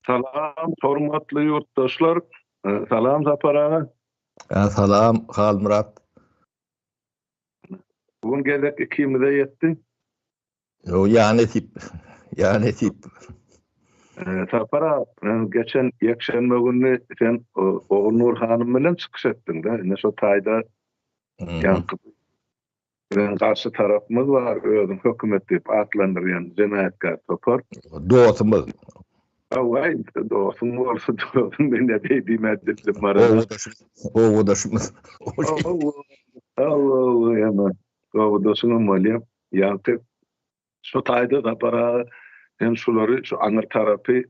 Salam hormatly ýurtdaşlar. Salam Sapar aga. Salam Halmyrat. Bu gün gezek ikimize ýetdi. Ýo ýa nesip. Ýa nesip. Sapar aga, geçen ýekşenbe güni sen Ogulnur hanym bilen çykyş etdiň-de. Indi şo taýda ýaňky Biziň garşy tarapymyz bar, özüň hökümet diýip atlandyrýan jenaýatkär topar. Dostumyz. Hawa, indi dostuň bolsa dostuň, men nädeý diýmän dildim bar. Obadaşymyz. Hawa, hawa, ýa-da obadaşyňam bolýar. Ýaňky Şo taýda Sapar aga sen şulary şu aňyr tarapy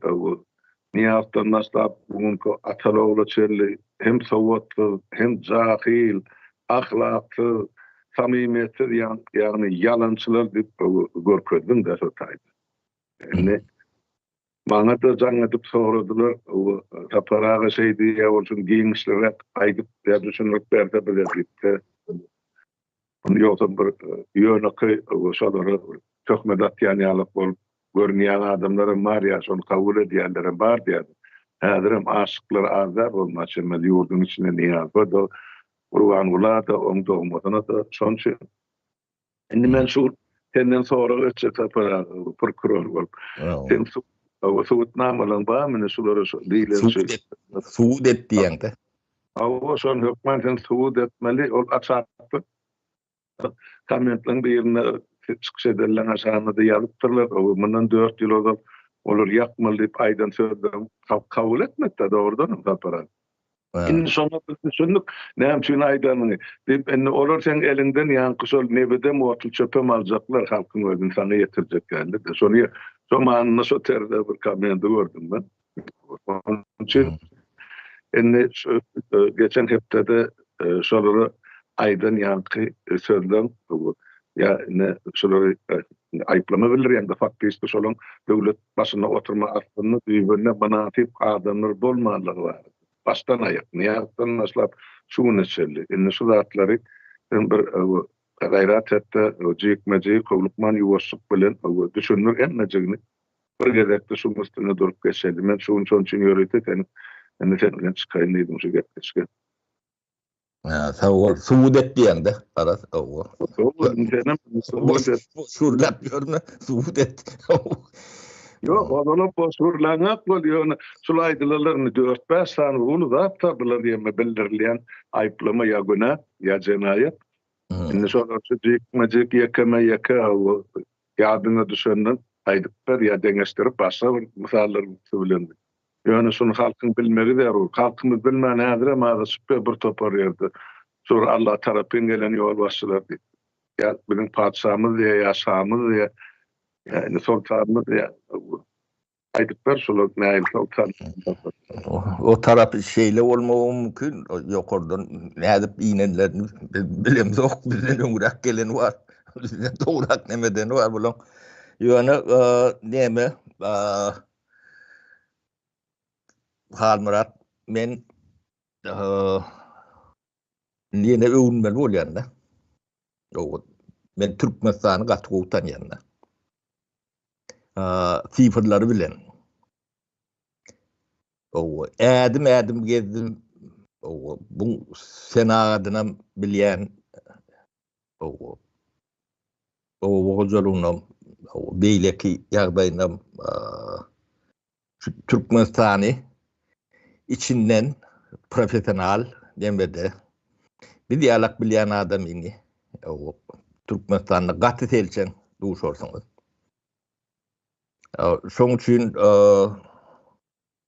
Nyýazdan başlap bu günki Ataly-ogla çenli hem sowatsyz, hem jahyl, ahlaksyz, samymiýetsiz ýagny ýalançylar diýip görkezdiň-dä şo taýda. Indi maňa-da jaň edip soradylar, Sapar aga şeý diýýär, ol şuny giňişliräk aýdyp ýa düşündirip berse bize diýip-de. Ony ýogsam bir ýönekeý şolara töhmet atýan ýalak bolup görünýän adamlaram bar ýa şony kabul edýänlerem bar diýýärdim. Häzirem aşyklar az däl bolma çemeli ýurduň içinde Nyýazowa-da, Gurbangula-da, oň dogmasyna-da. Şonuň üçin indi men şu gün senden sorag etjek Sapar aga, prokuror bolup. Seň subutnamalaň barmy indi şulara şu diýlen şu. Subut et diýeňde. Hawa şony hökman sen subut etmeli ol aşakda kommentleň birinde çykyş edenleň aşagynda-da ýazypdyrlar mundan 4 ýyl ozal olar ýakmaly diýip aýdan sözlerini halk kabul etmedi dogrudanam Sapar aga. Indi şonda biz düşündik näme üçin aýdanyňy diýip indi olar seň eliňden ýaňky şol nebidem otly çöpem aljaklar halkyň özüni saňa ýetirjek ýaly-da şony şo manyda şo terzde bir kommenti gördüm men. Onuň üçin indi şu geçen hepdede şolara aýdan ýaňky sözleň ýa indi şolary aýyplama bildirýän-de faktiçki şolaň döwlet başynda oturma aslynda düýbünde mynasyp adamlar bolmanlygy barada. Başdan aýak, Nyýazowdan başlap şu güne çenli. Indi şu zatlary sen bir gaýrat et-de jikme-jik, howlukman ýuwaşlyk bilen düşündir hemmejigini. Bir gezekde şuň üstünde durup geçeli. Men şu gün şonuň üçin ýörite seni indi sen bilen çykaýyn diýdim şu gepleşige. Hä, sag bol. Subut et diýeňde, garaz, hawa. Subut, senem subut et. Boş gürläp ýörme, subut et. Ýok, ozalam boş gürläňok bol, ýöne şul aýdylanlar indi dört-bäş sany uly zat tapylar diýme bildirilýän aýyplama ýa günä, ýa jenaýat. Indi şolar şu jikme-jik, ýekeme-ýeke ýadyňa düşenden aýdyp ber ýa deňeşdirip başga bir mysallaryň üsti bilen. Ýöne şuny halkyň bilmegi zerur. Halkymyz bilmän häzirem azaşyp ýör bir topar ýerde. Şular Alla tarapyn gelen ýolbaşçylar diýip. Ýa biziň patyşamyz diýýär, ýa şamyz diýýär, ýa indi soltanymyz diýýär. Aýdyp ber şolar nähili soltan. O tarapy şeýle bolmagy mümkin, ýokardan nädip inenlerini biz bilemzok, bizden öňräk geleni bar, bizden dograk nemedeni bar bulaň. Ýöne neme, Halmyrat, men ýene öwünmeli bolýan-da. Men Türkmenistany gaty gowy tanýan-da. Sifrleri bilen. Owa, ädim-ädim gezdim. Owa, bu senagadynam bilýän. Owa. Oba hojalygynam, beýleki ýagdaýynam şu Türkmenistany içinden professional demede biz ýalak bilýän adamyny Türkmenistanda gaty selçeň duşarsyňyz. Şoň üçin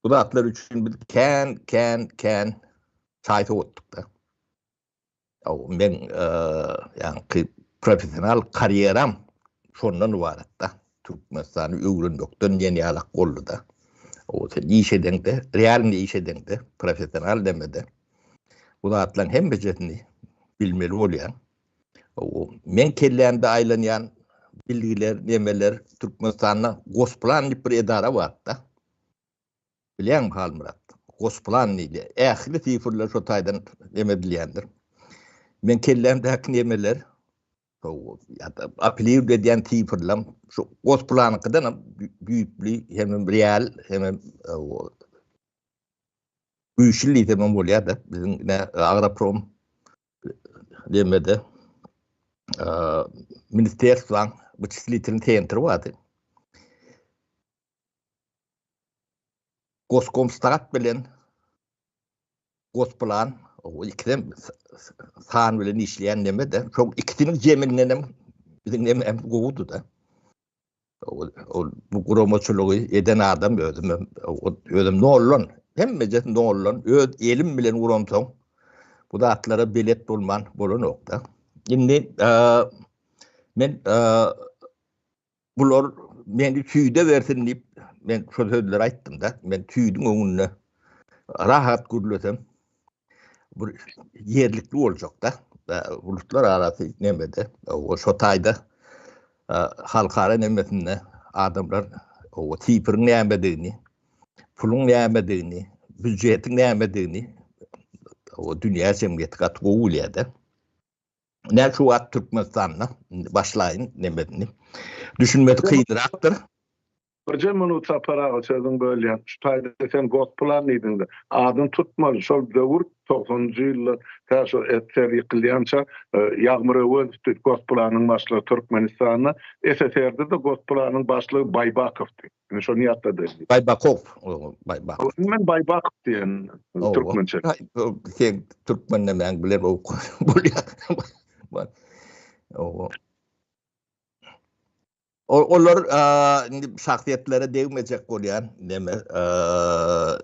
bu zatlar üçin biz kän kän kän çaý sowatdyk-da. Men ýaňky professional karýeram şondan ybarat-da. Türkmenistany öwrenmekden diýen ýalak boldy-da. O sen iş edeňde, realny iş edeňde, professional demede bu zatlaryň hemmejesini bilmeli bolýaň. O men kellämde aýlanýan bilgiler, nemeler Türkmenistanda Gosplan diýip bir edara bar-da. Bilýäňmi Halmyrat? Gosplan diýilýär. Ähli sifrler şo taýdan neme edilýändir. Men kellämdäki nemeler. Ýa-da apelird edýän sifrlem şu Gosplanyňkydan hem düýpli hem real hem güýçli diýsem hem bolýar-da. Biziň ine Agroprom demede ministerstwaň wyçislitelnyý sentri bardy. Goskomstat bilen Gosplan o ikisem san bilen işleýän neme-de, şol ikisiniň jeminden hem biziň neme gowudy-da. Ol bu guramaçylygy eden adam özüm hem özüm noldan, hemmejesi noldan öz elim bilen guramsoň bu zatlara belet bolman bolanok-da. Indi men Bular meni süýde bersin diýip, men şo sözleri aýtdym-da. Men süýdüň öňünde rahat gürlesem, bir ýerlikli boljak-da. Bulutlar arasy nemede, o şo taýda halkara nemesinde adamlar o sifriň nämedigini, puluň nämedigini, býujetiň nämedigini o dünýä jemgyýeti gaty gowy bilýär-de. Näme şu wagt Türkmenistanda indi başlaýyn nemesini. Düşünmesi kynrakdyr. Birje minut Sapar aga sözüňi bölýän. Şu taýda sen gosplan diýdiňde. Adyny tutmaly. Şol döwür togsanynjy ýyllar tä şo SSR ýykylýança Ýagmyr Öwezowdy Gosplanyň başlygy Türkmenistanda. SSR-de-de Gosplanyň başlygy Baýbakowdy. Indi şony ýatladaýyn. Baýbakow, Baýbakow. Men Baýbakow diýen türkmençe. Sen türkmen nämäň bilen bolýar. Olar indi şahsyýetlere degmejek bolýan neme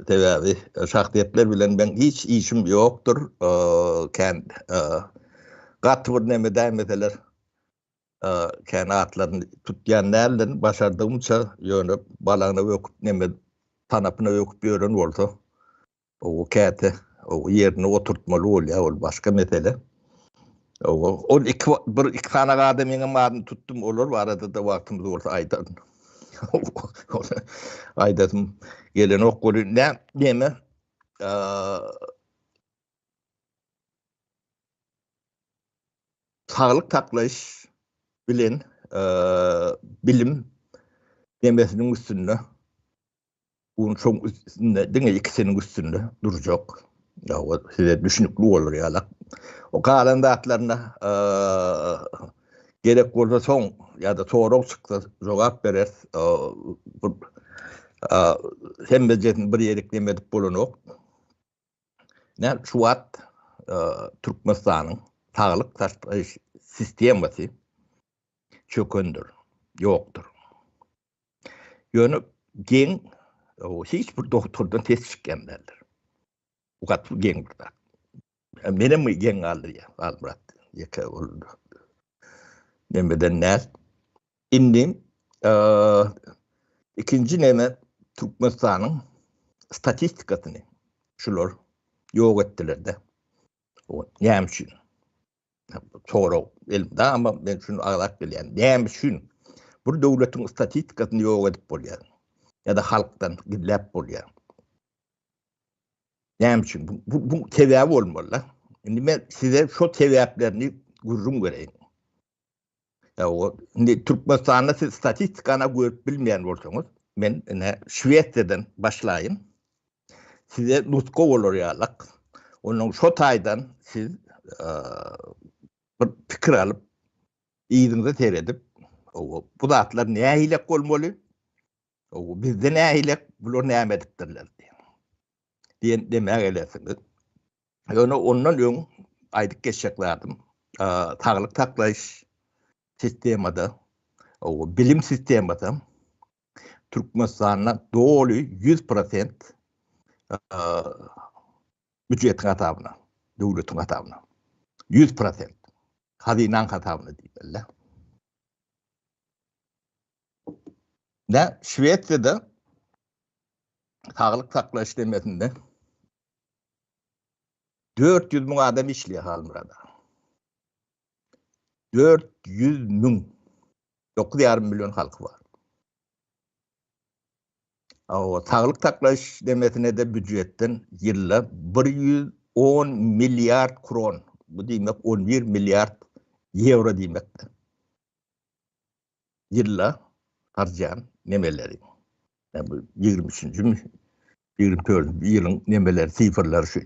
sebäbi şahsyýetler bilen men hiç işim ýokdur. Kän gaty bir neme däýmeseler. Kän atlaryny tutýan däldirin, başardygymça, ýöne balagyna böküp neme tanapyna böküp ýören bolsa, o käte o ýerine oturtmaly bolýar, ol başga mesele. Ol iki bir iki sany adamyň adyny tutdum, olar barada-da wagtymyz bolsa aýdaryn. Aýdasym gelenok welin, neme Saglyk saklaýyş bilen bilim demesiniň üstünde bu şoň üstünde diňe ikisiniň üstünde durjak. Ýa size düşünikli bolar ýaly. O galan zatlaryna gerek bolsa soň ýa-da sorag çyksa jogap bereris. Bu hemmejesini bir ýerik neme edip bolanok. Näme şu wagt Türkmenistanyň saglyk saklaýyş sistemasy çökendir, ýokdur. Ýöne geň hiç bir doktordan ses çykýan däldir. Bu gaty geň bir zat. Menem geň galdyrýar Halmyrat. Ýeke ol nemeden däl. Indi ikinji neme Türkmenistanyň statistikasyny şular ýok etdiler-de. O näme üçin? Sorag elimde ama men şuny agzap bilýän. Näme üçin bir döwletiň statistikasyny ýok edip bolýar? Ýa-da halkdan gizläp bolýar? Näme üçin? Bu, bu sebäbi bolmaly. Indi men size şo sebäplerini gürrüň bereýin. Ýa indi Türkmenistanda siz statistikany görüp bilmeýän bolsaňyz, men ine Şwesiýadan başlaýyn. Size nusga bolar ýalak. Ondan şo taýdan siz bir pikir alyp, yzyňyza seredip, bu zatlar nähilek bolmaly? Bizde nähilek, bular näme edipdirler diýen demä gelersiňiz. Ýöne ondan öň aýdyp geçjek zadym, saglyk saklaýyş sistemada, bilim sistemada Türkmenistanda doly 100% býujetiň hasabyna, döwletiň hasabyna. 100% hazynaň hasabyna diýmeli. Nä Şwesiýada saglyk saklaýyş demesinde 400 müň adam işleýär Halmyrada. 400 müň. 9,5 million halky bar. O saglyk saklaýyş demesine de býujetden ýylda 110 milliard kron, bu diýmek 11 milliard Ýewro diýmekde. Ýylda harjaýan nemeleri. Ýa bu 23-nji 24-nji ýylyň nemeleri, sifrleri şu.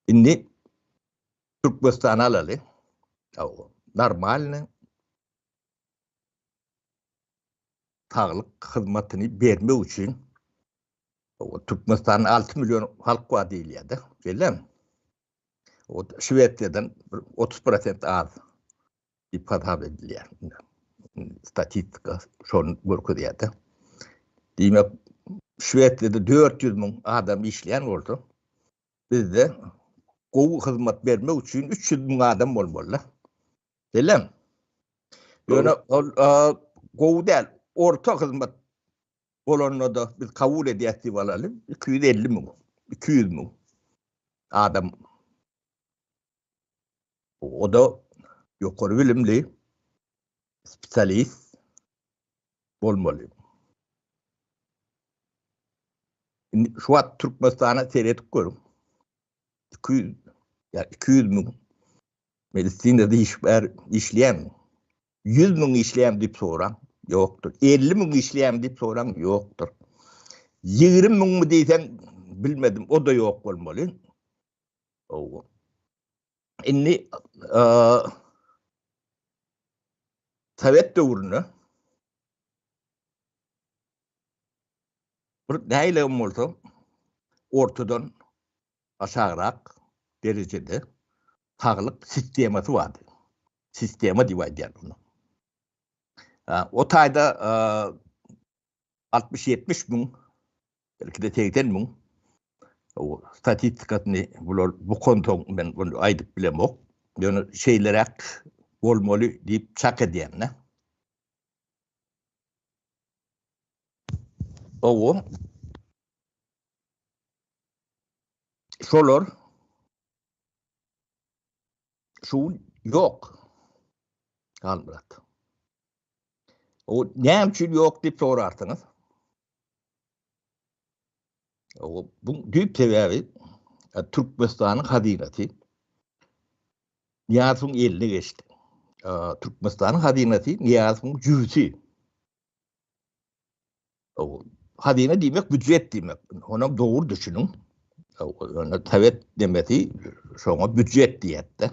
Indi Türkmenistany alaly. Normalny saglyk hyzmatyny bermek üçin Türkmenistanda 6 million halk bar diýilýär-de. Şeýlemi? O Şwesiýadan bir 30% az diýip hasap edilýär. Statistika şony görkezýär-de. Diýmek, Şwesiýada 400 müň adam işleýän bolsa, bizde gowy hyzmat bermek üçin 300 müň adam bolmaly. Şeýlemi? Ýöne ol gowy däl, orta hyzmat bolanda-da biz kabul edýäs diýip alaly, 250 müň, 200 müň adam. O-da ýokary bilimli spesialist bolmaly. Indi şu wagt Türkmenistana seredip görüň. 200 ýa 200 müň medisinada işgär işleýän 100 müň işleýän diýip soraň, ýokdur. 50 müň işleýän diýip soraň, ýokdur. 20 müňmi diýseň, bilmedim, o-da ýok bolmaly. Owo. Indi Sowet döwründe bir nähili bolsa ortadan aşagrak derejede saglyk sistemasy bardy. Sistema diýip aýdýar bunu. O taýda 60-70 müň, belki de 80 müň o statistikasyny bular bukansoň men bunu aýdyp bilemok. Ýöne şeýleräk bolmaly diýip çak edýän-de. Owo. Şolar şu gün ýok. Halmyrat. O näme üçin ýok diýip sorarsyňyz. O bu düýp sebäbi e, Türkmenistanyň hazynasy Nyýazowyň eline geçdi. E, Türkmenistanyň hazynasy Nyýazowyň jübüsi. Hazyna diýmek býujet diýmek. Onam dogry düşüniň. Ýöne sowet demesi şoňa býujet diýýär-de.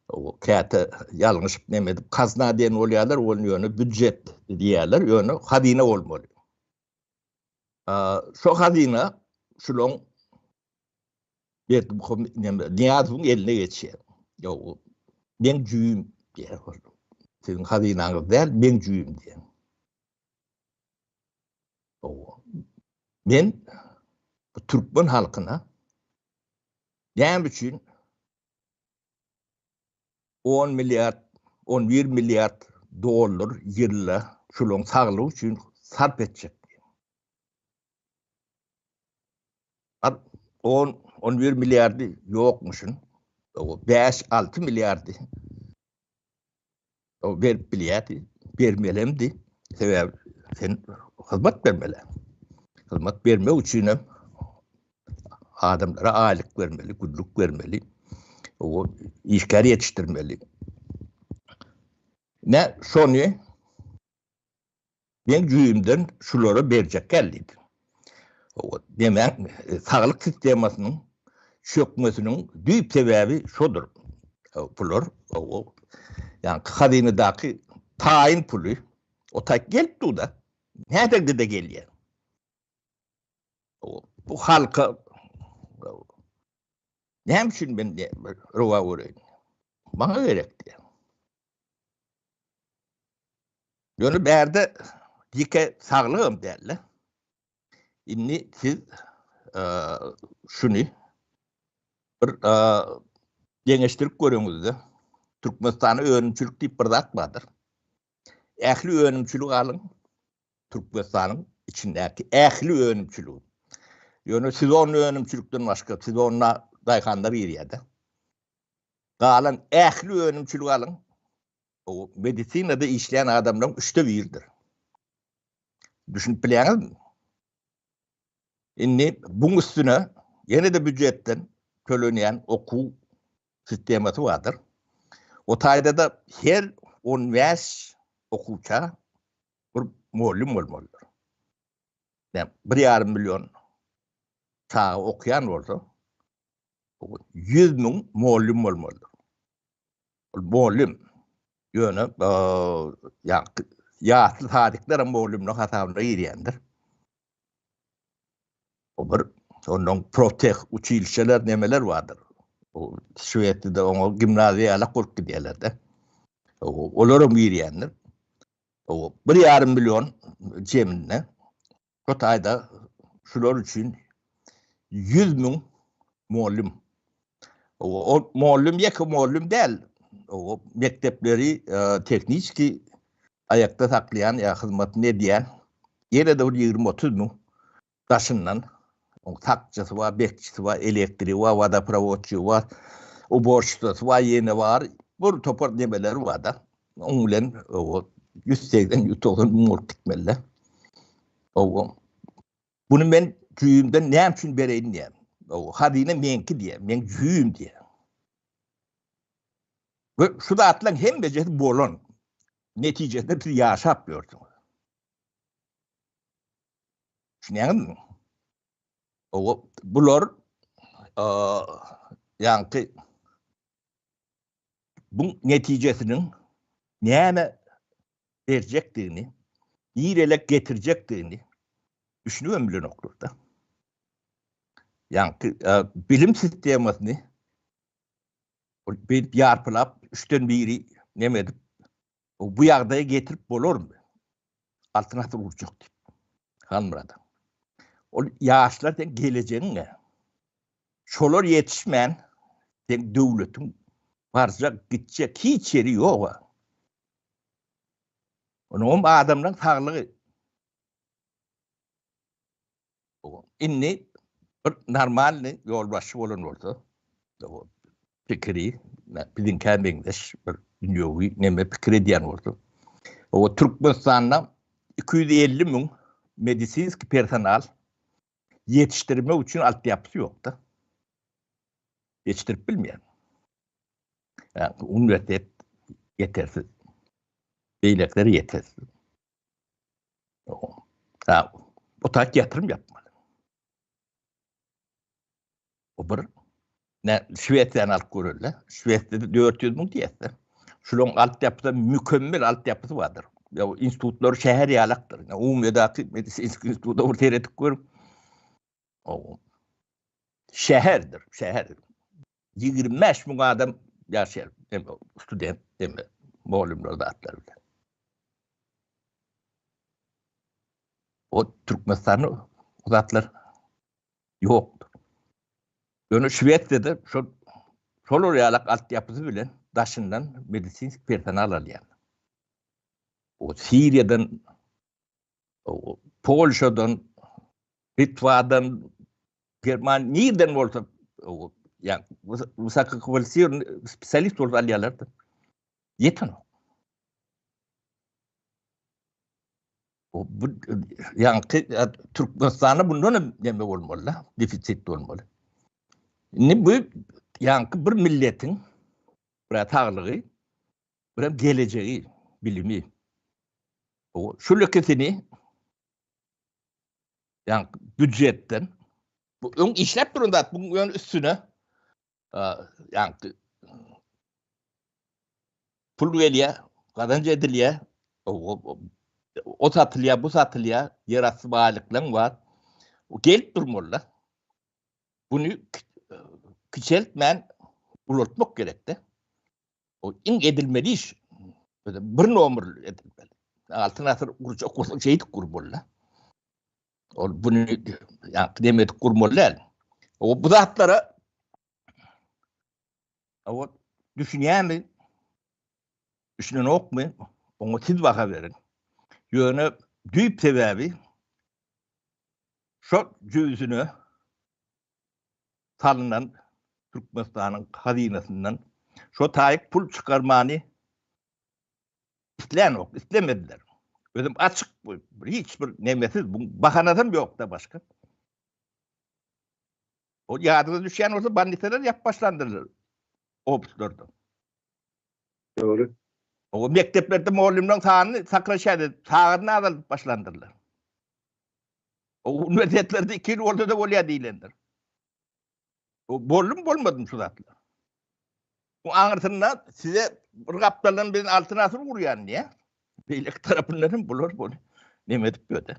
O käte ýalňyşyp neme edip kazna diýen bolýarlar, ol ýöne býujet diýýärler, ýöne hazyna bolmaly. Şo hazyna şulaň Berdimuhamedow neme Nyýazowyň eline geçýär. Ýok, meň jübim diýýär. Siziň hazynaňyz däl, meň jübim diýýär. Men bu türkmen halkyna näme üçin 10 milliard, 11 milliard dollar ýylda şularyň saglygy üçin sarp etjek diýýär. 10, 11 milliardy ýokmuşyn. 5-6 milliardy O berip bilýärdi, bermelemdi. Sebäbi sen hyzmat bermeli. Hyzmat bermek üçin hem adamlara aýlyk bermeli, günlük bermeli. O işgär ýetişdirmeli. Ne şony Men jübimden şulara berjek gel diýdi. Demek, saglyk sistemasynyň çökmesiniň düýp sebäbi şodur. Bular, ýagny hazynadaky taýyn puly o taý gelip dur-da. Nädegde-de gelýär. Bu halka näme üçin men rowa göreýin? Maňa gerek diýýär. Ýöne bärde ýeke saglygam däl-de. Indi siz şuny bir deňeşdirip göreňizde, Türkmenistanda önümçilik diýip bir zat bardyr. Ähli önümçiligi alyň, Türkmenistanyň içindäki ähli önümçiligi. Ýöne sezonly önümçilikden başga, sezonda daýhanlar girýär-de. Galan ähli önümçiligi alyň, O medisinada işleýän adamlaryň üçde biridir. Düşünip bilýäňizmi? Indi buň üstüne ýene-de býujetden tölenýän okuw. sistemasy bardyr. O taýda-da her 15 okuwça bir mugallym bolmalydyr. Näme, bir ýarym million çaga okaýan bolsa, 100 müň mugallym bolmalydyr. Ol mugallym ýöne ýa ýasly sadikler hem mugallymlyk hasabyna girýändir. O bir ondan profteh uçilişeler nemeler bardyr. O Şwesiýada oňa gimnaziýa ýalak bolup gidýärler-de. Olar hem girýändir. O bir ýarym million jeminde şu taýda şular üçin 100 müň mugallym. O mugallym ýeke mugallym däl. O mekdepleri e, tehniki aýakda saklaýan ýa hyzmatyny edýän ýene-de bir 20-30 müň daşyndan oň sakçysy bar, bekçisi bar, elektrigi bar, wodoprowodçy bar, uborşitsasy bar, ýene bar. Bir topar nemeleri bar-da. Oň bilen o 180-190 müň bolup gitmeli. O Bunu men jüýümden näme üçin bereýin diýýär. O hazyna meňki diýýär, meň jüýüm diýýär. We şu zatlaryň hemmejesi bolan netijesinde siz ýaşap ýörsüňiz. Düşünýäňizmi? O bular ýaňky bu netijesiniň näme berjekdigini, nirelek getirjekdigini düşünibem bilenoklar-da. Ýaňky bilim sistemasyny beýdip ýarpylap, üçden biri neme edip, bu ýagdaýa getirip bolarmy? Altyn asyr gurjak diýip. Halmyrat. Ol ýaşlar seň gelejegiň-ä. Şolar ýetişmän, seň döwletiň barjak, gitjek hiç ýeri ýog-a. Onuňam adamlaryň saglygy. Indi bir normalny ýolbaşçy bolan bolsa, pikiri biziňkä meňzeş bir dünýewi neme pikir edýän bolsa, o Türkmenistanda 250 müň medisinski personal ýetişdirmek üçin altyapysy ýok-da. Ýetişdirip bilmeýär. Ýa uniwersitet ýetersiz. Beýlekiler ýetersiz. Ha, o tak ýatyrym ýapmaly. O bir ne Şwesiýany alyp göreli. Şwesiýada 400 müň diýýär. Şularyň altyapysy mükemmel altyapysy bardyr. Ya institutlar şäher ýalakdyr. Umydaky medisinski instituta bir seredip görüň. O şäherdir, şäher. 25 müň adam ýaşaýar. Student, hem mugallymlar zatlar bilen. O Türkmenistanda o zatlar ýokdur. Ýöne Şwesiýada şol şolar ýalak altyapysy bilen daşyndan medisinski personal alýar. O Siriýadan, o Polşadan, Litwadan, German nirden bolsa o ýa wysokokwalifisirowany spesialist bolup alýarlar-da. Ýetenok. O bu ýaňky Türkmenistanda bundan hem neme bolmaly, defisit bolmaly. Indi bu ýaňky bir milletiň bir saglygy, bir hem gelejegi, bilimi. O şu ikisini ýaňky býujetden bu öň işläp duran zat, bu ýöne üstüne ýaňky pul gelýär, gazanç edilýär, o satylýar, bu satylýar, ýerasty baýlyklaryň bar. O gelip durmaly-da. Bunu kiçeltmän ulaltmak gerek-de. O iň edilmeli iş. Bir nomer edilmeli. Altyn asyr gurjak bolsa şeýdip gurmaly-da. Ol bunu ýa demedik gurmaly däl. O bu zatlara o düşünýärmi? Düşünenokmy? Oňa siz baha beriň. Ýöne düýp sebäbi şo jübüsine salynan Türkmenistanyň hazynasyndan şo taýyk pul çykarmany islänok, islemediler. Özüm açyk bu, hiç bir nemesiz, bu bahanasam ýok-da başga. O ýadyňyza düşýän bolsa bandiseler ýap başlandyrlar. Ofislarda. Dogry. O mekdeplerde mugallymlaryň sanyny sakraşýar, sagadyny azaldyp başlandyrlar. O uniwersitetlerde 2 ýyl bolsa-da bolýar diýlendir. O boldumy bolmadymy şu zatlar? Bu aňyrsynda size bir gapdaldan biz altyn asyr gurýan diýä. Beýleki tarapyndan hem bular bu neme edip ýörde.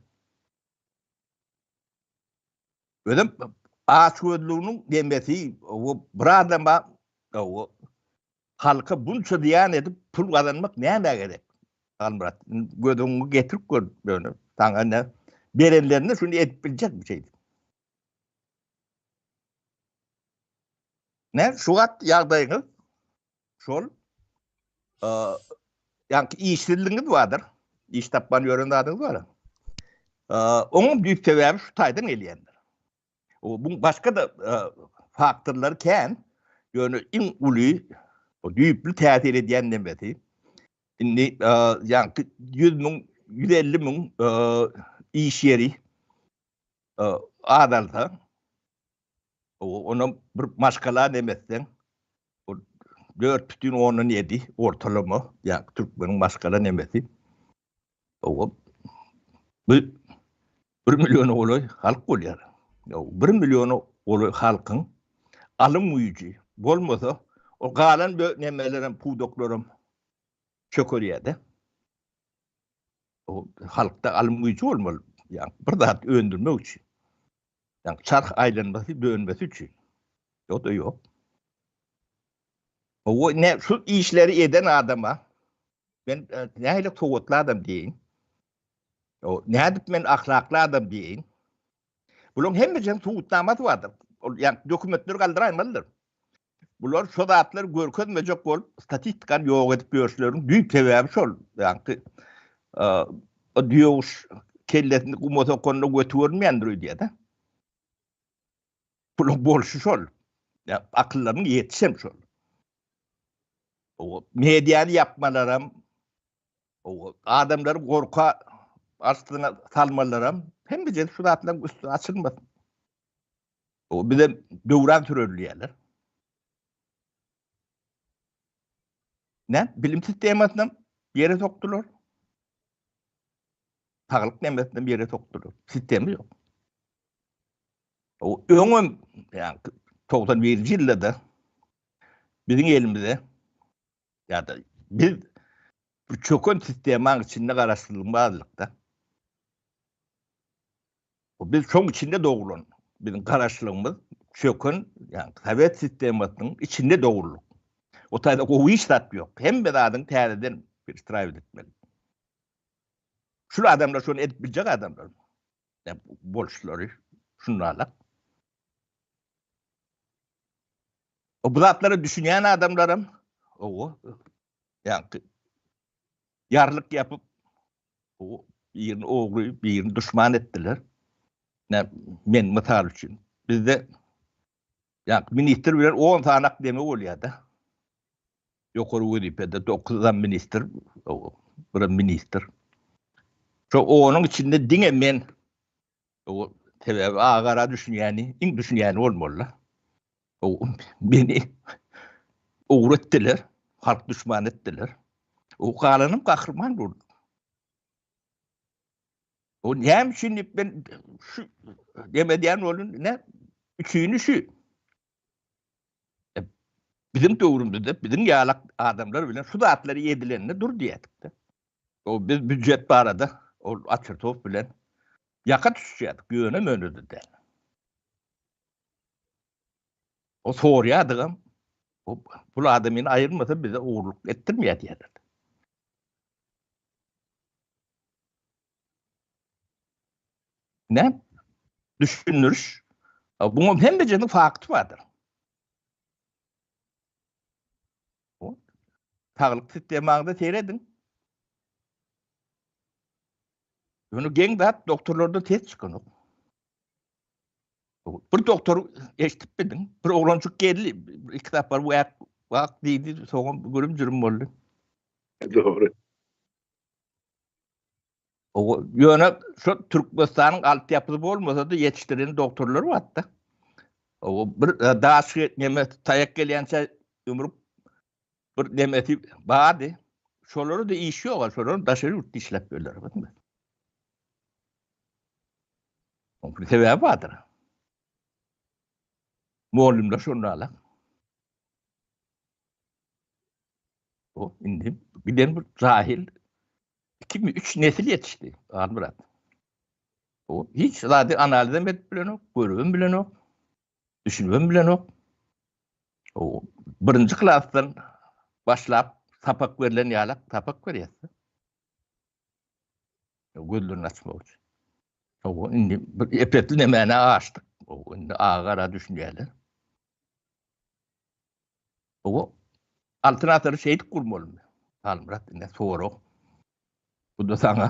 Özem açgözlüginiň demesi o bir adama o halka bunça zyýan edip pul gazanmak nämä gerek? Halmyrat, göz öňüňe getirip gör ýöne saňa ne berenlerine şuny edip biljek bir şey. Ne şu wagt ýagdaýyňyz şol ýa-da işsizligiňiz bardyr. Iş tapman ýören zadyňyz bar. Onuň düýp sebäbi şu taýdan gelýändir. O bu başga da faktorlar kän. Ýöne iň uly düýpli täsir edýän nemesi indi ýa-da 100 müň, 150 müň iş ýeri azalsa, Onam bir maşgala neme etseň, o 4,7 ortalama, ýa türkmeniň maşgala nemesi. O bu 1 milliona golaý halk bolýar. 1 milliona golaý halkyň alym güýji bolmasa, o galan nemelerem, pudaklaram çökerýär-de. O halkda alym güýji bolmaly, ýa bir zat öndürmek üçin. Ýa çarh aýlanmasy, dönmesi üçin. Ýok da ýok. O ne şu işleri eden adama men e, nähili sowatly adam diýeýin? O nädip men ahlakly adam diýeýin? Bularyň hemmesiniň subutnamasy bardyr. Ol ýa dokumentleri galdyraýmalydyr. Bular şo zatlary görkezmejek bolup statistikany ýok edip ýörüşleriniň düýp sebäbi şol. Ýaňky o düýeguş kellesini guma sokanda göti görünmeýändir öýdýär-de. Bularyň bolşy şol. Ýa akyllarynyň ýetişem şol. O mediany ýapmalaram, o adamlary gorka astyna salmalaram hemmejesi şu zatlaryň üsti açylmasyn. O bize döwran sürerliýärler. Ne? Bilim sistemasynam ýere sokdular. Saglyk nemesinem ýere sokdular. Sistemi ýok. O öňem ýa 91-nji ýylda-da biziň elimize ýa-da biz bu çöken sistemaň içinde garaşsyzlygyň barlykda. Biz şoň içinde dogrulan, biziň garaşlygymyz çöken, ýagny sowet sistemasynyň içinde dogrulyk. O taýda gowy hiç zat ýok. Hemme zadyň täzeden perestraýiwat etmeli. Şul adamlar şony edip biljek adamlar. Ýa boluşlary şundalyk. O bu zatlara düşünýän adamlaram owo ýagny ýarlyk ýapyp O birini ogry, birini duşman etdiler. Ne, men mysal üçin. Bizde ýa ministr bilen 10 sanak deme bolýar-da. Ýokary wezipede 9 zam ministr, bir ministr. Şo onuň içinde diňe men o sebäbi agara düşünýäni, iň düşünýäni bolmaly. O meni ogry etdiler, halk duşmany etdiler. O galanym gahryman boldy. O näme üçin diýip men şu dem edýän boldum, ne üçini şu. E, biziň döwrümizde biziň ýalak adamlar bilen şu zatlary edilende dur diýýärdik-de. O biz býujet barada ol Açyrtow bilen ýaka düşýärdik, ýöne möne-de däl. O sorýardygam, o bul adamyny aýyrmasa bize ogurlyk etdirmeýär diýerdi. Ne? Düşündiriş. Buňam hemmejenin fakty bardyr. Saglyk sistemaňda serediň. Ýöne geň zat doktorlarda ses çykanok. Bir doktor eşitip bildim. Bir oglanjyk geldi. Iki sapar wak wak diýdi. Soňam gürüm jürüm boldy. Dogry. O ýöne şu Türkmenistanyň altyapysy bolmasa-da ýetişdiren doktorlar bardy. O bir e, daş neme taýak gelýänçä. ömrük bir nemesi bardy. Şolara da iş ýok, şolar daşary ýurtda işläp ýörler. Oň bir sebäbi bardyr. Mugallymlar şonda alak. O indi giden bir jahil 2 mi 3 nesil ýetişdi Halmyrat. O hiç zady analizem edip bilenok, görübem bilenok, düşünibem bilenok. O birinji klasdan başlap sapak berlen ýalak sapak berýär. Gözlerini açmak üçin. O indi bir epetli nemäni açdyk. O indi agy-gara düşünýärler. O Altyn asyry şeýdip gurmalymy? Halmyrat indi sorag. Bu da saňa.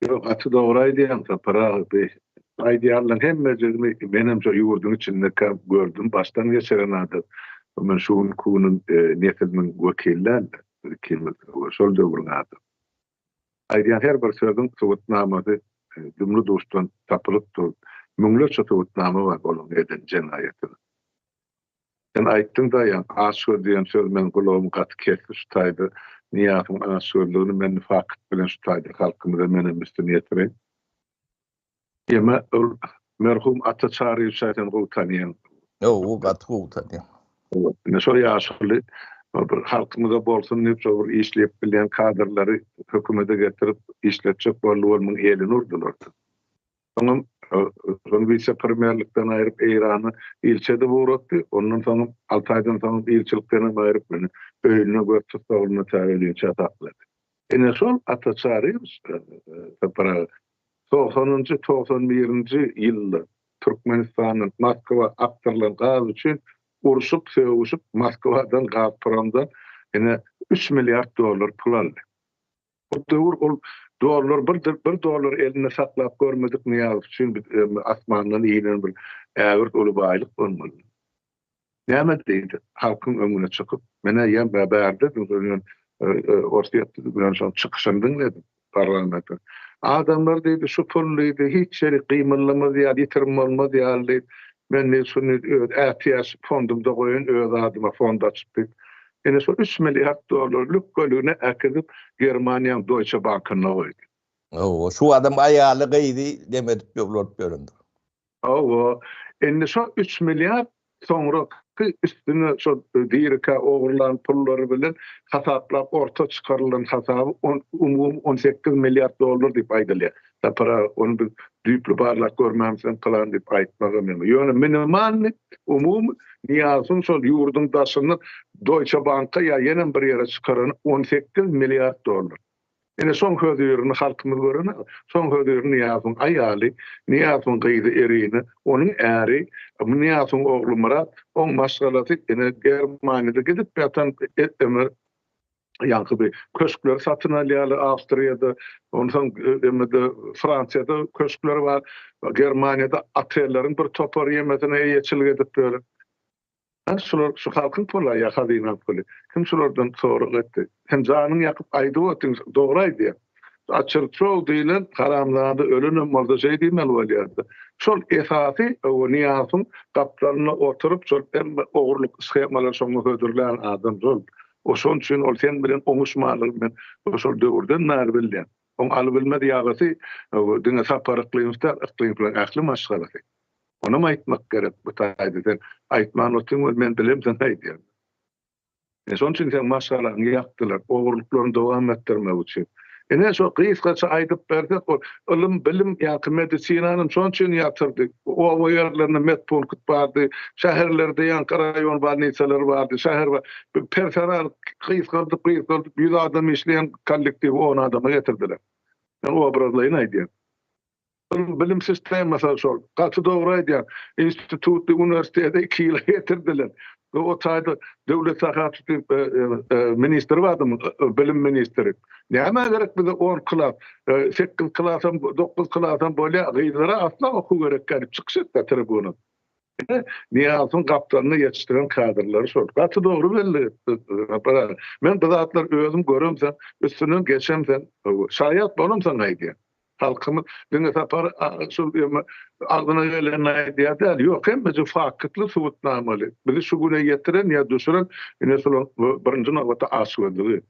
Ýok, gaty dogry aýdýaň Sapar aga. Bu aýdýanlaň hemmejigini menem şo ýurduň içindekäm gördüm, başdan geçiren adam. Men şu günki günüň nesliniň wekili däl-de, biz ikimiz şol döwrüň adamy. Aýdýan her bir sözüň subutnamasy dumly-duşdan tapylyp dur. Müňlerçe subutnama bar olaň eden jenaýatynyň. Sen aýtdyň daýaň, açgöz diýen söz meň gulagymy gaty kesdi şu taýda Nyýazowyň açgözlügini men fakt bilen şu taýda halkymyza menem üstüni ýetireýin. Eme ol merhum Ata Çaryýewiç-ä sen gowy tanýaň. Hawa, gaty gowy tanýan. Ine şol ýaşuly bir halkymyza bolsun diýip şol bir işleýip bilýän kadrlary hökümete getirip işletjek boldy we muň elini urdular. Soňam şony wise-premýerlikden aýryp Eýrana ilçi edip ugratdy. Ondan soňam alty aýdan soňam ilçilikdenem aýryp ine öýünde göz tussaglynda tä ölýänçä saklady. Ine şol Ata Çaryýewiç Sapar aga togsanynjy, 91-nji ýylda Türkmenistandan Moskwa akdyrylan gaz üçin urşup, sögüşip Moskwadan Gazpromdan ine üç milliard dollar pul aldy. O döwür ol dollar bir bir dollar elinde saklap görmedik Nyýazow üçin asmandan inen bir ägirt uly baýlyk bolmaly. Näme diýdi? Halkyň öňüne çykyp, men-ä ýa bärde men Orsýetde bilen şoň çykyşyny diňledim parlamentde. Adamlar diýdi, şu pul diýdi, hiç ýeri gymyldamaz ýaly, ýitirim bolmaz ýaly diýdi. Men diýdi, şuny öz ätiýaç fondumda goýan, öz adyma fond açyp diýip. Ine şol üç milliard dollar lükgeligine äkidip Germaniýaň Deutsche Bankynda goýdy. Hawa, şu adam aýaly, gyzy dem edip ýoglanyp ýörendir. Hawa, indi şo üç milliard soňraky üstüne şo dirikä ogurlan pullary bilen hasaplap orta çykarylan hasaby umumy 18 milliard dollar diýip aýdylýar. Sapar aga, ony biz düýpli barlap görmänsoň pylan diýip aýtmagam ýöne. Ýöne minimalny umumy Nyýazowyň şol ýurduň daşyndan Deutsche Banka ýa ýenem bir ýere çykarany 18 milliard dollar. Ine şoň hözirini halkymyz görenok. Şoň hözirini Nyýazowyň aýaly, Nyýazowyň gyzy Irina, onuň äri, Nyýazowyň ogly Myrat, oň maşgalasy ine Germaniýada gidip ýatan ýaňky bir köşkleri satyn alýarlar Awstriýada, onsoň emede Fransiýada köşkleri bar, Germaniýada otelleriň bir topar ýemesine eýeçilik edip ýör. Hany şular şu halkyň puly ýa hazynaň puly. Kim şulardan sorag etdi? Sen janyň ýakyp aýdyp otyň, dogry aýdýaň. Açyrçow diýlen haramzada ölenem bolsa şeý diýmeli bolýardy. Şol esasy Nyýazowyň gapdalynda oturyp şol hemme ogurlyk shemalary şoňa hödürlän adam şol. O şoň üçin ol sen bilen oňuşmanlygyny men şol döwürden bäri bilýän. Oň alybilmez ýagysy diňe Sapar Yklymow däl, Yklymowlaryň ähli maşgalasy. Onam aýtmak gerek bu taýda sen aýtman otyň we men bilemsoň aýdýan. E şoň üçin seň maşgalaňy ýakdylar, ogurlyklaryny dowam etdirmek üçin. Ine şo gysgaça aýdyp bersek ol ylym bilim ýaňky medisinanam şoň üçin ýatyrdy. Oba ýerlerinde medpunkt bardy, şäherlerde ýaňky raýon bolnisalary bardy, şäher personal gysgaldyp gysgaldyp 100 adam işleýän kollektiwi 10 adama getirdiler. Men obrazlaýyn aýdýan. Ylym bilim sistemasy şol. Gaty dogry aýdýaň. Instituty, uniwersiteti iki ýyla getirdiler. O taýda Döwlet Sahapow diýip e, e, ministr bardy, bilim ministri. Nämä gerek bize 10 klas, 8 klasam, 9 klasam bolýar, gyzlara asla okuw gerek däl diýip çykyş etdi tribuna. Nyýazowyň gapdalynda ýetişdiren kadrlary şol. Gaty dogry belli. Men bu zatlary özüm göremsoň, üstünden geçemsoň, şaýat bolamsoň aýdýan. Halkymyz diňe Sapar şol agzyna gelenini aýdýar däl. Ýok, hemmesi faktly, subutnamaly. Bizi şu güne ýetiren ýa düşüren ine şolaň birinji nobatda açgözlügi.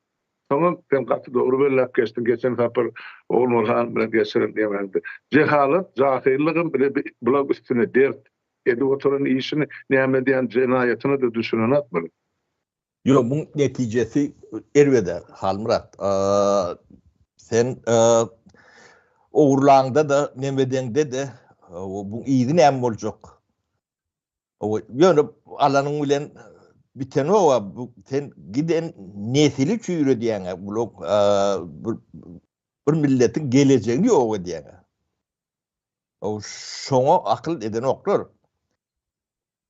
Soňam sen gaty dogry belläp geçdiň geçen sapar Ogulnur han bilen geçiren nemäňde. Jehalat, jahyllygam bile bulaň üstüne dert. Edip oturan işini näme edýän jenaýatyna-da düşünenok bular. Ýok, muň netijesi erbed-ä, Halmyrat. Sen ogurlaňda-da, neme edeňde-de, buň yzy näme boljak? Ýöne alanyň bilen bitenok-a, bu sen giden nesili çüýredýäň-ä, bir milletiň gelejegini ýok edýäň-ä. Şoňa akyl edenoklar.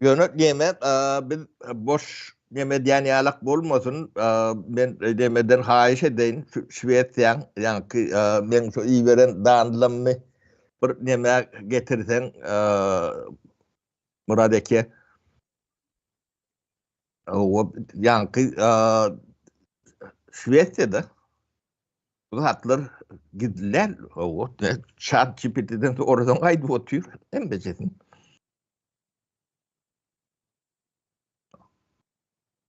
Ýöne neme biz boş neme diýen ýalak bolmasyn, men nemeden haýyş edeýin, Şwesiýaň ýaňky meň şu iberen danlammy bir neme getirseň Murad eke. O ýaňky Şwesiýada bu zatlar gizlän, o chat GPT-den sorasaň aýdyp otyr hemmejesini.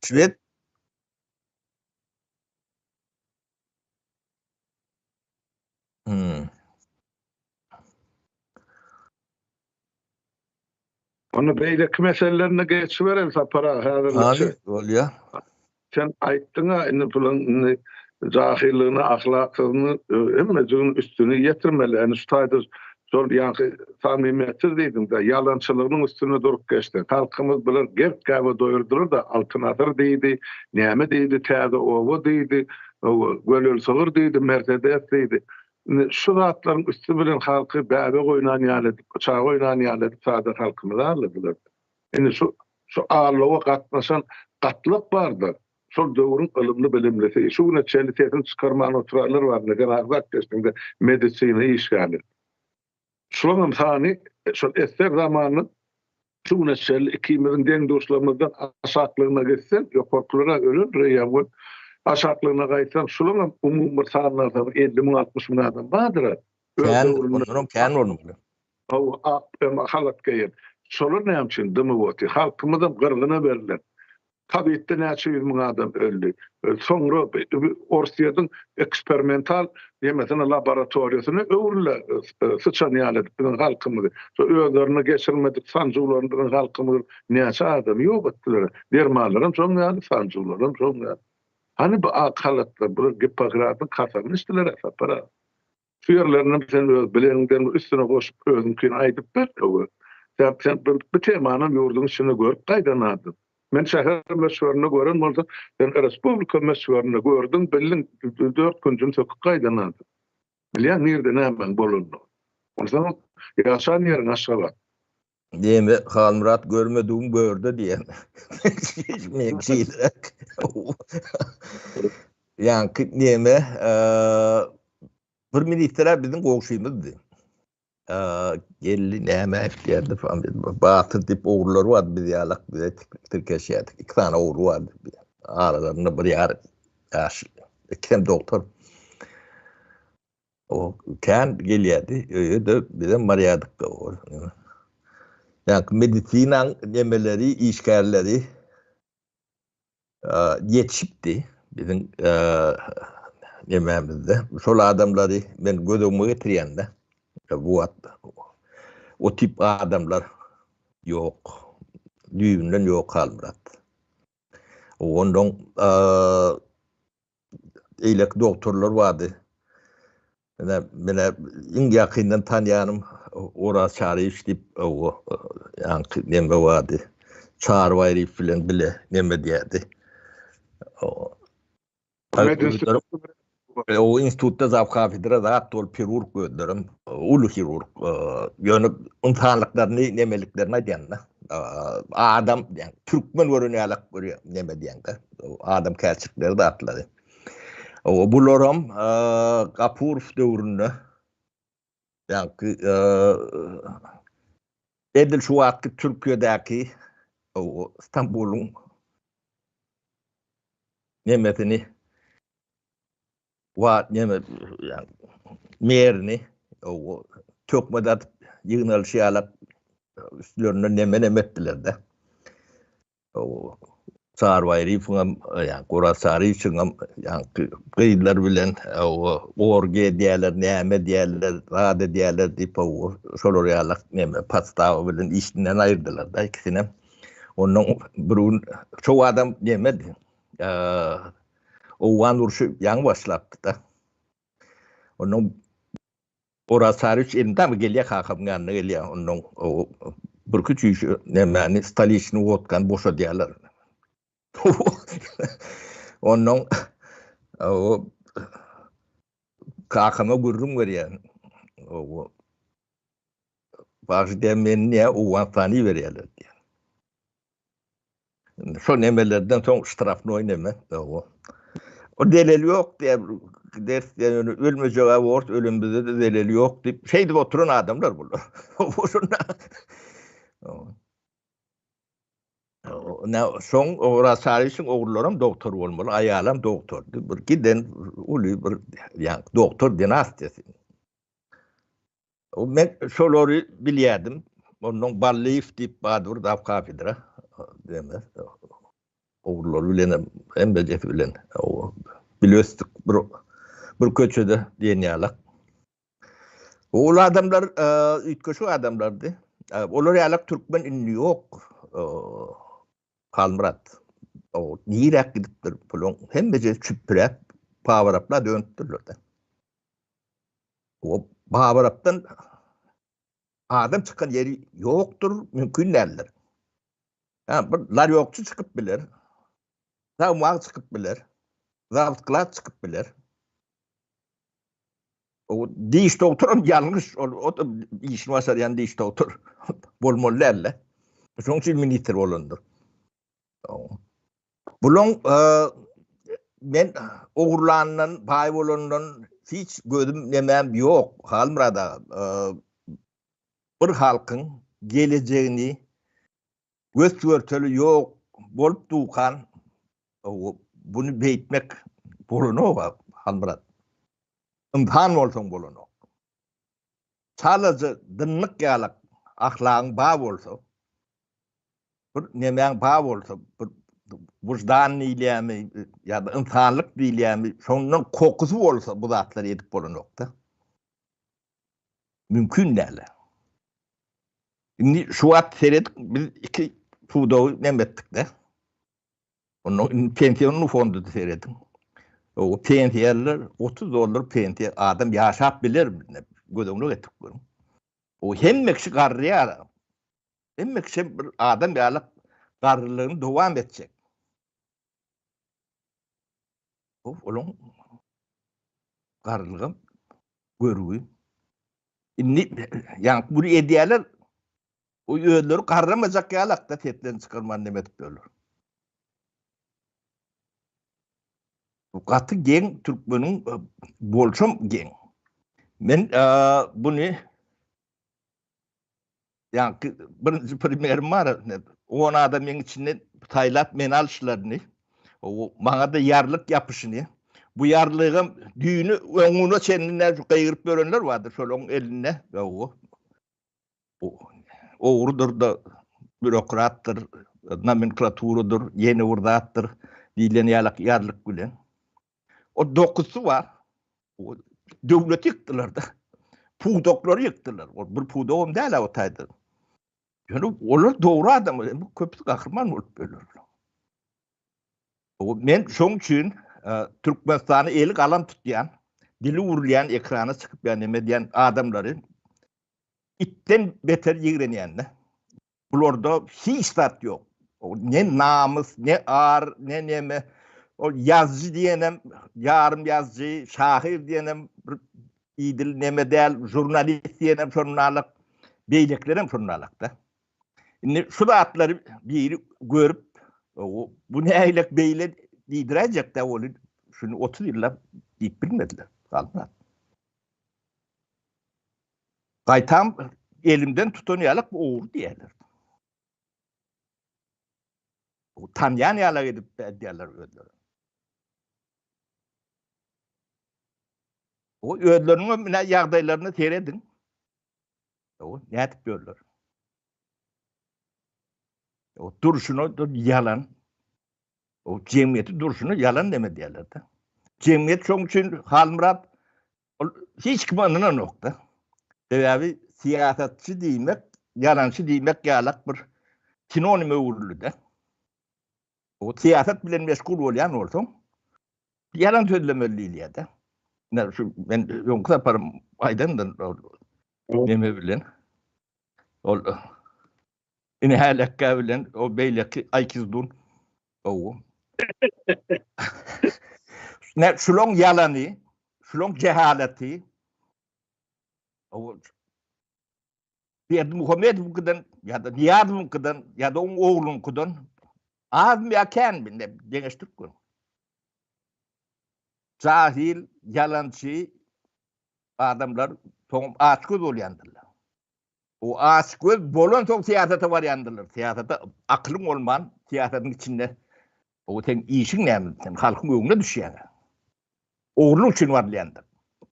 Şwed Hmm. Ony beýleki meselelerine geçiberen Sapar aga häzirlikçe. Hany, bolýa. Sen aýtdyň-a indi puluň indi jahyllygyny, ahlaksyzyny hemmejigiň üstüni ýetirmeli. Indi şu taýda şol ýaňky samymiýetsiz diýdiň-dä, ýalançylygynyň üstünde durup geçdi. Halkymyz bular gerk-gäbe doýurdylar-da, Altyn asyr diýdi, näme diýdi, täze oba diýdi, gölel sygyr diýdi, Mersedes diýdi. Indi şu zatlaryň üsti bilen halky bäbek oýnan ýaly edip, çaga oýnan ýaly edip sada halkymyzy aldadylar. Indi şu şu aldawa gatnaşan gatlak barda, şol döwrüň ylymly-bilimlisi, şu güne çenli sesini çykarman oturanlar bar, indi sen agzap geçdiňde medisina işgärleri. Şularyňam sany şol esser zamanyndan şu güne çenli ikimiziň deň-duşlarymyzdan aşaklygyna gitseň, ýokarkylar-a ölendir eýýäm we aşaklygyna gaýtsaň, şularyňam umumy bir sanyny alsaň 50 müň, 60 müň adam bardyr-a. Öz Kän, döwründe ondanam kän bolmaly. Hawa, ak hem halat geýen. Şolar näme üçin dymyp otyr? Halkymyzam gyrgyna berlen. Kowidde näçe ýüz müň adam öldi. Soňra Orsýetiň eksperimental ýemesine laboratoriýasyna öwrüldi syçan ýaly edip biziň halkymyzy. Şo özlerine geçirmedik sanjywlaryny biziň halkymyz näçe adamy ýok etdiler. Dermanlaram şoň ýaly, sanjywlaram şoň ýaly. Hany bu ak halatlar, bular Gippokratyň kasamyny içdiler-ä Sapar aga. Şu ýerlerinem sen öz bileniňden üstüne goşup özüňkini aýdyp ber öwe. Sebäp sen bu temanam ýurduň içinde görüp gaýdan adam. Men şäher möçberinde gören bolsam, sen respublika möçberinde gördüň, bildiň, dört künjüni söküp gaýdan adam. Bilýäň nirde nämäň bolanyny. Onsoň ýaşan ýeriň Aşgabat. Diýme Halmyrat görmedigim görde diýen. Men şeýleräk. Ýaňky neme bir ministr biziň goňşymyzdy. Geldi näme diýerdi Batyr diýip ogrullary bardy biz ýalak bize tirkeşýärdik. Iki sany ogry bardy. Aralarynda bir ýarym ýaş. Ikisem doktor. O kän gelýärdi öýe-de bizem barýardyk-da o. Ýa medisinaň nemeleri, işgärleri ýetişipdi biziň nemämizde. Şol adamlary men göz öňüme getirýän-de. Bu wagt o tip adamlar ýok. Düýbünden ýok Halmyrat. Ondan eýleki dogtorlar bardy. Mine, mine iň ýakyndan tanýanym Oraz Çaryýewiç diýip, o ýaňky neme bardy. Çary Baýryýew bilen bile neme diýerdi. O institutda zaw kafedra zat bolup hirurg özlerem, uly hirurg. Ýöne ynsanlyklaryny, nemeliklerini aýdýan-da. Adam, ýa türkmen gören ýalak görýär, neme diýende. Adamkärçilikleri zatlary. O bularam Gapurow döwründe ýa-ki edil şu wagtky Türkiýedäki Stambulyň nemesini wa neme ýa merini. Töhmet atyp ýygnalyşy ýalak üstlerinde neme-neme etdiler-de. Çary Baýryýewiňem, ýa Oraz Çaryýewiçiňem ýaňky gyzlar bilen orgiýa edýärler, näme edýärler, zat edýärler diýip, şolar ýalak neme podstawa bilen işinden aýyrdylar-da ikisinem. Ondan bir gün şo adam nemedi, Owgan urşy ýaňy başlapdy-da. Ondan Oraz Çaryýewiç elmydama gelýär kakamyň ýanyna gelýär. Ondan birki çüýşe nämäni stoliçnyý wodkany boşadýarlar. Ondan o kakama gürrüň berýär. O Bagşy diýýär, meni niýe Owganystana iberýärler diýýär. Şo nemelerden soň ştrafnoý neme, o zeleli ýok diýýär, gideris diýýär, ýöne ölmejeg-ä borus, ölenimizde-de zeleli ýok diýip, şeýdip oturan adamlar bular. Şunda Şoň Oraz Çaryýewiçiň ogullaram dogtor bolmaly, aýalam dogtordy. Bir giden uly bir ýa dogtor dinastiýasy. Men şolary bilýärdim. Ondan Ballyýew diýip bardy bir zap kafedra. Deme. Ogullary bilen hem hemmejesi bilen bile ösdük bir bir köçede diýen ýaly. Ol adamlar üýtgeşik adamlardy. Olar ýaly türkmen indi ýok. Halmyrat. O niräk gidipdir bulaň hemmejesi çüpüräp, pabarapla dönüpdirler-de. O Babarapdan adam çykan ýeri ýokdur, mümkin däldir. Ha, bir larýokçy çykyp biler. Zawmag çykyp biler. Zawsklat çykyp biler. O diş dogtoram ýalňyş, ol o da işini başarýan diş dogtor bolmaly däldi. Şonuň üçin ministr bolandyr. Bulaň men ogurlandan, baý bolandan hiç gözüm nemem ýok, Halmyrat aga. Bir halkyň gelejegini gös-görteli ýok bolup dukan buny beýtmek bolanok, Halmyrat. Ynsan bolsaň bolanok. Çalaja dynnyk ýalak ahlagyň bar bolsa, bir nemäň bar bolsa, bir wyždan diýilýärmi ýa-da ynsanlyk diýilýärmi, şondan kokusy bolsa bu zatlary edip bolanok-da. Mümkin däl. Indi şu wagt seredip biz iki pudagy näme etdik-de. Ondan indi pensiýa fondy serediň. O pensiýalar 30 dollar pensiýa adam ýaşap biler göz öňüne getirip görüň. O hemme kişi garryýar. Hemme kişi bir adam ýaly garrylygyny dowam etjek. Bu olaň garrylygam görgi. Indi ýaňky bunu edýärler. O özleri garramajak ýalakda seslerini çykarman neme edip ýörler. Bu gaty geň türkmeniň bolşam geň. Men buny Ýaňky birinji primerim bar. On adamyň içinden saýlap meni alyşlaryny, maňa-da ýarlyk ýapyşyny. Bu ýarlygam düýni öňňuna çenli näme şu gygyryp ýörenler bardy şolaryň elinde. Ogrudyr-da, býurokratdyr, nomenklaturadyr, ýene bir zatdyr diýlen ýalak ýarlyk bilen. O dokusy bar. O döwleti ýykdylar-da. Pudaklary ýykdylar. O bir pudagam däl o taýda. Ýöne olar dogry adam, bu köpüsi gahryman bolup öler. O men şoň üçin e, Türkmenistany eli galam tutýan, dili urulýan, ekrana çykyp ýa neme diýen adamlary itden beter ýigrenýän-de. Bularda hiç zat ýok. Ne namys, ne ar, ne neme. Ol ýazyjy diýenem ýarym ýazyjy, şahyr diýenem bir idil neme däl, žurnalist diýenem şondalyk, beýlekilerem şondalykda. Indi şu zatlary biri görüp, bu nähilek beýle diýdiräýjek-dä ony, şuny 30 ýyllap diýip bilmediler. Galmady. Gaýtam elimden tutan ýalak bu ogry diýerler. Bu tanýan ýalak edip edýärler özleri. O özleriniň hem ine ýagdaýlaryna serediň. O nädip ýörler? O durşuna ýalan. O jemgyýeti durşuna ýalan deme diýerler-de. Jemgyýet şoň üçin Halmyrat ol hiç kime ynananok-da. Sebäbi syýasatçy diýmek, ýalançy diýmek ýalak bir sinonim öwrüldi-de. O syýasat bilen meşgul bolýan bolsaň, ýalan sözlemeli diýilýär-de. Ine şu men öňki saparym aýdandym neme bilen. Ol ine hälekge bilen o beýleki Aýkizdun. Ow. Ne şulaň ýalany, şulaň jehaleti. Ow. Berdimuhamedowkydan ýa-da Nyýazowkydan ýa-da oň oglunyňkydan azmy ýa känmi indi deňeşdirip görüň. Jahil, ýalançy adamlar soňam açgöz bolýandyrlar. O açgöz bolansoň syýasata barýandyrlar. Syýasata akylyň bolman syýasatyň içinde o seň işiň näme? Sen halkyň öňüne düşýäň. Ogurlyk üçin barylýandyr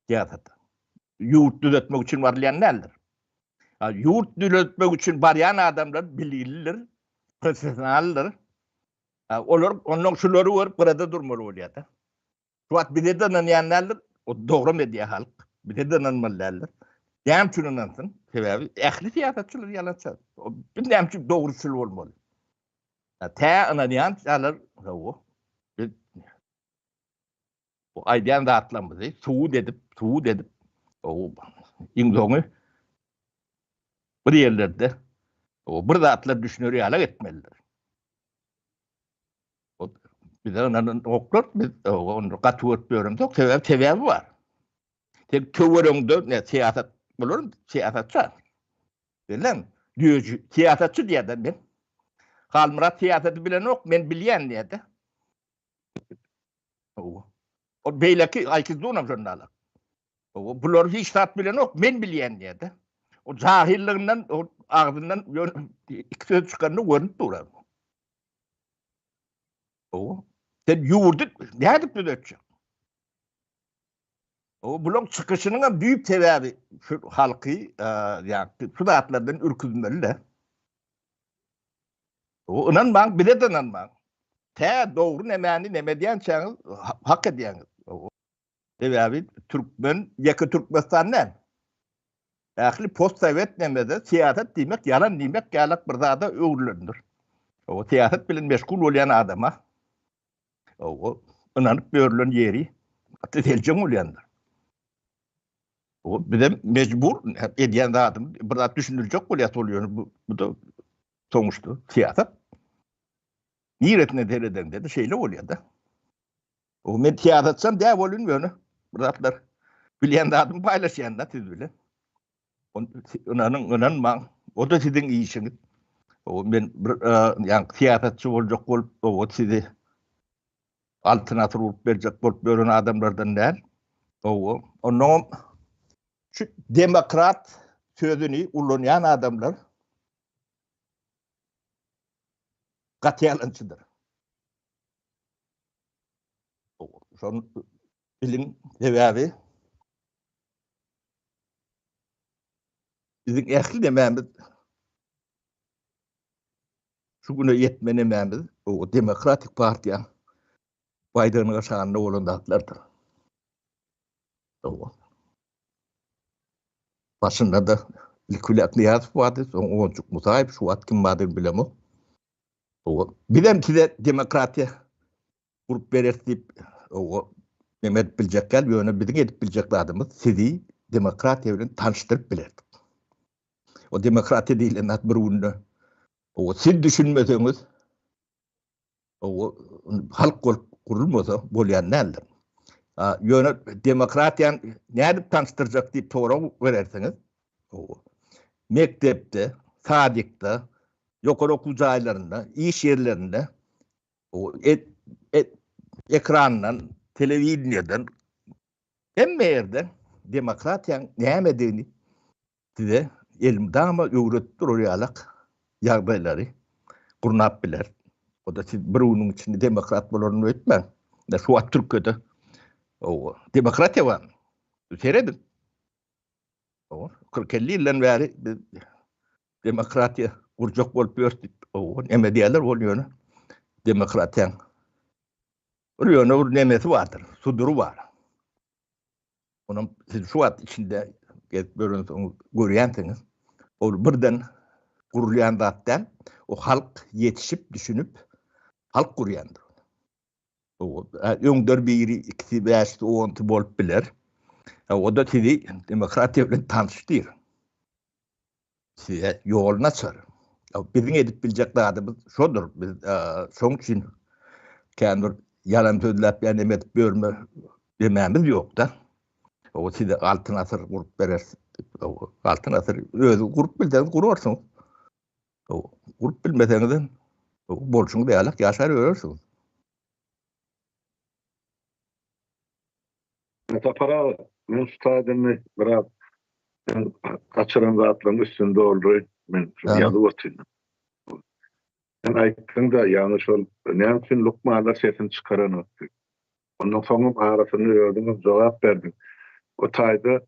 syýasata. Ýurt düzetmek üçin barylýan däldir. Ýurt düzetmek üçin barýan adamlar bilgilidir, professionaldyr. Olar ondan şulary görüp gyrada durmaly bolýar-da. Şu wagt bize-de ynanýan däldir, o dogram edýär halk. Bize-de ynanmaly däldir. Näme üçin ynansyn? Sebäbi ähli syýasatçylar ýalançy. Biz näme üçin dogruçyl bolmaly? Tä ynanýançalar, hawa, biz Bu aýdýan zatlarymyzy subut edip, subut edip, iň soňy bir ýerlerde bir zatlar düşüner ýalak etmelidir. Bize ynananoklar, biz ony gaty görüp ýöremzok, sebäbi sebäbi bar. Sen töweregiňde ne syýasat bolar, syýasatçy. Bilen, düýeji syýasatçy diýýär-de men. Halmyrat syýasaty bilenok, men bilýän diýýär-de. O beýleki Aýkizunam şonda alak. O bular hiç zat bilenok, men bilýän diýdi. O jahillygyndan o agzyndan ýöne iki söz çykanda görünip dur. O sen ýurdy nädip düzetjek? O bulaň çykyşynyň hem düýp sebäbi şu halky, ýa şu zatlardan ürküzmeli-de. O ynanmaň, bize-de ynanmaň. Tä dogry nemäni neme edýänçäňiz hak edýäňiz. Sebäbi türkmen ýeke Türkmenistan däl. Ähli postsowet nemede syýasat diýmek ýalan diýmek ýalak bir zada öwrülendir. O syýasat bilen meşgul bolýan adama o ynanyp ýörülen ýeri gaty seljeň bolýandyr. O bizem mejbur edýän zadymyz bir zat düşündirjek bolýas ol ýöne bu bu da soňuşda syýasat. Niresine seredeňde-de şeýle bolýar-da. O men syýasatçam däl bolun ýöne bir zatlar bilýän zadymy paýlaşýan-da siz bilen. Ynanyň, ynanmaň. O-da siziň işiňiz. O men bir ýa syýasatçy boljak bolup, o sizi altyn asyr urup berjek bolup ýören adamlardan däl. Owo, onnoňam şu demokrat sözüni ulanýan adamlar gaty ýalançydyr. Şony biliň, sebäbi biziň ähli nemämiz şu güne ýetme nemämiz o demokratik partiýa baýdagynyň aşagynda bolan zatlardyr. Başynda-da ilki bilen Nyýazow bardy, soň Owunjyk Musaýew, şu wagt kim bardygyny bilemok. Bizem size demokratiýa gurup bereris diýip, neme edip biljek däl, ýöne biziň edip biljek zadymyz sizi demokratiýa bilen tanyşdyryp bilerdik. O demokratiýa diýlen zat bir günde siz düşünmeseňiz, halk bolup gurulmasa bolýan däldir. Ýöne demokratiýany nädip tanyşdyrjak diýip sorag berersiňiz, mekdepde, sadikde, ýokary okuw jaýlarynda, iş ýerlerinde ekrandan, telewideniýeden hemme ýerde demokratiýanyň nämedigini size elmydama öwredip durar ýalak ýagdaýlary gurnap biler. O-da siz bir günüň içinde demokrat bolaryn öýtmäň. Şu wagt Türkiýede demokratiýa barmy? Serediň. 40-50 ýyldan bäri biz demokratiýa gurjak bolup ýörüs diýip, neme diýerler ol ýöne demokratiýaň bir ýöne bir nemesi bardyr, sudury bar. Onam siz şu wagt içinde gezip ýörensoňyz görýänsiňiz. Ol birden gurulýan zat däl. O halk ýetişip, düşünip, halk gurýandyr. Öňder biri, ikisi, bäşisi, onsy bolup biler. O-da sizi demokratiýa bilen tanyşdyr. Size ýoluny açar. Biziň edip biljek zadymyz şodur. Biz şoň üçin kän bir ýalan sözläp ýa neme edip ýörme demämiz ýok-da. O size altyn asyr gurup bereris. Altyn asyr özi gurup bilseňiz gurarsyňyz. Gurup bilmeseňiz hem bolşuňyz ýalak ýaşar ýörersiňiz. Sapar aga, men şu taýdan biraz sen gaçyran zatlaryň üstüni dolduraýyn. Men şu ýazyp otyryn. Sen aýtdyň-da, ýagny şol näme üçin lukmanlar sesini çykaranok diýip. Ondan soňam arasynda özüňem jogap berdiň. O taýda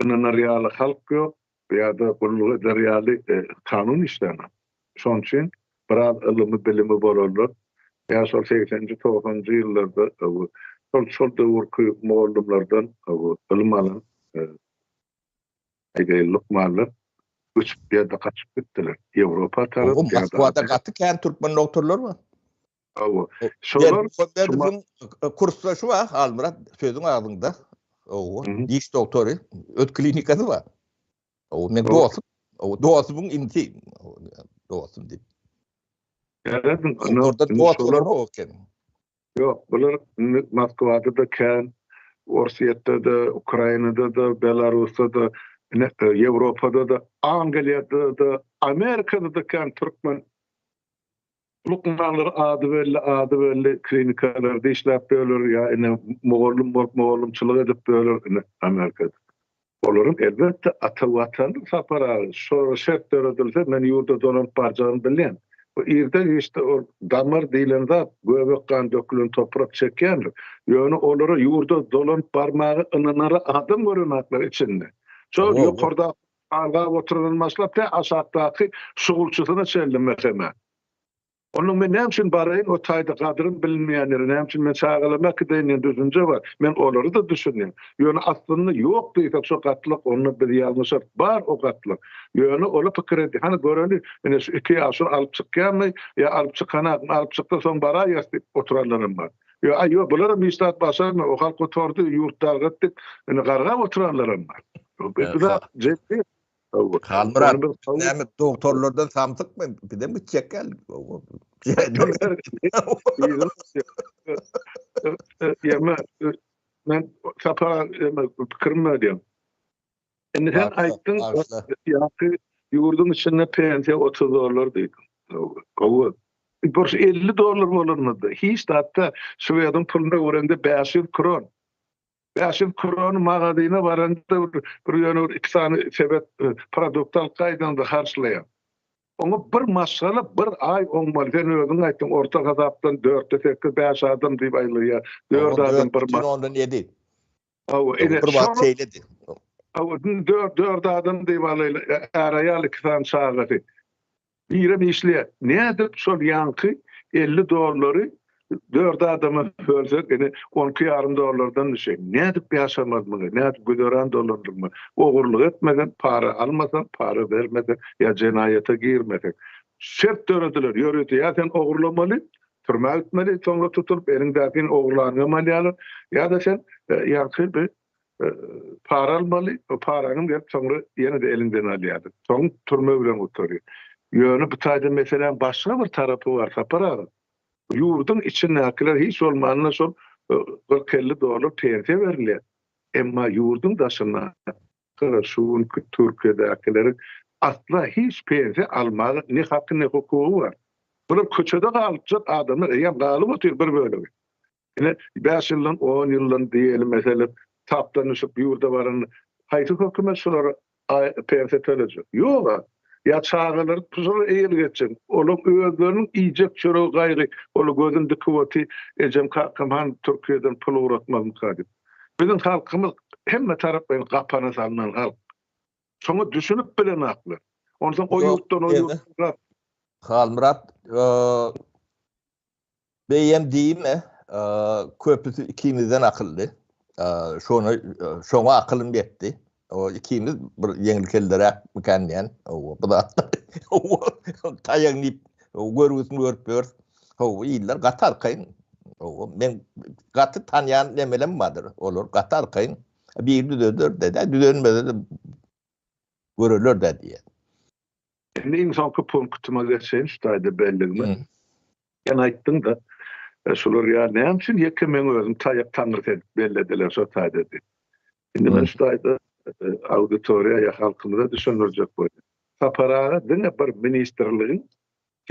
ynanar ýaly halk ýok ýa-da gulluk eder ýaly kanun işlänok. Şonuň üçin biraz ylymy, bilimi bolanlar ýa şol segsenji, togsanjy ýyllarda şol şol döwürki mugallymlardan ylym alan aýdaýly lukmanlar göçüp ýa-da gaçyp gitdiler. Ýewropa tarap ýa-da Moskwada gaty kän türkmen dogtorlar bar. Hawa. Şolar Muhammedow'yň kursdaşy bar, Halmyrat sözüň agzyňda. Hawa, diş doktory, öz klinikasy bar. Hawa, men dostum. Hawa, dostumyň inisi. Dostum diýip. Serediň, Orada dost bolanok eken. Ýok, bular indi Moskwada-da kän, Orsýetde-de, Ukrainada-da, Belarusda-da, ine, Ýewropada-da, Angliýada-da, Amerikada-da kän türkmen Lukmanlar ady belli, ady belli klinikalarda işläp ýörler ýa ine mugallym bolup mugallymçylyk edip ýörler ine Amerikada. Olaryň elbetde ata watany Sapar aga şolara şert döredilse men ýurda dolanyp barjagyny bilýän. Bu irde giçde ol damar diýlen zat göbek gan dökülen toprak çekýändir. Ýöne olara ýurda dolanyp barmaga ynanara adam görenaklar içinde. Şol ýokardaky Galgap oturandan başlap tä aşakdaky şugulçysyna çenli mesemä. Onnoň men näme üçin baraýyn o taýda gadrym bilinmeýän ýere näme üçin men çagalarymy äkideýin diýen düşünje bar. Men olary-da düşünýän. Ýöne aslynda ýok diýsek şo gatlak onda biz ýalňyşarys. Bar o gatlak. Ýöne ola pikir edýär. Hany göreli ine şu iki ýaşuly alyp çykýarmy ýa alyp çykanakmy alyp çyksa soň baraýas diýip oturanlaram bar. Ýa aý ýok bularam hiç zat başarmaý o halk gutardy ýurt dargat diýip ine gargap oturanlaram bar. Bu zat jemgyýet. Halmyrat näme dogtorlardan samsykmy bizem gitjek gel. Ýa men Sapar pikirim diýýän. Indi sen aýtdyň, ýaňky ýurduň içinde pensiýa 30 dollar diýdiň. Gowy. Bir 50 dollar bolanynda hiç zatda şwediň puluna göreňde 500 kron. 500 krony magazyna baranda bir ýöne bir iki sany sebet e, produkt alyp gaýdaňda harçlaýaň. Oňa bir maşgala bir aý oňmaly. Sen özüň aýtdyň, orta hasapdan 4-de 8, 5 adam diýip aýlaýar. 4 adam bir maşgala. 7. Hawa, ine, bir wagt şeýledi. Hawa, dört, dört adam diýip alaýly, är-aýal iki sany çagasy. Birem işleýär. Nädip şol ýaňky 50 dollary dört adama bölsek, ine, on iki ýarym dollardan düşýär. Nädip ýaşamaly muny? Nädip güzeran dolandyrmaly? Ogurlyk etmesen, para almasaň, para bermeseň ýa jenaýata girmeseň. Şert dörediler, ýörite ýa sen ogurlamaly, Türmä gitmeli, soňra tutulyp eliňdäkini ogurlanyňam alýarlar. Ýa-da sen ýaňky bir para almaly, o paraňam gelip soňra ýene-de eliňden alýarlar. Soň türme bilen gutarýar. Ýöne bu taýda meseläň başga bir tarapy bar, Sapar aga. Ýurduň içindäkiler hiç bolmanda şol 40-50 dollar pensiýa berilýär. Emma ýurduň daşynda Gara şu günki Türkiýedäkileriň asla hiç pensiýa almaga ne haky ne hukugy bar. Bular köçede galypjak adamlar eýýäm galyp otyr bir bölegi. Ine bäş ýyldan on ýyldan diýeli meselem tapdan düşüp ýurda baran haýsy hökümet şulara pensiýa tölejek? Ýoga. Ýa çagalary şolara eýelik etjek. Olaň özleriniň iýjek çöregi gaýry olar gözüni dikip otyr ejem kakam hany Türkiýeden pul ugratmazmyka diýip. Biziň halkymyz. Hemme taraplaýyn gapana salnan halk. Şoňa düşünip bilenaklar. Onsoň o ýurtdan o ýurtdan. Halmyrat, Beýem diýme, köpüsi ikimizden akylly. Şony şoňa akylym ýetdi. O ikimiz bir ýeňil kelleräkmikän diýen. Hawa, bu zatlar. Taýak diýip görgüsini görüp ýörüs. Hawa, iller gaty arkaýyn. Hawa, men gaty tanýan nemelem bardyr. Olar gaty arkaýyn. Biri düzeder-de, düzelmese-de göreler-dä diýýär. Indi iň soňky punktyma geçeýin şu taýda belligime. Sen aýtdyň-da, şular ýaly näme üçin ýeke meň özüm taýak taňrysy edip bellediler şo taýda diýip. Indi men şu taýda auditoriýa ýa halkymyza düşündirjek bolýan. Sapar aga diňe bir ministrligiň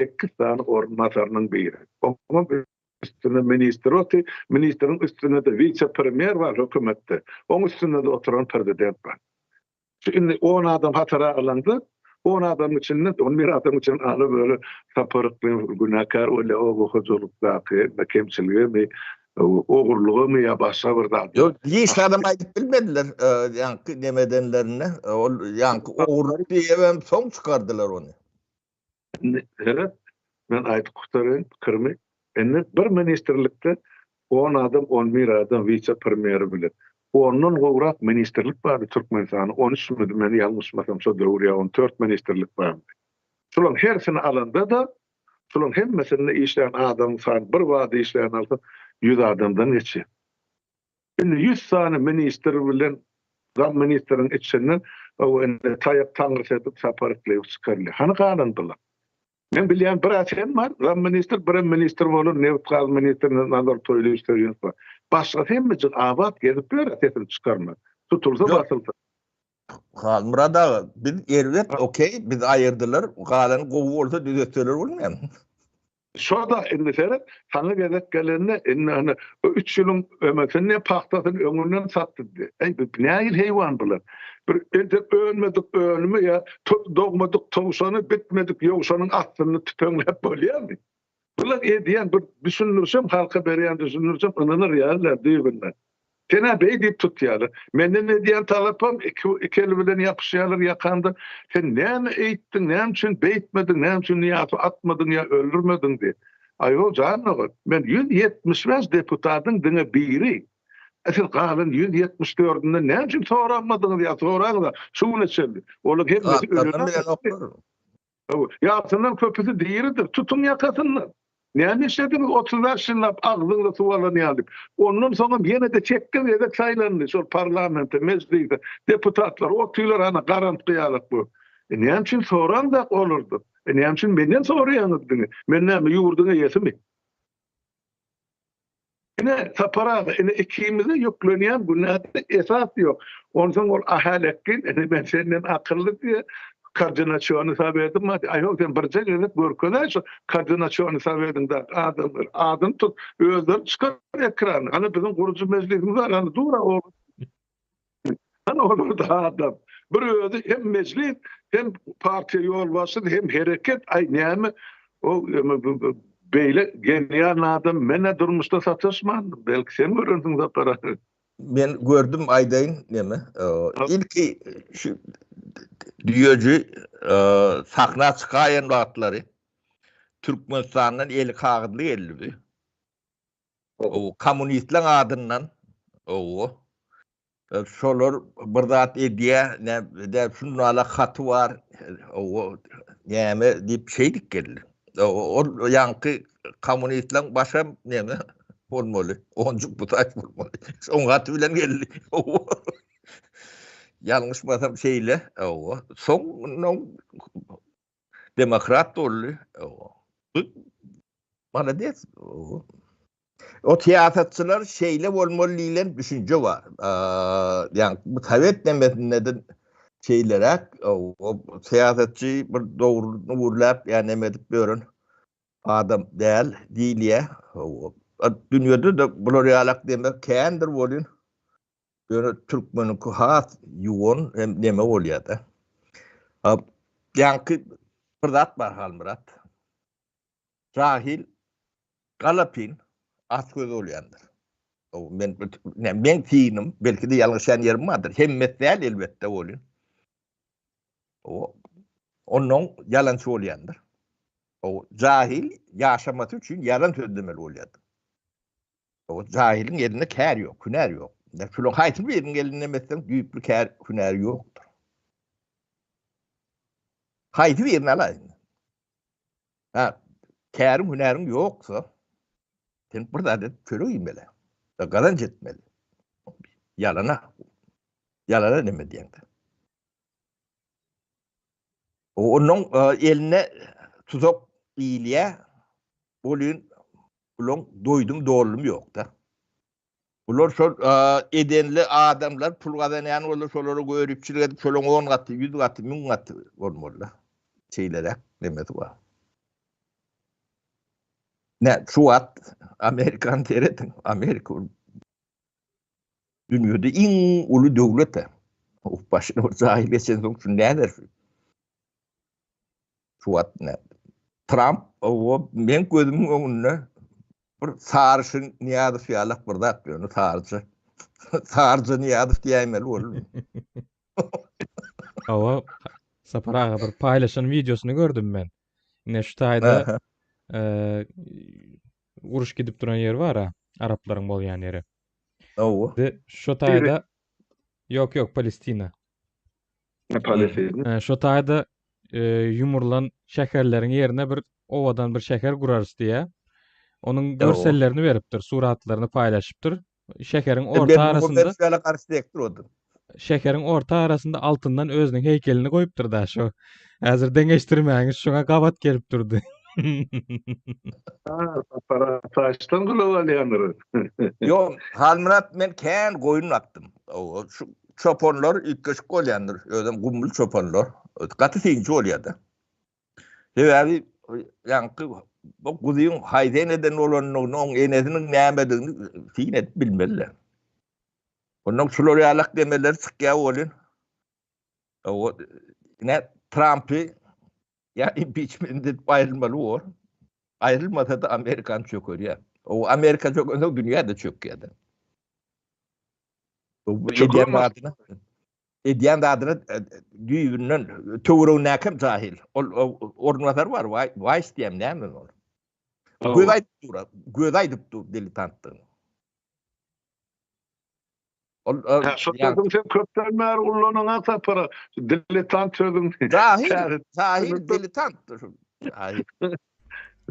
sekiz sany orunbasarynyň biri. Oňam üstünde ministr otyr, ministriň üstünde-de wise-premýer bar hökümetde. Oň üstünde-de oturan prezident bar. Şu indi on adam hatara alanda, on adamyň içinden, on bir adamyň içinden ala-böle Sapar Yklymow günäkär bolýar, oba hojalykdaky hemme kemçiligemi, ogurlygamy ýa başga bir zat. Ýok, hiç adam aýdyp bilmediler, ýaňky neme edenlerinde, ol ýaňky ogurlyk diýibem soň çykardylar ony. Indi seret, men aýdyp gutaraýyn pikirimi. Indi bir ministrlikde on adam, on bir adam wise-premýeri bilen. Ondan gowrak ministrlik bardy Türkmenistanda, on üçmidi, men ýalňyşmasam şo döwür ýa on dört ministrlik bardy. Şolaryň hersini alanda-da, şolaryň hemmesinde işlän adamyň sany bir bada işlän alsa 100 adamdan geçýär. Indi 100 sany ministr bilen zam ministriň içinden o indi taýak taňrysy edip Sapar Yklyýew çykarylýar. Hany galan bular? Men bilýän bir sen bar, zam ministr, birem ministr bolan nebit-gaz ministri Nazar Toýlyýew Söýünow bar. Başgasy hemmejik abat gezip ýör sesini çykarman. Tutulsa basylsa. Halmyrat aga, biz erbet, okey, bizi aýyrdylar, galany gowy bolsa düzetseler bolmaýarmy? Şo-da indi seret, saňa gezek gelende indi ana o üç ýylyň ömesini, pagtasyny öňünden satdy diýdi. Eý, bu nähili heýwan bular? Bir entek önmedik önümi ýa dogmadyk towşany bitmedik ýowşanyň astynda tüpeňläp bolýarmy? Bular edýän bir düşündirişem, halka berýän düşündirişem ynanar ýaly däl düýbünden. Sen-ä beý diýip tutýarlar. Menden edýän talapam iki iki eli bilen ýapyşýarlar ýakanda, Sen näme eýtdiň, näme üçin beýtmediň, näme üçin Nyýazowy atmadyň ýa öldürmediň diýip. Aýo, jan dogan, men 175 deputatyň diňe biri. E siz galan 174-ünden näme üçin soranmadyňyz ýa soraňyz-a şu güne çenli. Olaryň hemmesi ölen. Ýarysyndan köpüsi diridir. Tutuň ýakasyndan. Näme işlediňiz 35 ýyllap agzyňyza suw alan ýaly diýip. Ondan soňam ýene-de sekiz gezek saýlandy şol parlamente, mejlise, deputatlar otyrlar hany garantgy ýalak bolup. E näme üçin soraňzak olardan? E näme üçin menden soraýaňyz diňe? Men näme ýurduň eýesimi? Ine, Sapar aga, ine ikimize ýüklenýän günäde esas ýok. Onsoň ol Ahalekgin, ine men senden akylly diýýär, koordinasiony sowetim bar diýýär. Aýol sen birje gezek görkezäý şu koordinasiony sowetiňdäki adamlary. Adyny tut, özleri çykar ekrana. Hany biziň gurujy mejlisimiz bar, hany dur-a oglum. Hany olarda adam. Bir özi hem mejlis, hem partiýa ýolbaşçysy, hem hereket, aý näme o beýle genial adam men-ä durmuşda sataşmandym. Belki sen görensiň Sapar aga. Men gördüm aýdaýyn neme. Ilki şu düýeji sahna çykaýan wagtlary Türkmenistandan eli kagyzly geldi bi. O kommunistleň adyndan owo. Şolar bir zat edýär, näme şunala haty bar, owo näme diýip şeýdip geldi. Ol ýaňky kommunistleň başam näme bolmaly, onjuk bu taý bolmaly. Şoň haty bilen geldi. Owo. Ýalňyşmasam şeýle, owo. Soň Demokrat boldy. Malades. O syýasatçylar şeýle bolmaly diýlen düşünje bar. Ýagny bu sowet nemesinde de şeýleräk o syýasatçy bir dogrulyny gürläp ýa neme edip ýören adam däl diýilýär. Dünýede de bular ýalak demek kändir bolýan. Ýöne türkmeniňki has ýuwan hem neme bolýar-da. Ýaňky bir zat bar Halmyrat. Jahil galapyn açgöz bolýandyr. Men men synym, belki-de ýalňyşýan ýerim bardyr. Hemmesi däl elbetde welin. O ondan ýalançy bolýandyr. O jahil ýaşamasy üçin ýalan sözlemeli bolýardy. O jahiliň elinde kär ýok, hünär ýok. Şularyň haýsy biriniň elinde etseň düýpli kär, hünär ýokdur. Haýsy birini alaýyn? Ha, käriň, hünäriň ýoksa, sen bir zat edip çörek iýmeli. Gazanç etmeli. Ýalana. Ýalana neme diýeňde. Onuň eline tuzak iýilýär. Bolýun bulaň doýdum doldum ýokda. Bular şol edenli adamlar pul gazanýan bolsa şolara göripçilik edip şolaň 10 gaty, 100 gaty, 1000 gaty bolmaly. Şeýleräk nemesi bar. Ne şu wagt Amerikan serediň, Amerika dünýede iň uly döwlet. Of başyna bir jaý geçen soň şu näder şu? Şu wagt ne? Trump o men gözümiň öňünde bir saryşyn Nyýazow ýalak bir zat ýöne saryja. Saryja Nyýazow diýäýmeli boldy. Hawa, Sapar aga bir paýlaşan wideosyny gördüm men. Ine şu taýda uruş gidip duran ýer bar-a, araplaryň bolýan ýeri. Hawa. Şu taýda Ýok, ýok, Palestina. Palestina. Şo taýda ýumrulan şäherleriň ýerine bir owadan bir şäher gurarys diýýär. Onuň görsellerini beripdir, suratlaryny paýlaşypdyr. Şäheriň orta arasynda Şäheriň orta arasynda altyndan özüniň heýkelini goýupdyr da şo. Häzir deňeşdirmäňiz şoňa gabat gelip durdy. Taşdan gulak alýandyr. Ýok, Halmyrat men kän goýun bakdym. Şu çopanlar üýtgeşik bolýandyr. Özem gumly çopanlar. Gaty synçy bolýar-da. Sebäbi ýaňky bu guzyň haýsy eneden bolanyny, oň enesiniň nämedigini syn edip bilmeliler. Ondan şular ýalak demeler çykýar welin. O ne Trumpy ýa impeachment edip aýrylmaly bor. Aýrylmasa-da Amerikany çökerýär. O Amerika çökensoň dünýä-de çökýär. Edýän zadyna edýän zadyna düýbünden töweregindäkem jahil. Ol orunbasar bar, Waýs diýen näme ol? Göz aýdyp dur, göz aýdyp dur diletantdygyny. Ol şo sözüň sen köpden bäri ullanyňa Sapara. Diletant sözüň. Jahil, jahil diletant. Jahil.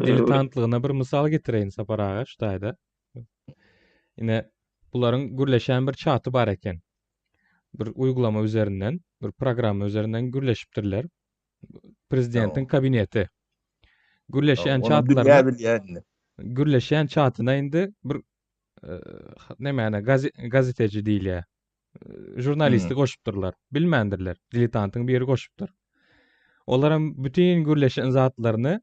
Diletantlygyna bir mysal getireýin Sapar aga şu taýda. Ine bularyň gürleşen bir çaty bar eken. Bir uygulama üzerinden, bir programma üzerinden gürleşipdirler. Prezidentiň kabineti. Gürleşen çatlaryna gürleşen çatyna indi bir nemäne gazeteji diýilýär. Žurnalisti goşupdyrlar. Bilmändirler. Diletantyň biri goşupdyr. Olaram bütin gürleşen zatlaryny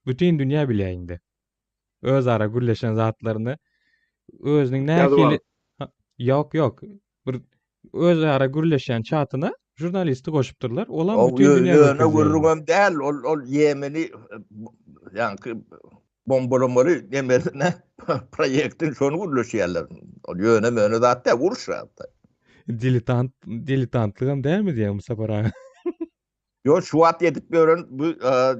bütin dünýä bilýär indi. Özara gürleşen zatlaryny özüniň nähili Ýok, ýok. Bir özara gürleşýän çatyna žurnalisti goşupdyrlar. Olam bütin dünýä Ýöne gürrüňem däl, ol ol Ýemeni ýaňky bombalamaly nemesine proýektin şony gürleşýärler. Ol ýöne möne zat däl, uruş zat. Diletant, diletantlygam dälmi diýýän bu Sapar aga? Ýok, şu wagt edip ýören bu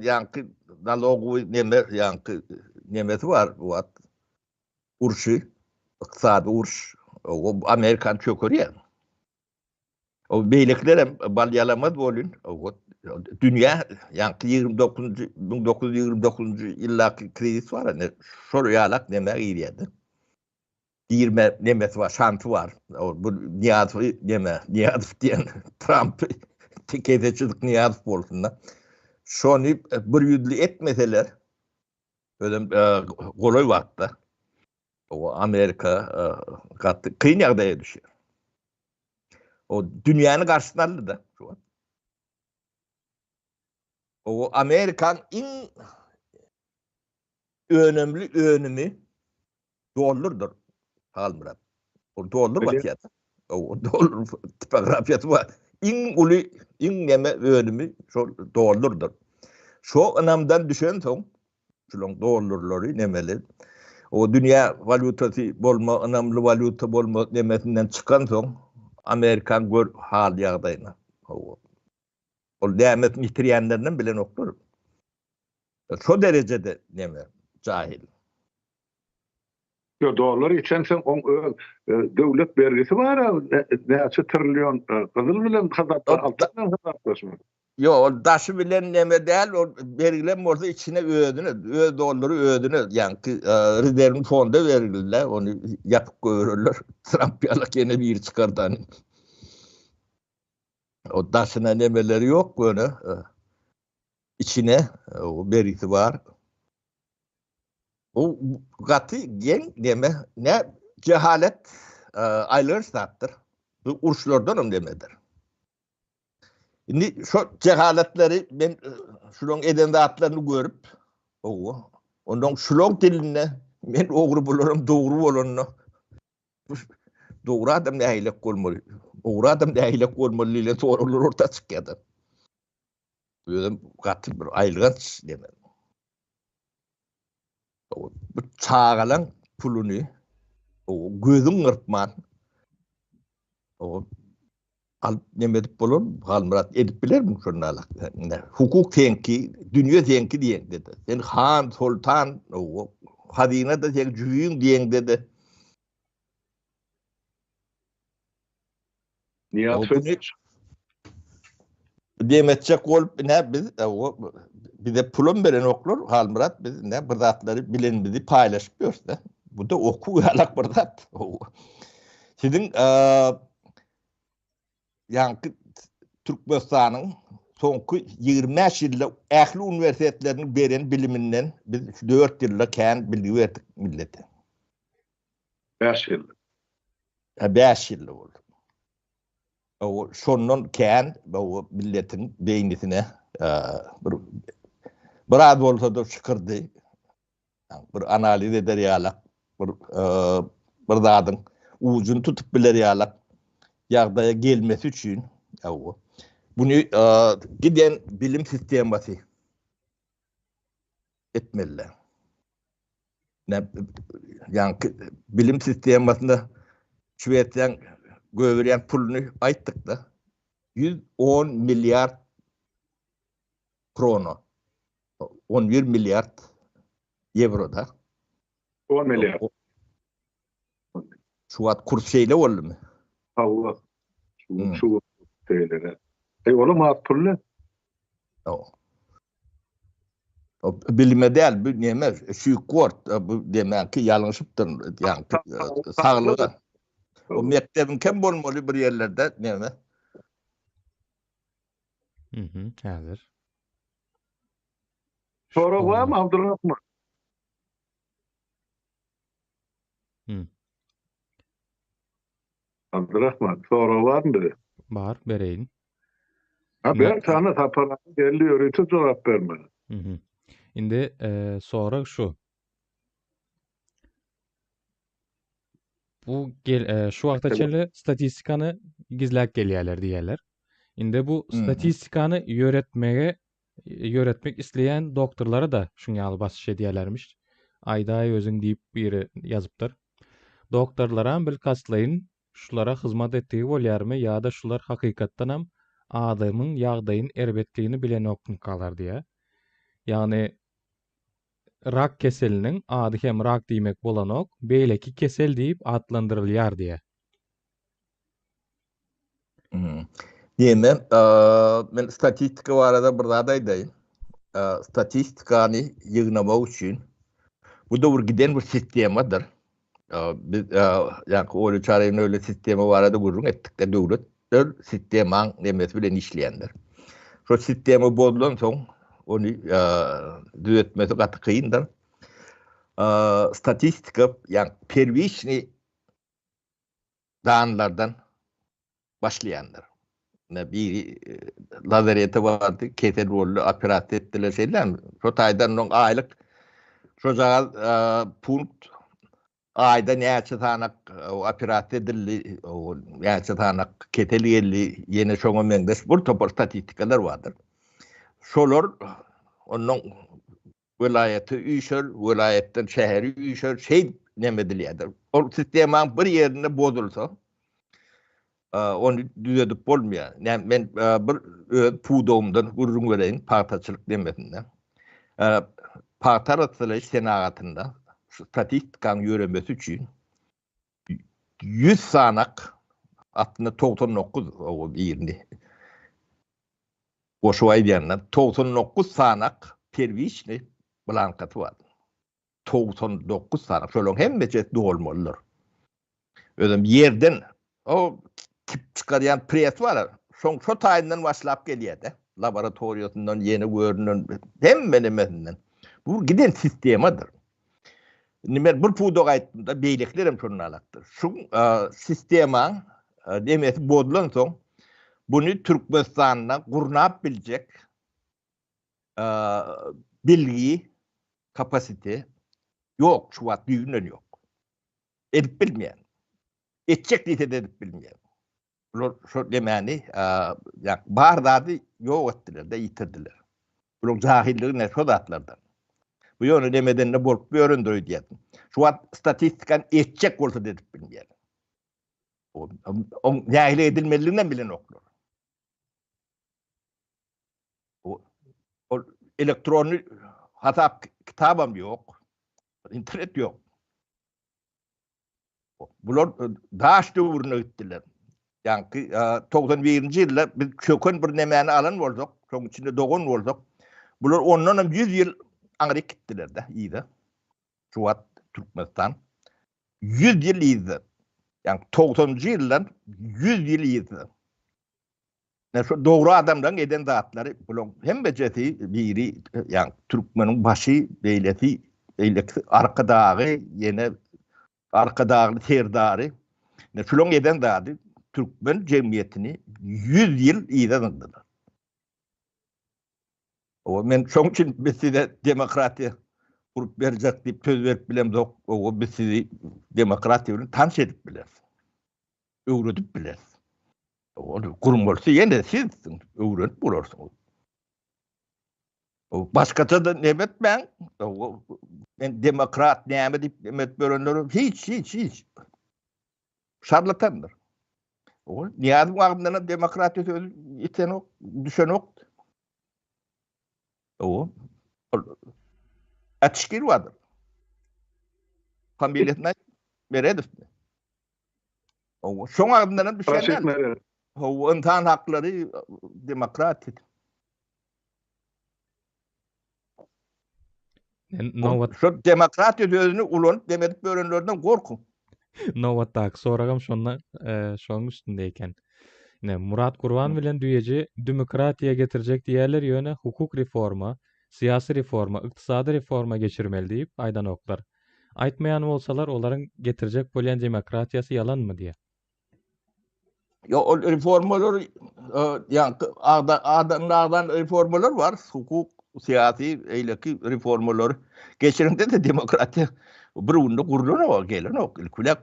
ýaňky nalogowy neme ýaňky nemesi bar bu wagt. Urşy, ykdysady uruş, o Amerikany çökerýär. O beýlekiler hem bal ýalamaz bolun. O dünýä ýaňky 29-njy 1929-njy ýyldaky krizis bar indi. Şol ýalak neme girýärdi. Girme nemesi bar, şansy bar. O bu Nyýazowy neme, Nyýazow diýen Trump kese çyzyk Nyýazow bolsun-da. Şony bir ýüzli etmeseler, özem golaý wagtda o Amerika gaty kyn ýagdaýa düşýär. O dünýäni garşysyna aldy-da şu wagt. O Amerikan iň önemli önümi dollardyr Halmyrat. O dollar batýar. O dollar tipografiýasy bar. Iň uly, iň neme önümi şol dollardyr. Şo ynamdan düşensoň, şulaň dollarlary nemeli. O dünýä walýutasy bolma, ynamly walýuta bolma nemesinden çykansoň, Amerikan gör hal ýagdaýyna. Hawa. Ol nämesini ýitirýänlerinem bilenoklar. Şo derejede neme, jahil. Ýo dollar ýitensoň oň öz döwlet bergisi bar-a näçe trillion gyzyl bilen hasapla altyn bilen hasaplaşmaly. Ýok ol daşy bilen neme däl ol bergilem bolsa içine özüne öz dollary özüne ýaňky rezerwni fonda bergilde ony ýapyp goýbererler Tramp ýalak ýene biri çykardy hany. O daşyna nemeleri ýok ýöne içine bergisi bar. Bu gaty geň neme, ne jehalet aýlanyş zatdyr. Bu uruşlardan hem nemedir. Indi şu jehaletleri men şulaň eden zatlaryny görüp, owa, ondan şulaň dilinde men ogry bularam dogry bolanda dogry adam nähilek bolmaly? Ogry adam nähilek bolmaly diýlen soraglar orta çykýar. Özüm gaty bir aýylganç neme. Bu çagalaň puluny gözüň gyrpman alyp neme edip bolar? Halmyrat edip bilermi şonda alak? Hukuk seňki, dünýe seňki diýeňde-de. Sen han, soltan, hazyna-da seň jübüň diýeňde-de. Niýaz Demetjek bolup ine biz bize pulam berenoklar Halmyrat biz ine bir zatlary bilenimizi paýlaşyp ýörüs-de. Bu da okuw ýalak bir zat. Siziň ýaňky Türkmenistanyň soňky 25 ýylda ähli uniwersitetleriniň beren biliminden biz 4 ýylda kän bilgi berdik millete. 5 ýylda. Ha 5 ýylda boldy. O şondan kän bu milletiň beýnisine bir biraz bolsa-da şykyrdy. Bir analiz eder ýalak, bir bir zadyň ujuny tutup biler ýalak ýagdaýa gelmesi üçin buny giden bilim sistemasy etmeliler. Ýaňky bilim sistemasynda Şwesiýaň göberýän puluny aýtdyk-da. 110 milliard krona. 11 milliard ýewro-da. 10 milliard. Şu wagt kurs şeýle boldumy? Hawa. Şu şeýle. Eý, olam az pul-da. Bilime däl, bu neme, şüýkgort, bu demäki ýalňyşypdyr, ýaňky saglyga. O mekdebiň kem bolmaly bir ýerlerde, neme? Mhm, häzir. Sorag barmy Abdurrahman? Hmm. Abdurrahman, sorag barmy bize? Bar, bereýin. Ha, ber sana Sapar aga geldi ýörite jogap bermäge. Mhm. Indi e, sorag şu. Bu gel, e, şu wagta çenli statistikany gizläp gelýärler diýýärler. Indi bu statistikany ýöretmege ýöretmek isleýän doktorlara-da şuň ýaly basyş edýärlermiş. Aýdaý özüň diýip biri ýazypdyr. Doktorlaram bilkastlaýyn şulara hyzmat etdigi bolýarmy ýa-da şular hakykatdanam adamyň ýagdaýyn erbetligini bilenokmykalar diýýär. Ýagny rak keseliniň ady hem rak diýmek bolanok, beýleki kesel diýip atlandyrylýar diýýär. Diýme, men statistika barada bir zat aýdaýyn. Statistikany ýygnamak üçin bu döwür giden bir sistemadyr. Biz ýa-da Oýly Çaryýewiň öyle sistema barada gürrüň etdik-de, döwletler sistemaň nemesi bilen işleýändir. Şol sistema bozulan soň ony düzetmesi gaty kyndyr. Statistika, ýa-da perwiçni danlardan başlaýandyr. Ine biri lazarete bardy, kesel boldy, operasiýa etdiler, şeýlemi? Şo taýdan onuň aýlyk şojagaz punkt aýda näçe sanak operasiýa edildi, näçe sanak kesel geldi, ýene şoňa meňzeş bir topar statistikalar bardyr. Şolar ondan. Welaýata üýşer, welaýatdan şähere üýşer, şeýdip neme edilýärdir. Ol sistemaň bir ýerinde bozulsa, ony düzedip bolmaýar. Näme men bir öz pudagymdan gürrüň bereýin, pagtaçylyk nemesinde. Pagta arassalaýyş senagatynda şu statistikanyň ýöremesi üçin 100 sanak, aslynda 99 o birini goşup aýdýanda 99 sanak perwiçnyý blankasy bar. 99 sanak. Şolaryň hemmesi dolmalydyr. Özem ýerden o kip çykarýan pres bar. Şoň şo taýyndan başlap gelýär-de. Laboratoriýasyndan, ýene göründen, hemme nemesinden. Bu giden sistemadyr. Indi men bir pudak aýtdym-da, beýlekiler hem şondan alakdyr. Şu sistemaň nemesi bozulan soň, buny Türkmenistanda gurnap biljek bilgi, kapasite ýok, şu wagt düýbünden ýok. Edip bilmeýär. Etjek diýse-de edip bilmeýär. Bular şo nemäni, ýa bar zady ýok etdiler-de, ýitirdiler. Bularyň jahilligi ne şo zatlardan. Bu ýöne nemeden-de bolup ýörendir öýdýärdim. Şu wagt statistikany etjek bolsa-da edip bilmeýär. Oň nähili edilmelidiginem bilenoklar. Ol elektronny hasap kitabam ýok. Internet ýok. Bular daş döwrüne gitdiler. Ýaňky 91-nji ýylda biz çöken bir nemäni alan bolsak, şoň içinde dogan bolsak, bular ondan hem 100 ýyl aňryk gitdiler-de, yza. Şu wagt Türkmenistan 100 ýyl yzda. Ýagny 90-njy ýyldan 100 ýyl yzda. Ine şu dogry adamlaryň eden zatlary bulaň hemmejesi biri ýagny türkmeniň başy beýlesi beýlekisi arkadagy ýene arkadagly serdary ine şulaň eden zady türkmen jemgyýetini 100 ýyl yza zyňdylar. Owa men şoň üçin biz size demokratiýa gurup berjek diýip söz berip bilemzok. Owa biz sizi demokratiýa bilen tanyş edip bileris. Öwredip bileris. Ol gurmalysy ýene siz öwrenip bolarsyňyz. Başgaça-da neme etmäň. Men demokrat näme diýip neme edip ýörenler hiç hiç hiç. Şarlatandyr. Ol Nyýazowyň agzyndan hem demokratiýa sözi ýetenok, düşenok. O ol Ätişgir bardyr. Familiýasyny aýt, Meredow. Hawa, şoň agzyndan hem düşen däl. Hawa, ynsan haklary, demokratiýa. Nobat. Şo demokratiýa sözüni ulanyp dem edip ýörenlerden gorkuň. Nobatdaky soragam şonda, e, şonuň üstünde eken. Ine, Murat Gurban bilen Düýeji demokratiýa getirjek diýýärler, ýöne hukuk reforma, syýasy reforma, ykdysady reforma geçirmeli diýip aýdanoklar. Aýtmaýan bolsalar olaryň getirjek bolýan demokratiýasy ýalanmy diýýär. Ýok, ol reformalar ýaňky agdan reformalar bar, hukuk, syýasy, eýleki reformalary geçiriňde-de demokratiýa bir günde gurlanok, gelenok. Ilki bilen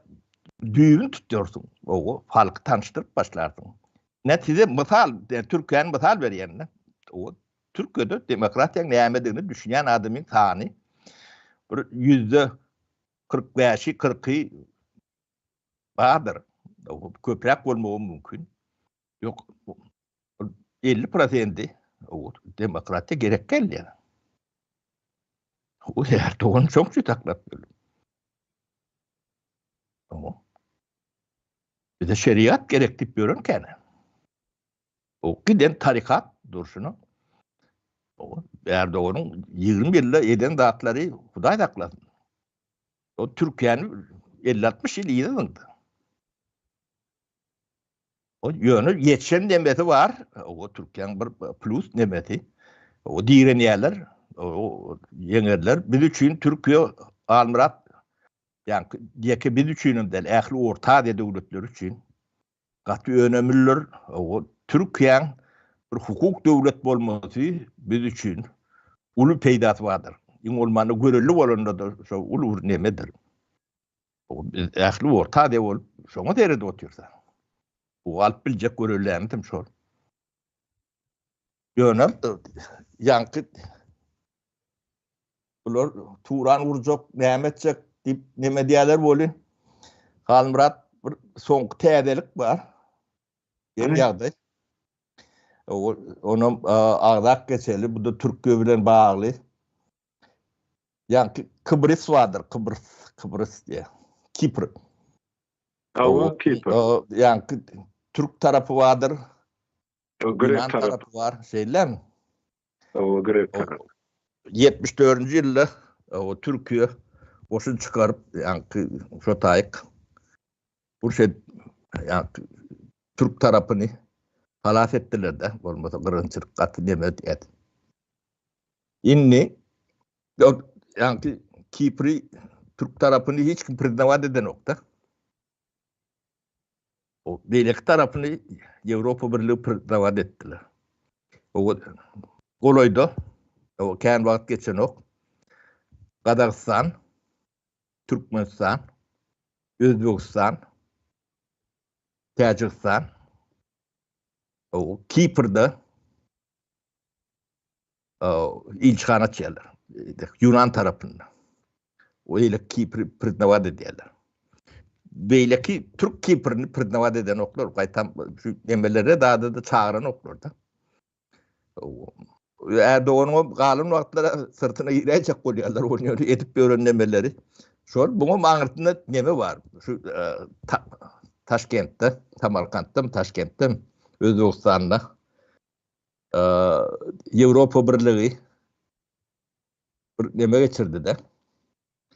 düýbüni tutýarsyň, owo, halky tanyşdyryp başlarsyň. Ine size mysal, Türkiýäni mysal berýän-de. Owo, Türkiýede demokratiýanyň nämedigini düşünýän adamyň sany bir %45-i, 40-y bardyr. Köpräk bolmagy mümkin. Ýok, 50 prosendi demokratiýa gerek gelýär. O Erdogan şoň üçin saklap ýör. Bize şeriat gerek diýip ýören käne. O giden tarykat durşuna o Erdoganyň 20 ýylda eden zatlary Hudaý saklasyn. O Türkiýäni 50-60 ýyl yza zyňdy. O ýöne ýetişen nemesi bar. O Türkiýäniň bir plus nemesi. O direnýärler, o ýeňerler. Biz üçin Türkiýe Almyrat ýa-ni ýeke biz üçin hem däl, ähli Orta Aziýa döwletleri üçin Gaty önemlidir. O Türkiýäň bir hukuk döwlet bolmasy biz üçin uly peýdasy bardyr. Iň bolmanda görelde bolanda-da şo uly bir nemedir. Biz ähli Orta Aziýa bolup şoňa seredip otyrys. Bu alyp biljek görellämiz hem şol. Ýöne ýaňky. Bular Turan gurjak, näme etjek diýip neme diýýärler welin, Halmyrat bir soňky täzelik bar. Geň ýagdaý. Onam agzap geçeli, bu-da Türkiýe bilen bagly. Ýaňky Kybrys bardyr, Kybrys, Kybrys diýýär. Kipr. Hawa, Kipr. Ýaňky türk tarapy bardyr. Grek tarapy bar, şeýlemi? Hawa, grek tarapy. 74-nji ýylda o Türkiýe goşun çykaryp, ýaňky şo taýyk uruş edip, ýaňky türk tarapyny halas etdiler-de, bolmasa gyrgynçylyk gaty neme edýärdi. Indi ýaňky Kipri türk tarapyny hiç kim priznawat edenok-da. O beýleki tarapyny Ýewropa Birligi priznawat etdiler. O golaýda, o kän wagt geçenok. Gazagystan, Türkmenistan, Özbegistan, Täjigistan, o Kiprde ilçihana açýarlar. Ýunan tarapynda. O eýle Kipri priznawat edýärler. Beýleki türk Kiprini priznawat edenoklar, gaýtam şu nemelere dada-da çagyranoklar-da. Erdoganyň galan wagtlary syrtyna giräýjek bolýarlar, ony ýöne edip ýören nemeleri. Şol buňam aňyrsynda neme bar? Şu Taşkentde, Samarkantda, Taşkentde, Özbegistanda Ýewropa Birligi bir neme geçirdi-de.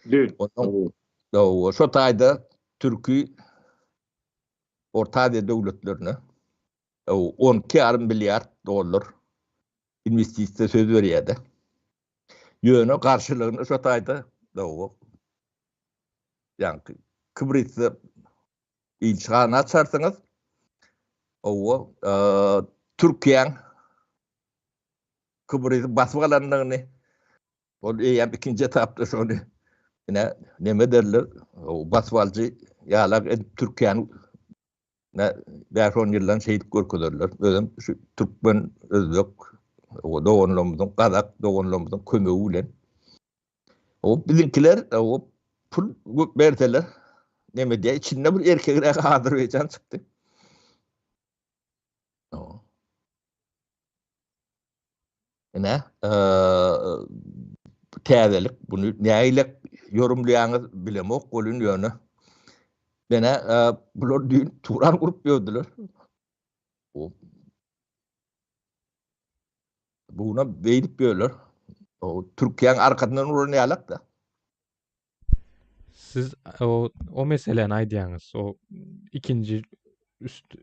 Düýn. Ondan şo taýda türki Orta Aziýa döwletlerine 12 ýarym milliard dollar inwestisiýa söz berýär-de. Ýöne garşylygyny şo taýda ýaňky Kıbrysda ilçihana açarsyňyz, owa, Türkiýäň Kıbrysy basyp alandygyny, ol eýýäm ikinji etapda şony ine neme ederler, basyp alyjy ýalak edip Türkiýäni bäş-on ýyldan şeýdip görkezerler. Özem şu türkmen, özbek doganlarymyzyň, gazak doganlarymyzyň kömegi bilen. O biziňkiler o pul berseler neme diýä içinde bir erkegräk Azerbaýjan çykdy. Ine, täzelik bunu nägilek ýorumlaýaňyz bilemok welin ýöne. Menä bular düýn Turan gurup ýördüler. Buna beýdip ýörler. O Türkiýäň arkasyndan uran ýalak-da. Siz o, o meseläni aýdýaňyz. O ikinji üst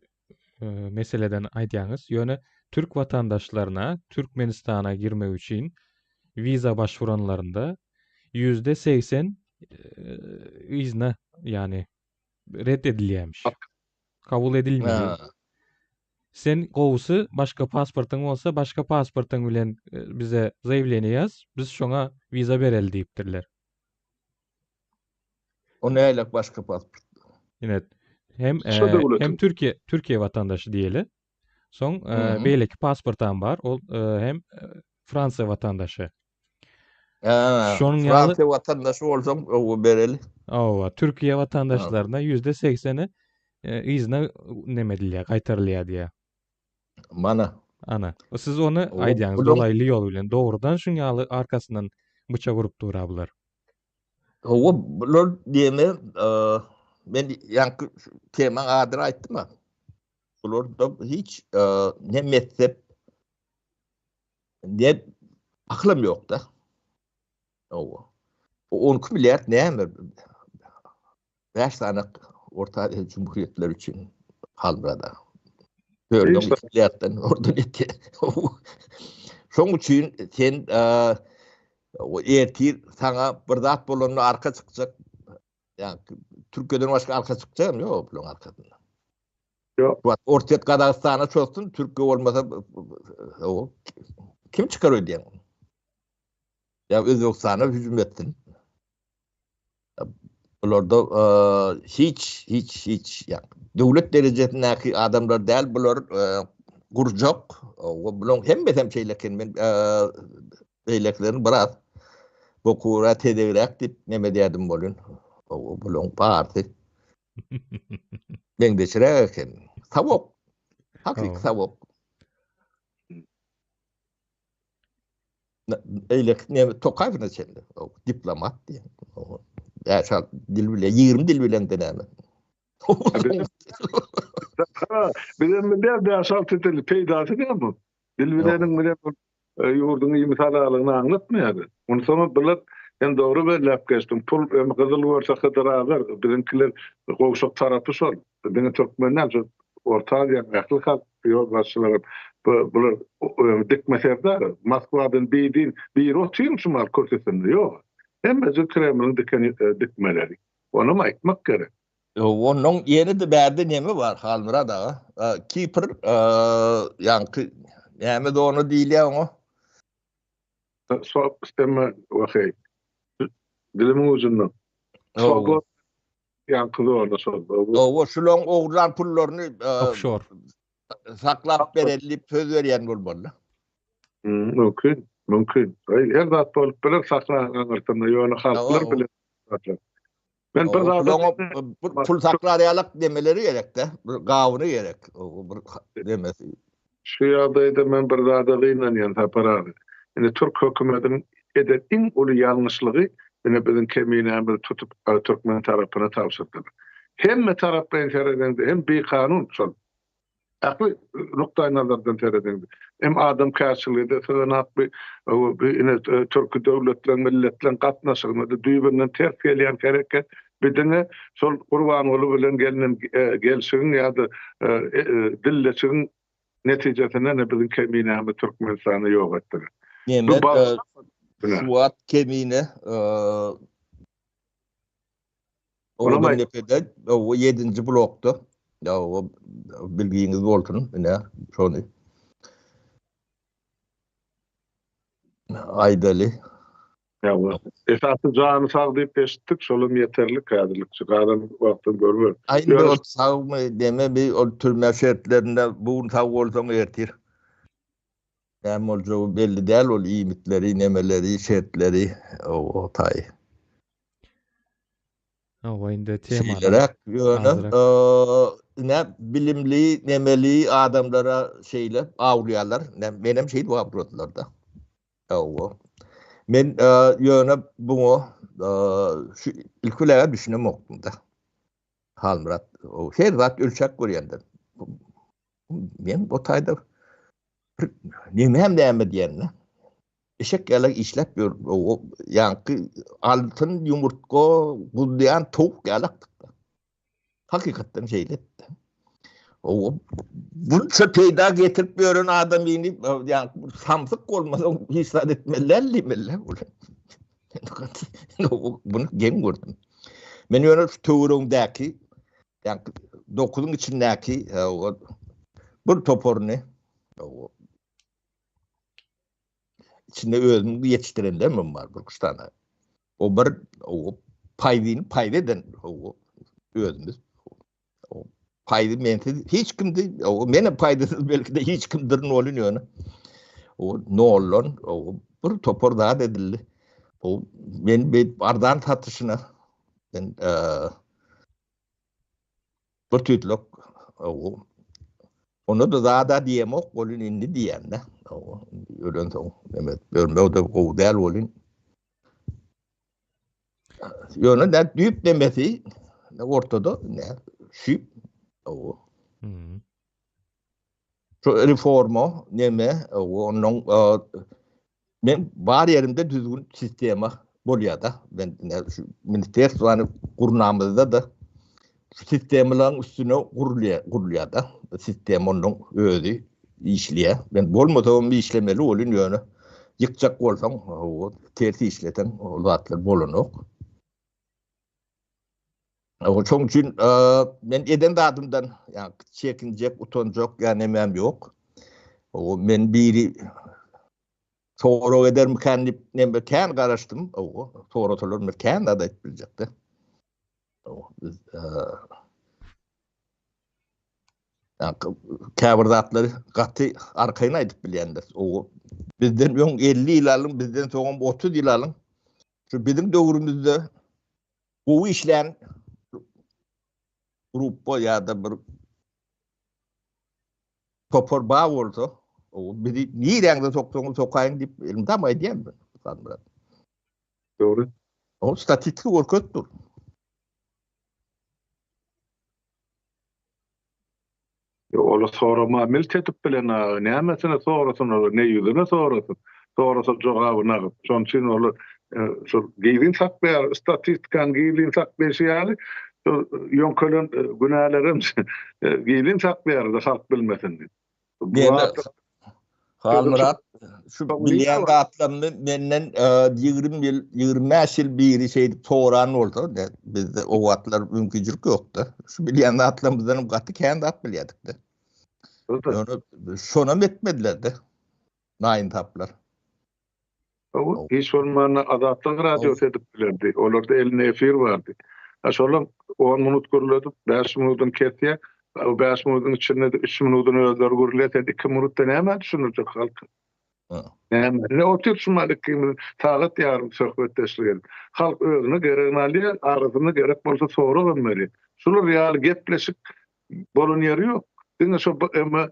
e, meseleden aýdýaňyz. Ýöne türk watandaşlaryna Türkmenistana girmek üçin wiza başvuranlarynda %80 e, yzyna ýani red edilýärmiş. Kabul edilmeýär. Sen gowusy başga pasportyň bolsa başga pasportyň bilen e, bize zaýawleniýe ýaz, biz şoňa wiza bereli diýipdirler. O nälik başga pasport? Ine hem e, hem Türkiýe Türkiýe watandaşy diýeli. Soň e, beýleki pasportam bar, ol e, hem e, Fransiýa watandaşy. Şonuň ýaly Fransiýa watandaşy bolsaň, owa bereli. Owa, Türkiýe watandaşlaryna %80-i e, yzyna neme edilýär, gaýtarylýar diýýär. Mana. Ana. Siz ony aýdýaňyz dolaýly ýol bilen. Dogrudan şuň ýaly arkasyndan bıçak urup dur bular. Hawa, bular diýme, e, men ýaňky temaň adyny aýtdym-a. Bularda hiç e, ne mezhep Ne akylam ýok-da. Hawa. 12 milliard näme? 5 sany Orta Aziýa Cumhuriyetleri üçin Halmyrada. 4 milliarddan oradan etdi. Şoň üçin sen ertir saňa bir zat bolanda arka çykjak. Ýa Türkiýeden başga arka çykjak ýok bularyň arkasynda. Ýok. Bak Orsýet Gazagystana çozsun, Türkiýe bolmasa o kim çykar öýdýäň? Ýa Özbegistana hüjüm etsin. Bularda hiç hiç hiç ýa döwlet derejesindäki adamlar däl bular gurjak. O bularyň hemmesi hem şeýle eken. Men beýlekilerini biraz. Bokuwra tezegräk diýip neme diýerdim bolun. O bulaň barysy meňzeşräk eken. Sawok. Hakyky sawok. Eýleki neme Tokaýew çenli. Diplomat diýen. Bäş alt dil bile, 20 dil bilen de näme. Bizem bilýär bäş-alty dil peýdasy näme? Dil bileniň bilen ýurduň imisalalygyny aňlatmaýar. Onsoňam bular sen dogry belläp geçdiň. Pul hem gyzyl görse Hydyr azar. Biziňkiler gowşak tarapy şol. Diňe türkmen däl, şu Orta Aziýanyň ähli halk ýolbaşçylary bular dikme serdar. Moskwadan bidin biri otyrmy şu mal kürsüsinde? Ýok. Hemmesi Kremliň diken dikmeleri. Onam aýtmak gerek. Onnoň ýene-de bärde neme bar Halmyrat aga? Kipr ýaňky näme zona diýilýär oňa? Swap sistema waheý. Dilimiň ujunda. Swap ýaňky zona şol. Owa, şulaň ogurlan pullaryny Offshore. saklap bereli diýip söz berýän bolmaly. Mümkin, mümkin. Her zat bolup biler sahnanyň aňyrsynda, ýöne halklar bilen. Men bir zada pul saklar ýalak demeleri gerekde. Bir gawuny gerek. Bir demesi. Şu ýagdaýda men bir zada gynanýan Sapar aga. Indi türk hökümetiniň eden iň uly ýalňyşlygy ine biziň keminämizi tutup türkmen tarapyna tabşyrdylar. Hemme taraplaýyn seredeňde hem bikanun şol. Ähli nukdaýnazardan seredeňde, hem adamkärçilige-de syganakly, ine, türki döwletleriň, milletleriň gatnaşygyna-da düýbünden ters gelýän hereket. Bi diňe şol Gurbanguly bilen gelnen gelşigiň ýa-da dilleşigiň netijesinde ine biziň Keminämizi Türkmenistanda ýok etdiler. Neme, şu wagt Kemine Owadan depede, o 7-nji blokda. Ya o bilgiňiz bolsun, ine şony. Aýdaly. Ya esasy jany sag diýip eşitdik, şolam ýeterlik häzirlikçe. Galan wagtdan görüber. Aý indi ol sagmy deme bir ol türme şertlerinde bu gün sag bolsaň ertir. Näme boljagy belli däl ol iýmitleri, nemeleri, şertleri o taý. Hawa indi tema. Şeýleräk ýöne ine bilimli, nemeli adamlara şeýle awlaýarlar. Menem şeýdip awladylar-da. Hawa. Men ýöne buňa şu ilki bilen düşünemokdym-da. Halmyrat, her zat ölçäp görýändir. Men o taýda bir nemem näme diýende. Eşek ýaly işläp ýör. O ýaňky altyn ýumurtga guzlaýan towuk ýalakdyk. Hakykatdan şeýle. O bunça peýda getirip ýören adamyny ýaňky samsyk bolmasa hiç zat etmeli däl diýmeli. Bunu geň gördüm. Men ýöne şu töweregimdäki ýaňky dokuzyň içindäki bir toparyny içinde özüm ýetişdirenlerim bar bir üç tane. O bir o paýdyny paýda eden o özümiz. O paýdy mensiz hiç kimdi. O menem paýdysyz belki de hiç kimdir nolun ýöne. O noldan o bir topar zat edildi. O men bir arzan satyşyna men e, Bir tüýtlük Onda-da zada diýemok welin indi diýende. Ölensoň neme ölmek-de gowy däl welin. Ýöne nä düýp nemesi ortada nä şüp. Şu reforma neme ondan men bar ýerimde düzgün sistema bolýar-da. Men şu ministerstwany gurnamyzda-da şu sistemalaryň üstüne gurulýar, gurulýar-da. Sistema ondan özi işleýär. Men bolmasa hem işlemeli bolýan ýöne ýykjak bolsaň, ters işleseň ol zatlar bolanok. Şoň üçin men eden zadymdan ýa çekinjek, utanjak ýa nemem ýok. O men biri sorag edermikän diýip neme kän garaşdym. O sorasalar men kän zat aýdyp biljekdi. O biz käbir zatlary gaty arkaýyn aýdyp bilýändir. O bizden öň 50 ýyl alyň, bizden soňam 30 ýyl alyň. Şu biziň döwrümizde gowy işlän gruppa ýa-da bir topar bar bolsa, o bizi niräňde soksaňyz sokaýyň diýip elmydama aýdýan ben. Halmyrat. Dogry. O statistika görkezip dur. Ola sorama milt edip bilen aga, nämesine sorasyn ola, ne ýüzüne sorasyn. Sorasa jogaby nagyt. Şonuň üçin olar şol gizlin saklaýar, statistikany gizlin saklaýşy ýaly, şol ýöňkelen günälerem gizlin saklaýar-da halk bilmesin diýip. Halmyrat, şu bilýän zatlarymy menden 20 ýyl, 25 ýyl biri şeýdip soran bolsa, bizde o wagtlar mümkinçilik ýokdy. Şu bilýän zatlarymyzdan hem gaty kän zat bilýärdik-de. Ýöne şonam etmediler-de. Naýynsaplar. Hawa, hiç bolmanda Azatlyk radiosy edip bilerdi. Olarda elinde efir bardy. Ha şolam 10 minut gürledip, 5 minudyny kesýär. O 5 minudyň içinde-de 3 minudyny özleri gürleýär. Sen 2 minutda näme düşündirjek halka? Näme? Ine otyr şu mahal ikimiz sagat ýarym söhbetdeşlik edip. Halk özüne geregini alýar, arasynda gerek bolsa sorag hem berýär. Şular ýaly gepleşik Bolan ýeri ýok. Diňe şo emma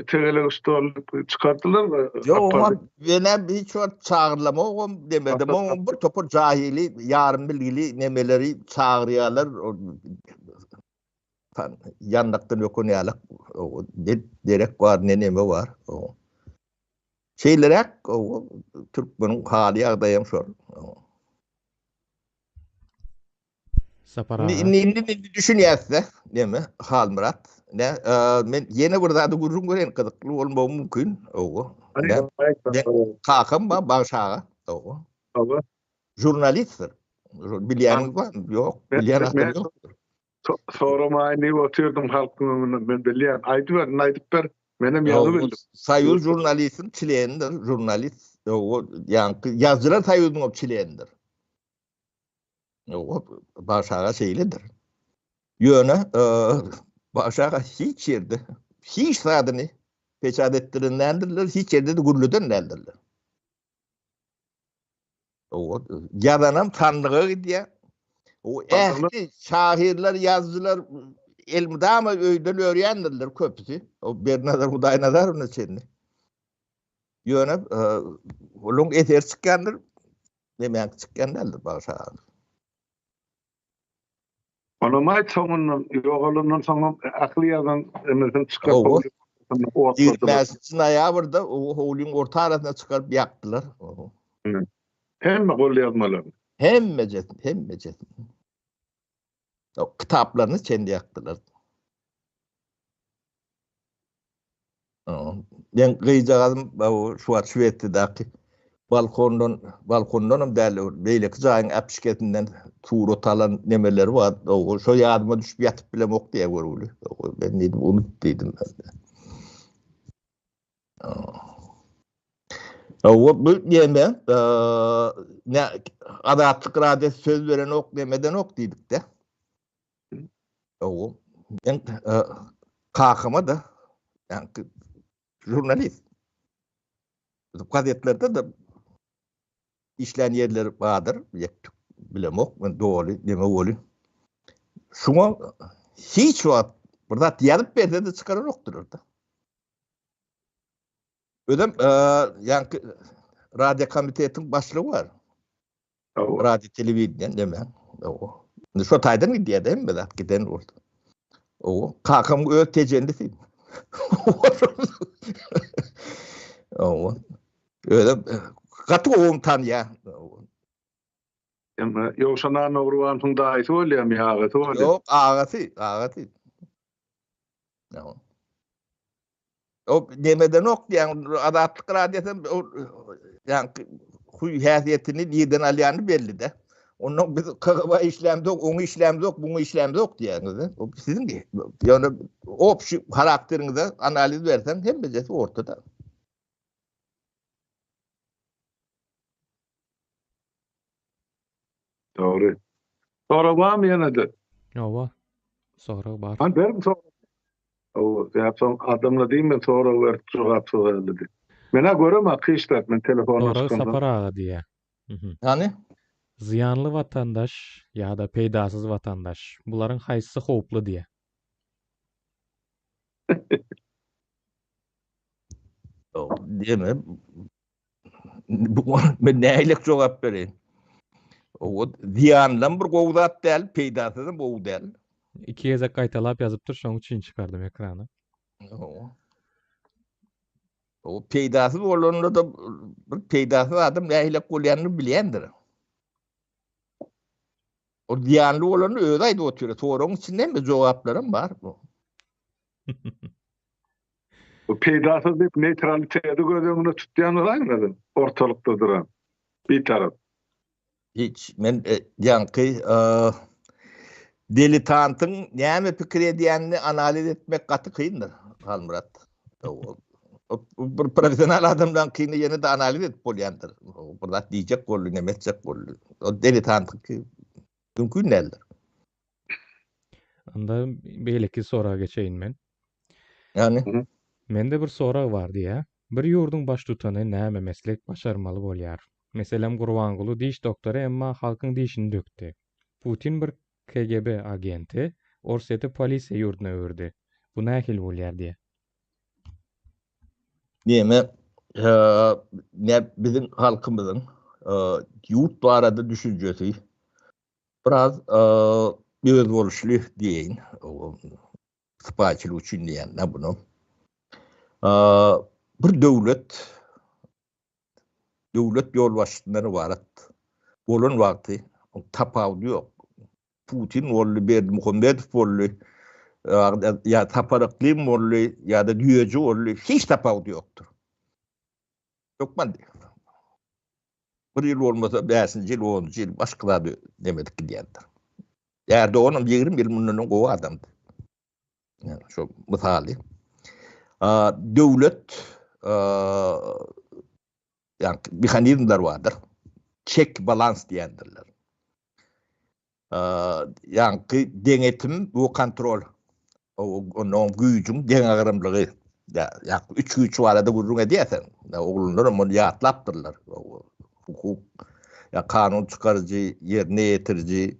tegelek stol çykardylar. Ýok, oňa menem hiç wagt çagyrylamogam demedim. Oňa bir topar jahili, ýarym bilgili nemeleri çagyrýarlar. Ýandakdan öken ýaly ne derek bar, ne neme bar. Şeýleräk türkmeniň haly ýagdaýam şol. Sapar aga. Indi indi indi düşünýäs-de, neme, Halmyrat. Ne, men ýene bir zady gürrüň bereýin, gyzykly bolmagy mümkin. Owa. Kakam bar, Bagşy aga. Owa. Owa. Žurnalistdir. Bilýäniňiz barmy? Ýok, bilýän adam ýokdur. Soramaýyn diýip otyrdym halkyň öňünde. Men bilýän. Aýdyber, indi aýdyp ber. Menem ýazyp bildim. Soýuz žurnalistiň çlenidir, žurnalist. Owa, ýaňky ýazyjylar soýuzynyň çlenidir. Bagşy aga şeýledir. Ýöne Bagşy aga hiç ýerde hiç zadyny peçat etdiren däldirler, hiç ýerde-de gürleden däldirler. Ýazanam sandyga gidýär. O ähli şahyrlar, ýazyjylar elmydama öýden örýändirler köpüsi. O Berdinazar Hudaýnazarowyna çenli. Ýöne olaryň eseri çykýandyr, Demek çykýan däldir Bagşy aga. Onam aýt soňundan ýogalandan soňam ähli ýazan emesini çykaryp Ýigrimi bäşinji noýabrda howlyň orta arasyna çykaryp ýakdylar. Hemme golýazmalaryny. Hemmejesini, hemmejesini. Kitaplaryny çenli ýakdylar. Men gyzjagazym şu wagt Şwesiýadaky balkondan, balkondanam däl, beýleki jaýyň äpişgesinden surat alan nemeleri bar. Şo ýadyma düşüp ýatyp bilemok diýýär görgüli. Men diýdim, unut diýdim. Hawa, bu neme, ne Azatlyk radiosy söz berenok, nemedenok diýdik-de. Hawa. Men kakama da ýaňky žurnalist. Gazetlerde-de işlän ýerleri bardyr, ýek bilemok, men doly neme weli. Şuňa hiç wagt bir zat ýazyp berse-de çykaranokdylar-da. Özem ýaňky radio komitetiň başlygy bar. Radio telewideniýe neme. Indi şo taýdan gidýär-de hemme zat giden boldy. Owa, kakam öz tejenlisi. Owa. Özem gaty gowy tanýar. Emma Ýowşan Annagurbanowyň daýysy bolýarmy ýa agasy bolýar? Ýok, agasy, agasy. O nemedenok diýen Azatlyk radiosy ýaňky huy häsiýetini nirden alýany belli-de. Ondan biz KGB işlämzok, oňy işlämzok, buňy işlämzok diýýäňiz-de. O siziň ýöne obşi harakteriňize analiz berseň hemmejesi ortada. Dogry. Sorag barmy ýene-de? Hawa. Sorag bar. Hany beriň sorag. Hawa, sebäp soň adamlar diýmesin sorag berip jogapsyz galdy diýip. Men-ä göremok hiç zat, men telefondan Sorag Sapar aga diýýär. Hany? Zyýanly watandaş ýa-da peýdasyz watandaş, bularyň haýsysy howply diýýär. Diýme. Bu men nähili jogap bereýin? O zyýanlam bir gowy zat däl, peýdasyzam gowy däl. Iki gezek gaýtalap ýazypdyr, şonuň üçin çykardym ekrana. O peýdasyz bolanda da bir peýdasyz adam nähili bolýanyny bilýändir. O zyýanly bolany özi aýdyp otyr. Soragyň içinde hem jogaplaram bar bu. Bu peýdasyz diýip neutraliteti göz öňünde tutýan aýmadyň. Ortalykda duran. Bitarap. Hiç men e, ýaňky e, diletantyň näme pikir edýänini analiz etmek gaty kyndyr, Halmyrat. Bir professional adamdan kyny ýene de analiz edip bolýandyr. Bir zat diýjek boldy, näme etjek boldy. O diletantyňky mümkin däldir. Onda beýleki soraga geçeýin men. Ýani? Mende bir sorag bar diýýär. Bir ýurduň baştutany näme meslek başarmaly bolýar? Meselem Gurbanguly diş doktory emma halkyň dişini dökdi. Putin bir KGB agenti, Orsýeti polisiýa ýurduna öwürdi. Bu nähili bolýar diýýär. Näme ne biziň halkymyzyň ýurt barada düşünjesi biraz özboluşly diýeýin. Sypaýyçylyk üçin diýýän-de bunu. Bir döwlet döwlet ýolbaşçysyndan ybarat bolan wagty tapawudy ýok. Putin boldy, Berdimuhamedow boldy, ýa Sapar Yklym boldy, ýa-da Düýeji boldy, hiç tapawudy ýokdur. Hökman bir ýyl bolmasa bäşinji ýyl, onunjy ýyl başga zady neme edip gidýändir. Erdoganam 20 ýyl mundan öň gowy adamdy. Yani şu mysaly. Döwlet yani mehanizmler bardyr. Çek balans diýendirler. Ýaňky deňetim we kontrol. Onuň güýjüň deňagramlygy. Ýa üç güýç barada gürrüň edýärsen. Oglanlar hem ony ýatlapdyrlar. Hukuk, ýa kanun çykaryjy, ýerine ýetiriji,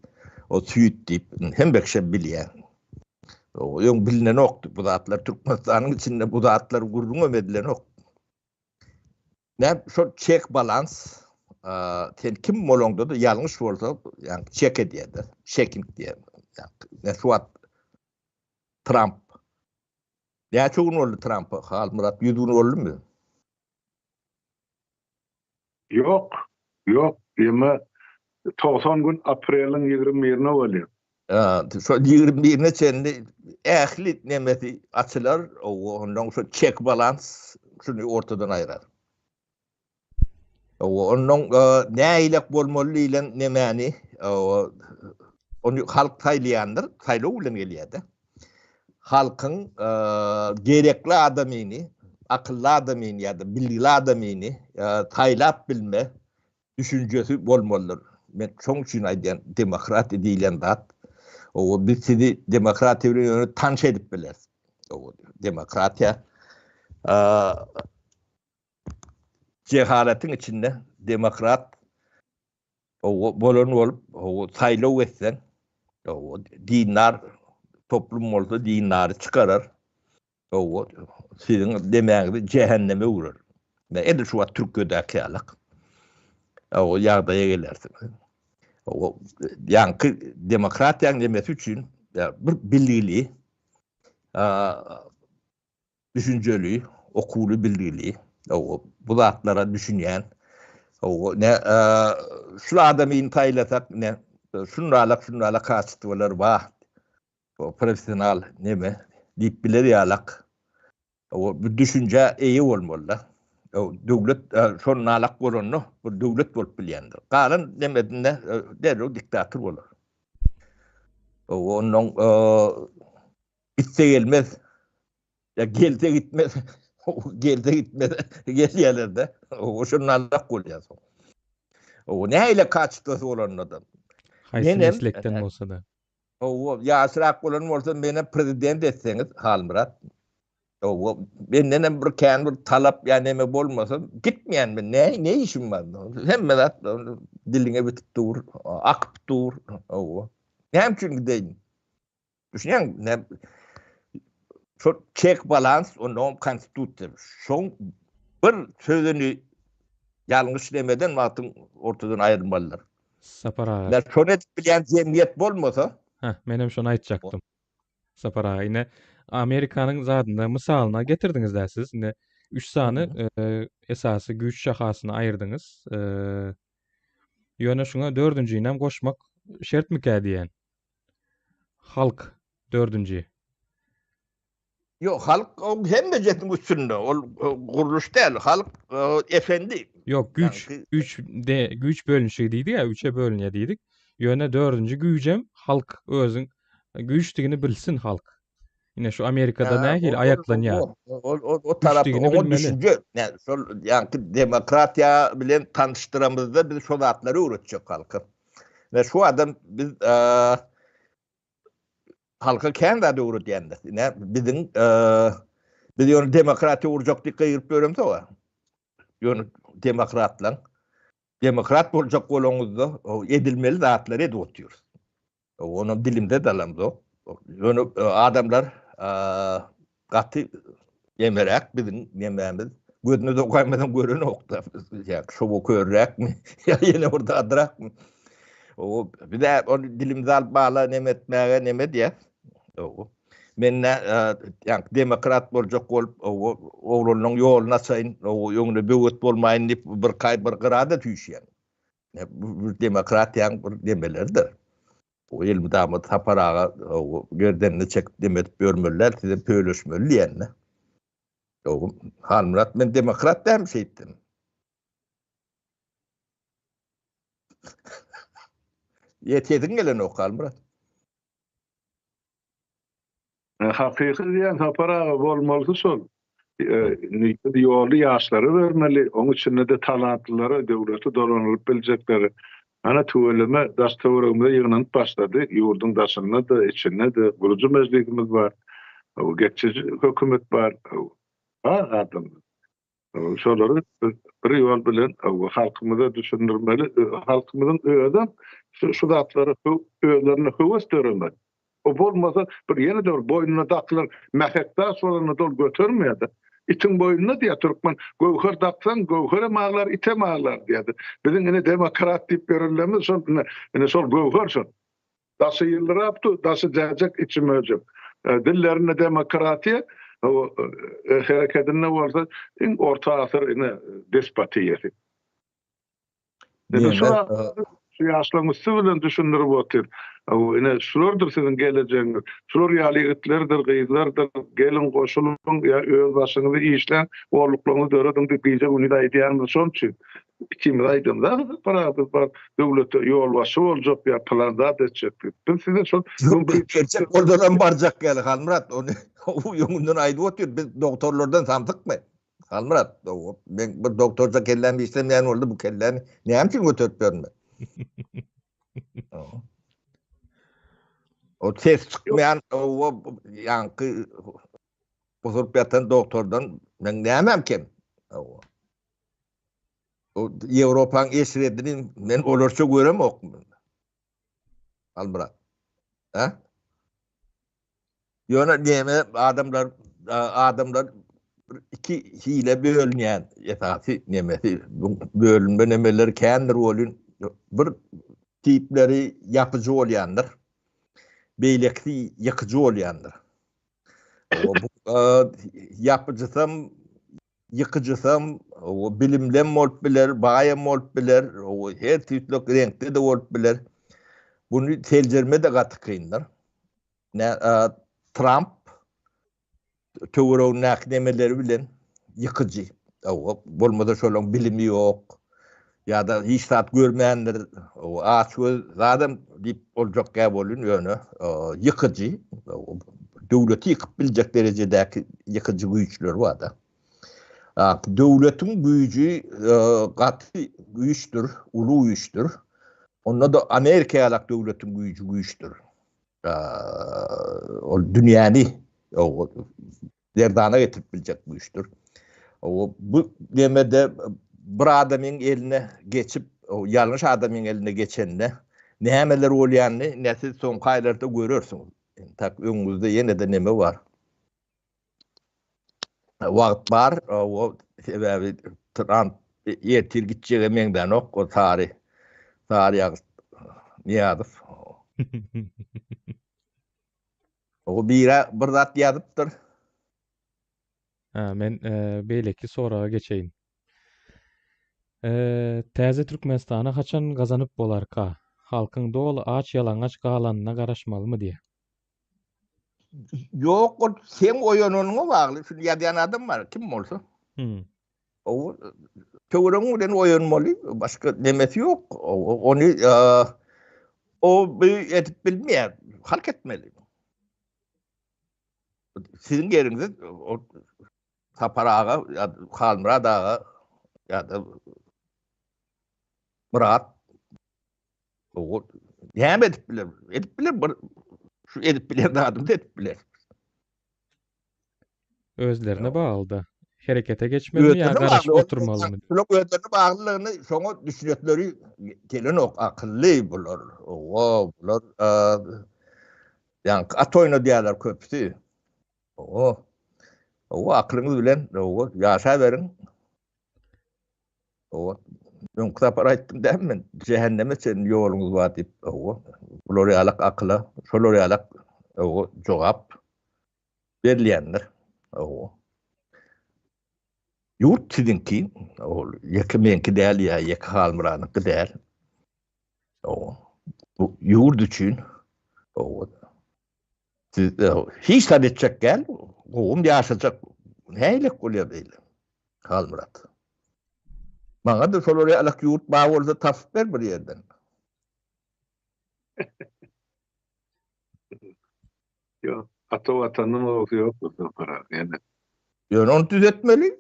o süýt diýip hemme kişi bilýär. Öň bilinenokdy bu zatlar Türkmenistanyň içinde bu zatlar gürrüň hem edilenok. Näme şol çek balans sen kim bolaňda-da ýalňyş bolsa, ýagny çek edýär-de, çeking diýýär. Ýagny şu wagt Tramp näçe gün boldy Trampa? Halmyrat 100 gün boldumy? Ýok, ýok, ýeme 90 gün apreliň 21-ine bolýar. Şo 21-ine çenli ähli nemesi açylar, ondan şo çek balans şuny ortadan aýrar. Ondan nähilek bolmaly diýlen nemäni ony halk saýlaýandyr, saýlaw bilen gelýär-de. Halkyň gerekli adamyny, akylly adamyny ýa-da bilgili adamyny saýlap bilme düşünjesi bolmalydyr. Men şoň üçin aýdýan, demokratiýa diýlen zat, owa, biz sizi demokratiýa bilen ýöne tanyş edip bileris. Owa, demokratiýa jehaletiň içinde demokrat owa, bolan bolup, owa, saýlaw etseň, owa, dindar toplum bolsa dindary çykarar. Owa, siziň demäňizi jähenneme öwrer. Ine, edil şu wagt Türkiýedäki ýalak. Owa, ýagdaýa gelersiňiz. Owa, ýaňky demokratiýanyň demesi üçin bir bilgili, düşünjeli, okuwly bilgili, owa, bu zatlara düşünýän, owa, ne, şul adamyny saýlasak, ne, şunalak, şunalak kaçestwolar bar. Professional neme diýip biler ýalak. O bu düşünjä eýe bolmaly-da. O döwlet şol nalak bolanda bir döwlet bolup bilýändir. Galan nemesinde derrew diktator bolar. O ondan gitse gelmez. Ya gelse gitmez. Gelse gitmez. Gelýärler-de. O şol nalak bolýar soň. O nähili kaçtosy bolanda-da. Haýsy meslekden bolsa-da. Hawa, ýaşrak bolan bolsa meni prezident etseňiz, Halmyrat. Owa, mendenem bir kän bir talap ýa neme bolmasa gitmeýän men. Ne ne işim bar? Hemme zat diliňe bitip dur, akyp dur. Owa. Näme üçin gideýin? Düşünýäňmi? Ne şol çek balans, ondan konstitusiýa. Şoň bir sözüni ýalňyş demeden wagtyň ortadan aýrylmalydyr. Sapar aga. Ýa şony edip bilýän jemgyýet bolmasa. Heh, menem şony aýtjakdym. Sapar aga, ine Amerikanyň zadynda mysalyna getirdiňiz-dä siz. Ine üç sany esasy güýç şahasyny aýyrdyňyz. Ýöne şuňa dördünjinem goşmak şertmikä diýen. Halk dördünji. Ýok, halk o hemmejesiniň üstünde. Ol gurluş däl, halk efendi. Ýok, güýç, güýç de güýç bölünişigi diýdik-ä, üçe bölünýär diýdik. Ýöne dördünji güýjem halk özüň güýçdigini bilsin halk. Ine şu Amerikada nähili aýaklanýar. Ol ol o tarapda oňa düşünje, şol ýaňky demokratiýa bilen tanyşdyramyzda biz şo zatlary öwretjek halka. We şu adam biz halka kän zat öwredýändir. Ine biziň biz ýöne demokratiýa gurjak diýip gygyryp ýöremsoň. Ýöne demokratlaň demokrat boljak bolaňyzda edilmeli zatlary edip otyrys. Onam dilimde dalamzok. Ýöne adamlar gaty emeräk biziň nemämiz. Gözüne dokaýmasaň görenok-da. Ýa şowa körräkmi, ýa ýene bir zadrakmy. O bize ony dilimize alyp bala neme etmäge neme diýýär. Men ýa demokrat boljak bolup, oglanlaryň ýoluny açaýyn, öňüne böwet bolmaýyn diýip bir kaý bir gyra-da süýşýän. Bu demokratiýaň bir nemeleridir. Bu elmydama Sapar aga gerdenini çekip neme edip ýörmeliler, size pöleşmeli diýende. Halmyrat men demokrat dälmi şeýtdim? Ýa sesiň gelenok Halmyrat. Hakyky diýýän Sapar aga bolmalysy şol. Biz ýoly ýaşlara bermeli, oň içinde-de talantlylara, döwleti dolandyryp biljekleri. Ana tüweleme daş-töweregimize ýygnanyp başlady, ýurduň daşynda-da, içinde-de gurujy mejlisimiz bar, geçiji hökümet bar, bar adamlar. Şolary bir ýol bilen halkymyza düşündirmeli. Halkymyzyň özem şu zatlara özlerinde höwes döremeli. O bolmasa bir ýene-de bir boýnuna dakylan mähek daş bolanda-da ol götermeýär-de. Itiň boýnuna diýýär türkmen, göwher daksaň, göwherem aglar, item aglar diýýär-de. Biziň ine demokrat diýip ýörenlerimiz şol ine şol göwher şol. Daşy ýyldyrap dur, daşy jäjek, içi möjek. Dillerinde demokratiýa, herekedinde bolsa iň orta asyr ine despotiýasy. Ine şu şu ýaşlaryň üsti bilen düşündirip otyr. Ine şulardyr siziň gelejegiňiz. Şular ýaly ýigitlerdir, gyzlardyr. Geliň goşulyň ýa öz başyňyzy işläň, orluklaryňyzy dörediň diýip gije-gündiz aýdýanymyz şonuň üçin. Ikimiz aýdamzok Sapar aga biz bar döwlete ýolbaşçy boljak ýa pylan zat etjek diýip. Biz size şol Gerçek boldanam barjak ýaly Halmyrat ony öňünden aýdyp otyr biz dogtorlardan samsykmy? Halmyrat men bir dogtorça kelläm işlemeýän boldy bu kelläni näme üçin göterip ýörün men? O ses çykmaýan o ýaňky oturyp ýatan dogtordan men nämäm kem? O Ýewropaň eşredini men olarça göremok. Almyrat. Ha? Ýöne näme adamlar adamlar iki hile bölünýän esasy nemesi bölünme nemeleri kändir bolun bir tipleri ýapyjy bolýandyr. Beýlekisi ýykyjy bolýandyr. O bu ýapyjysam ýykyjysam, bilimlem bolup biler, baýam bolup biler, her tüýtlük reňkde-de bolup biler. Buny seljerme-de gaty kyndyr. Tramp töweregindäki nemeleri bilen ýykyjy. Bolmasa şolaň bilimi ýok ýa-da hiç zat görmändir, aç göz zadam diýip boljak gäp bolun ýöne ýykyjy, döwleti ýykyp biljek derejedäki ýykyjy güýçleri bar-da. Döwletiň güýji gaty güýçdür, uly güýçdür. Onda-da Amerika ýalak döwletiň güýji güýçdür. Ol dünýäni. Derdana getirip biljek güýçdür. O bu demede bir adamyň eline geçip, ýalňyş adamyň eline geçende nämeler bolýanyny ne siz soňky aýlarda görersiňiz. Entak öňüňizde ýene-de neme bar. Wagt bar, o sebäbi Tramp ertir gitjege meňzänok, o sary sary ýagyş Nyýazow. O bire bir zat ýazypdyr. Ha, men e, beýleki soraga geçeýin. E, täze Türkmenistany haçan gazanyp bolarka? Halkyň doly aç ýalaňaç galanyna garaşmalymy diýe. Ýok, ol seň oýananyňa bagly. Şuny ýazýan adam bar, kim bolsa. Hmm. O töweregiň bilen oýanmaly, başga nemesi ýok. Ony o bu edip bilmeýär. Halk etmeli. Siziň ýeriňize o Sapar aga, ýa Halmyrat aga ýa-da Myrat o näme edip biler? Edip biler bir şu edip bilen zadyny edip biler. Özlerine bagly-da. Herekete geçmelimi ýa garaşyp oturmalymy? Şular özlerine baglylygyny şoňa düşünetleri gelenok akylly bular. Owa, bular ýaňky at oýnadýarlar köpüsi. Owa. Owa, aklyňyz bilen owa ýaşaberiň. Owa. Öňki sapar aýtdym dämi men, jähenneme çenli ýoluňyz bar diýip. Owa. Bular ýalak akyla, şolar ýalak owa jogap berilýändir. Owa. Ýurt siziňki, ol ýeke meňki däl ýa ýeke Halmyradyňky däl. Owa. Bu ýurt üçin owa. Siz hiç zat etjek däl, gowum ýaşajak. Nähilek bolýar beýle? Halmyrat. Maňa-da şolar ýalak ýurt bar bolsa tapyp ber bir ýerden. Ýok, ata watanyň gowusy ýokdur Sapar aga, ýene. Ýöne ony düzetmeli.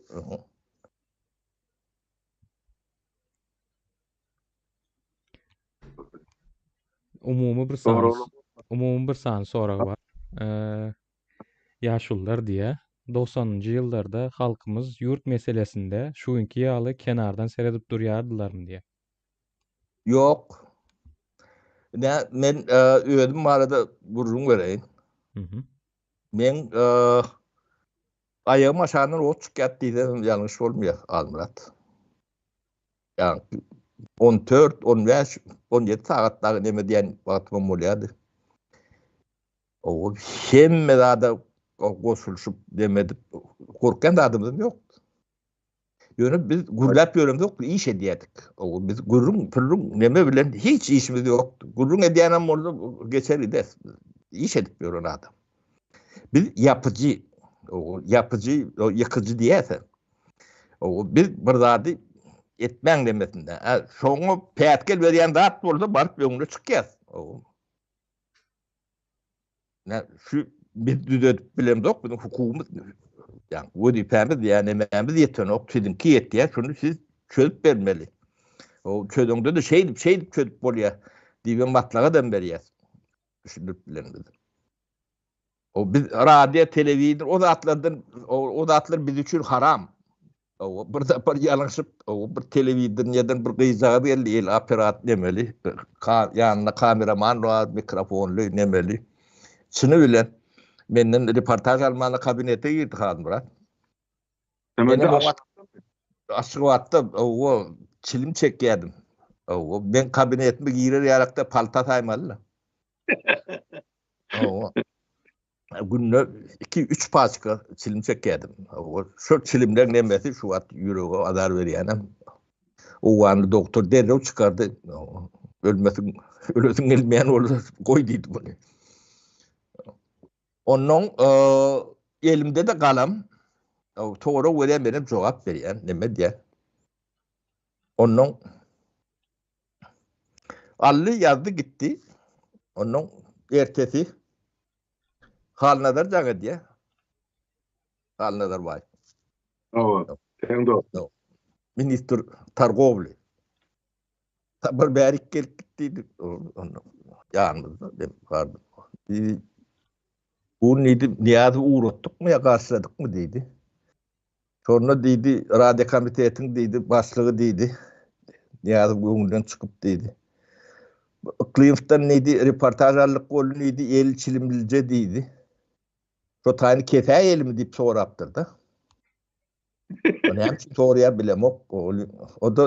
Umumy bir sany umumy bir sany sorag bar. Ýaşulular diýýär, dogsanynjy ýyllarda halkymyz ýurt meselesinde şu günki ýaly kenardan seredip durýardylarmy diýýär. Ýok. Ine, men özüm barada gürrüň bereýin. Meň aýagym aşagyndan ot çykýar diýsem ýalňyş bolmaýar, Almyrat. Ýagny 14, 15, 17 sagat dagy neme diýen wagtymam bolýardy. O hemme zada goşulyşyp neme edip gorkýan zadymyzam ýokdy. Ýöne biz gürläp ýöremzok, iş edýärdik. O biz gürrüň, pürrüň neme bilen hiç işimiz ýokdy. Gürrüň edýänem bolsa geçer gider. Iş edip ýören adam. Biz ýapyjy, o ýapyjy, o ýykyjy diýerse. O biz bir zady etmäň demesinde. Şoňa päsgel berýän zat bolsa baryp öňüne çykýas. O Ne şu biz düzedip bilemzok, biziň hukugymyz, ýa wezipämiz, ýa nemämiz ýetenok, siziňki ýetýär, şuny siz çözüp bermeli. O çözeňde-de şeýdip, şeýdip çözüp bolýar diýibem maslahat hem berýäs. Düşündirip bilenimiz. O biz radio, telewizor o zatlardan o, o zatlar biz üçin haram. O bir sapar ýalňyşyp, o bir telewideniýeden bir gyzjagaz geldi, el aparat nemeli, ka, ýanynda kameraman bar, mikrofonly nemeli. Çyny bilen menden reportaž almana kabinete girdi Halmyrat. Menem o wagt Aşgabatda o çilim çekýärdim. O men kabinetime girer ýalakda palta saýmaly. O Günde 2-3 paçka çilim çekýärdim. Şol çilimleň nemesi şu wagt ýürege azar berýänem. Owganly doktor derrew çykardy. Ölmesiň, ölesiň gelmeýän bolsa goý diýdi muny. Onnoň elimde-de galam, sorag berýän menem jogap berýän, neme diýýän. Onnoň Aldy ýazdy gitdi. Onnoň ertesi Halnazar jaň edýär. Halnazar baý. Hawa, seň dostuň. Ministr targowly. Bir bärik gelip gitdi. Onda ýanymyzda dem bardym. Bu diýdi, Nyýazowy ugratdykmy ýa garşyladykmy diýdi. Şonda diýdi, radiokomitetiň diýdi, başlygy diýdi, Nyýazow öňünden çykyp diýdi. Yklymowdan diýdi, reportaž aldyk boldy diýdi, eli çilimlije diýdi. Şo taýyny kesäýelimi diýip sorapdyr-da. O näme üçin soraýar bilemok. O-da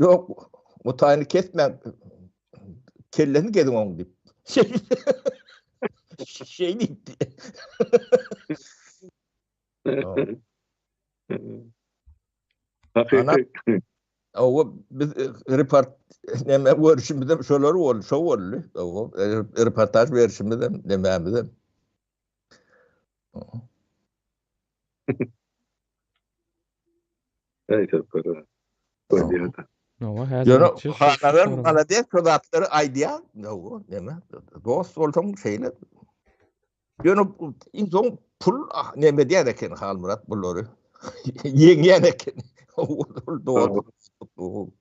ýok, o taýyny kesmäň. Kellesini geziň oň diýip. Şeý diýipdi. Hakyky. Owa biz report näme görüşimizem şolar boldy, şo boldy. Owa reportaž berişimizem, nämämizem. Ýöne Hanazar malades şo zatlary aýdýar. Hawa, näme? Dost bolsaň şeýle. Ýöne iň soň pul ah, näme edýän eken Halmyrat bulary. Ýeňýän eken. Ol dost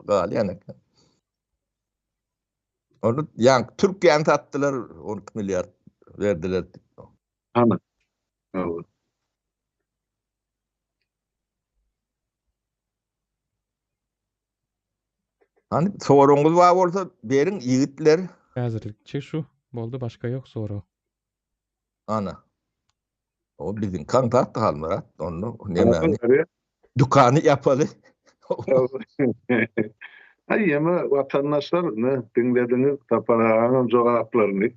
galýan eken. Ony ýaňky Türkiýäni satdylar, 12 milliard berdiler. Hany. Hawa. Hany soragyňyz bar bolsa beriň ýigitler. Häzirlikçe şu boldy başga ýok sorag. Ana. O biziň kontakt Halmyrat. Onda nämäni? Dükany ýapaly. Aý ýeme watandaşlar ne diňlediňiz Sapar agaňam jogaplaryny.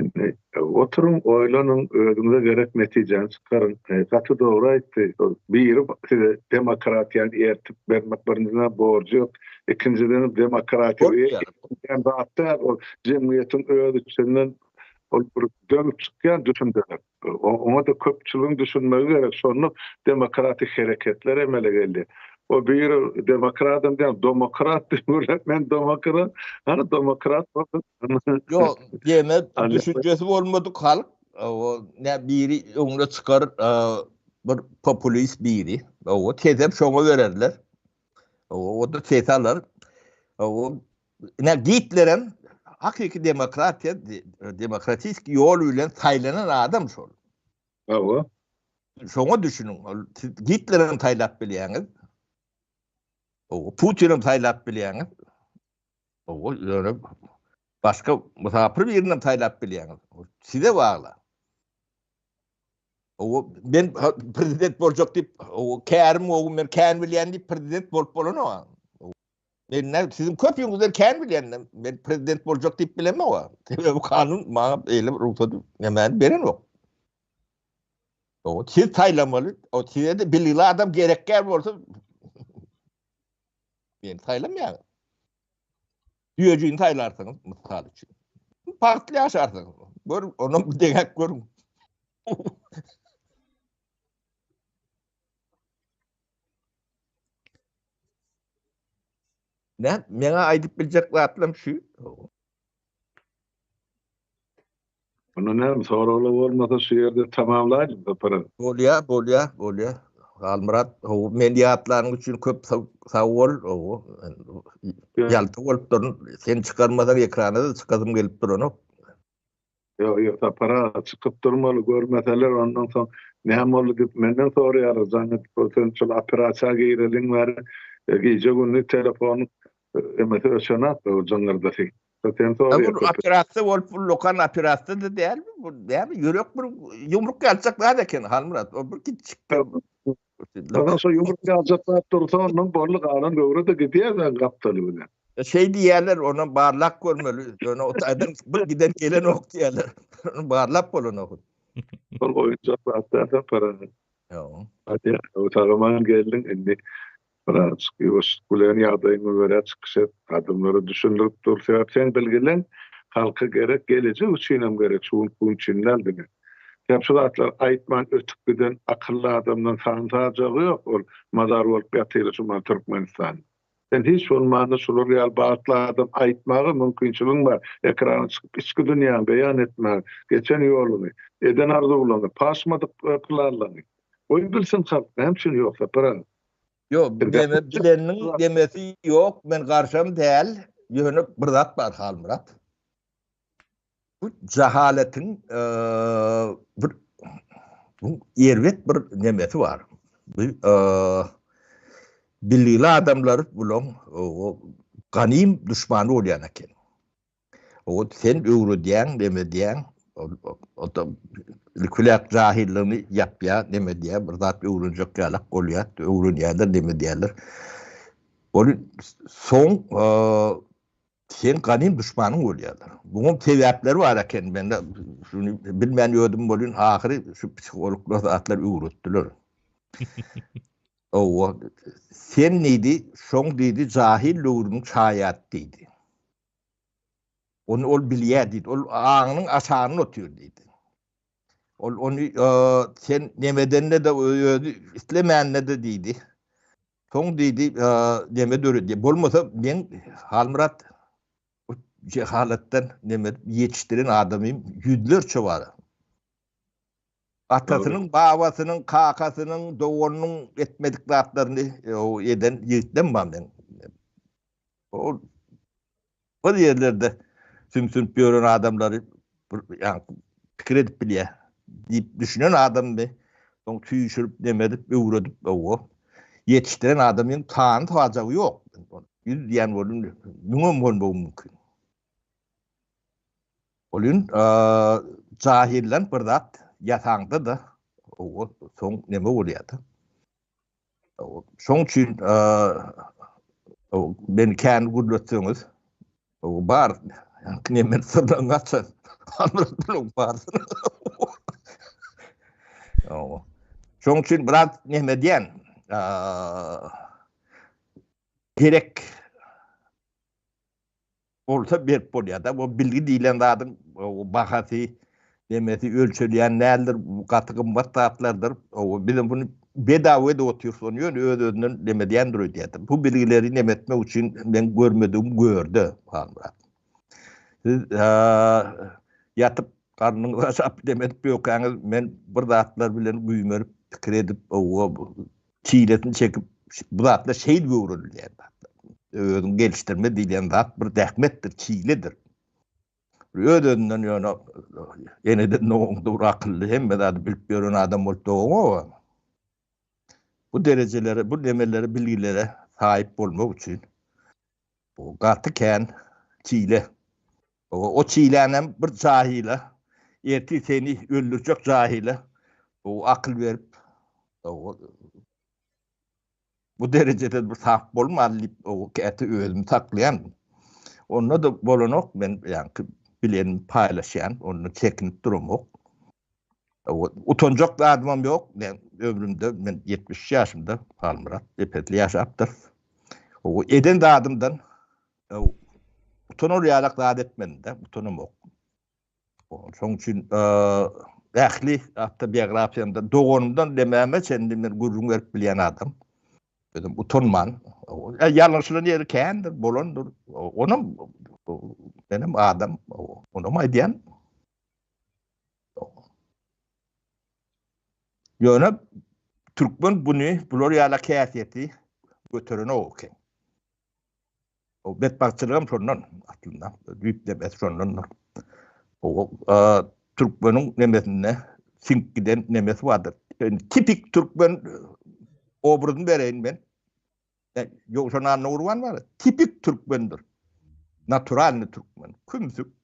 Indi oturyň oýlanyň özüňize gerek netijäni çykaryň. Gaty dogry aýtdy. Biri size demokratiýany ertip bermek birinjiden borjy ýok. Ikinjiden demokratiýa zat däl ol jemgyýetiň öz içinden Ol bir dönüp çykýan düşünjeler. Oňa-da köpçüligiň düşünmegi gerek. Şonda demokratik hereketler emele geldi. O biri demokratam diýen, domokrat diýip gürläp, men domokrat, hany domokrat bolsun. Ýok, diýmek, düşünjesi bolmadyk halk, o ne biri öňüne çykar, bir populist biri, o tezem şoňa bererler. O-da ses alar. O Ine Gitlerem hakyky demokratiýa, demokratik ýol bilen saýlanan adam şol. Hawa. Şoňa düşüniň. Ol siz Gitlerem saýlap bilýäňiz. Hawa, Putinem saýlap bilýäňiz. Hawa, ýöne başga mysapyr birinem saýlap bilýäňiz. Size bagly. Hawa, men prezident boljak diýip, hawa, kärim gowy, men kän bilýän diýip prezident bolup bolanok. Men näme siziň köpüňizden kän bilýän, men prezident boljak diýip bilemok. Sebäbi kanun maňa beýle bir rugsat nämäni berenok. O siz saýlamaly, o size de bilgili adam gerekgär bolsa men saýlamaýan. Düýejini saýlarsyňyz mysal üçin. Bagtly ýaşarsyňyz. Gör, onam deňäp görüň. Ne, meňe aýdyp biljek zatlarym şu. Onda näme soraglar bolmasa şu ýerde tamamlaýlyk Sapar aga. Bolýa, bolýa, bolýa. Halmyrat, hawa, meni ýatlanyň üçin köp sag bol, hawa. Ýalta bolup durun. Sen çykarmasaň ekrana-da çykasym gelip duranok. Ýok, ýok, Sapar aga, çykyp durmaly, görmeseler ondan soň näme boldy diýip menden soraýarlar, jaň edip, sen şol operasiýa gireliň bäri gije-gündiz telefonyň emesi öçenok, jyňňyrdysy. Sen soraýar. Bu operasiýa bolup, bu lokan operasiýa-da däl, bu näme, ýürek bir ýumruk ýaljak zat eken, Halmyrat, o bir kiçijik. Ondan şo ýumruk ýaljak zat dursa, ondan boldy, galan göwre-de gidýär gapdaly bilen. Şeý diýýärler, onam barlap görmeli. Ýöne o taýdan bir giden gelenok diýýärler. Ony barlap bolanok. Ol oýunjak zat däl Sapar aga. Ýok. Hadi, sag-aman geldiň indi. Birazjyk ýuwaşlyk bilen ýagdaýyňa görä çykyş et. Adamlara düşündirip dur. Sebäp seň bilgileň halka gerek, gelejek üçinem gerek, şu günki gün üçin däl diňe. Sebäp şu zatlary aýtman ötüp giden akylly adamdan san-sajagy ýok. Ol mazar bolup ýatyr şu mahal Türkmenistanda. Sen hiç bolmanda şular ýaly bagtly adam aýtmaga mümkinçiligiň bar, ekrana çykyp içki dünýäňi beýan etmäge, geçen ýoluňy, eden arzuwlaryňy, paşmadyk planlaryňy. Goý bilsin halk, näme üçin ýok Sapar aga? Ýok, deme bileniniň demesi ýok, men garşam däl, ýöne bir zat bar Halmyrat. Bu jahaletiň bir bu erbet bir nemesi bar. Bu bilgili adamlar bulaň ganym duşmany bolýan eken. O sen öwredýäň, neme edýäň, o-da ilkiläk jahyllygyny ýapýar, neme edýär, bir zat öwrenjek ýalak bolýar, öwrenýärler, neme edýärler. Ol soň seň ganym duşmanyň bolýarlar. Muňam sebäpleri bar eken, men şuny bilmän ýördüm welin, ahyry şu psihologlar zatlar öwretdiler. Hawa, sen diýdi, şoň diýdi, jahyl döwrüniň şaýady diýdi. Ony ol bilýär diýdi. Ol aňynyň aşagynda otyr diýdi. Ol ony sen nemedende-de özi islemände-de diýdi. Soň diýdi, neme döredýär. Bolmasa men Halmyrat jehalatdan neme ýetişdiren adamym ýüzlerçe bar. Atasynyň, babasynyň, kakasynyň, doganynyň etmedik zatlaryny eden ýigitlem bar meň. Ol bir ýerlerde sümsünip ýören adamlary bir ýaňky pikir edip bilýär diýip düşünen adamdy. Soň süýşürip, neme edip, öwredip, owo, ýetişdiren adamyň sany sajagy ýok. Ýüz diýen bolun, müňem bolmagy mümkin. Olun jahilden bir zat ýasaňda-da, owo, soň neme bolýar-da. Şoň üçin meni kän gürletseňiz, bar, nemen syrdan gaçan. Bar. Şoň üçin biraz neme diýen, gerek bolsa berip bolýar-da. Bu bilgi diýlen zadyň bahasy, nemesi ölçelýän däldir. Bu gaty gymmat zatlardyr. Biz bunu bedawa edip otyrys, ony ýöne öz-özünden neme edýändir öýdýärdim. Bu bilgileri neme etmek üçin men görmedigim görde, Halmyrat. Siz ýatyp garnyňyzy aşap neme edip ýökäňiz, men bir zatlar bilen güýmenip, pikir edip, çilesini çekip, bu zatlar şeýdip öwrenilýän zatlar. Özüňi gelişdirme diýlen zat bir zähmetdir, çiledir. Öz-özünden ýöne eneden dogaňda bir akylly, hemme zady bilip ýören adam bolup dogaňok. Bu derejelere, bu nemelere, bilgilere saýyp bolmak üçin bu gaty kän çile. O çilänem bir jahyla, ertir seni öldürjek jahyla bu akyl berip, bu derejede bir sap bolmaly diýip, o käte özümi saklaýan. Onda-da bolanok, men ýaňky bilenimi paýlaşýan, onda çekinip duramok. Utanjak zadymam ýok. Men ömrümde, men 73 ýaşymda, Halmyrat epesli ýaşapdyr. O eden zadymdan utanar ýalak zat etmedim-de, utanamok. Şonuň üçin ähli awtobiografiýamda doganymdan demäme çenli men gürrüň berip bilýän adam. Özüm utanman. Ýalňyşylan ýeri kändir, bolandyr. Onam menem adam, onam aýdýan. Ýöne türkmen buny bular ýaly häsiýeti göterenok eken. O betbagtçylygam şondan aslynda. Düýp nemesi şondandyr. O türkmeniň nemesinde siňip giden nemesi bardyr. Tipik türkmen obrazyny bereýin men. Ýowşan Annagurban bar. Tipik türkmendir. Naturalny türkmen. Kümsük.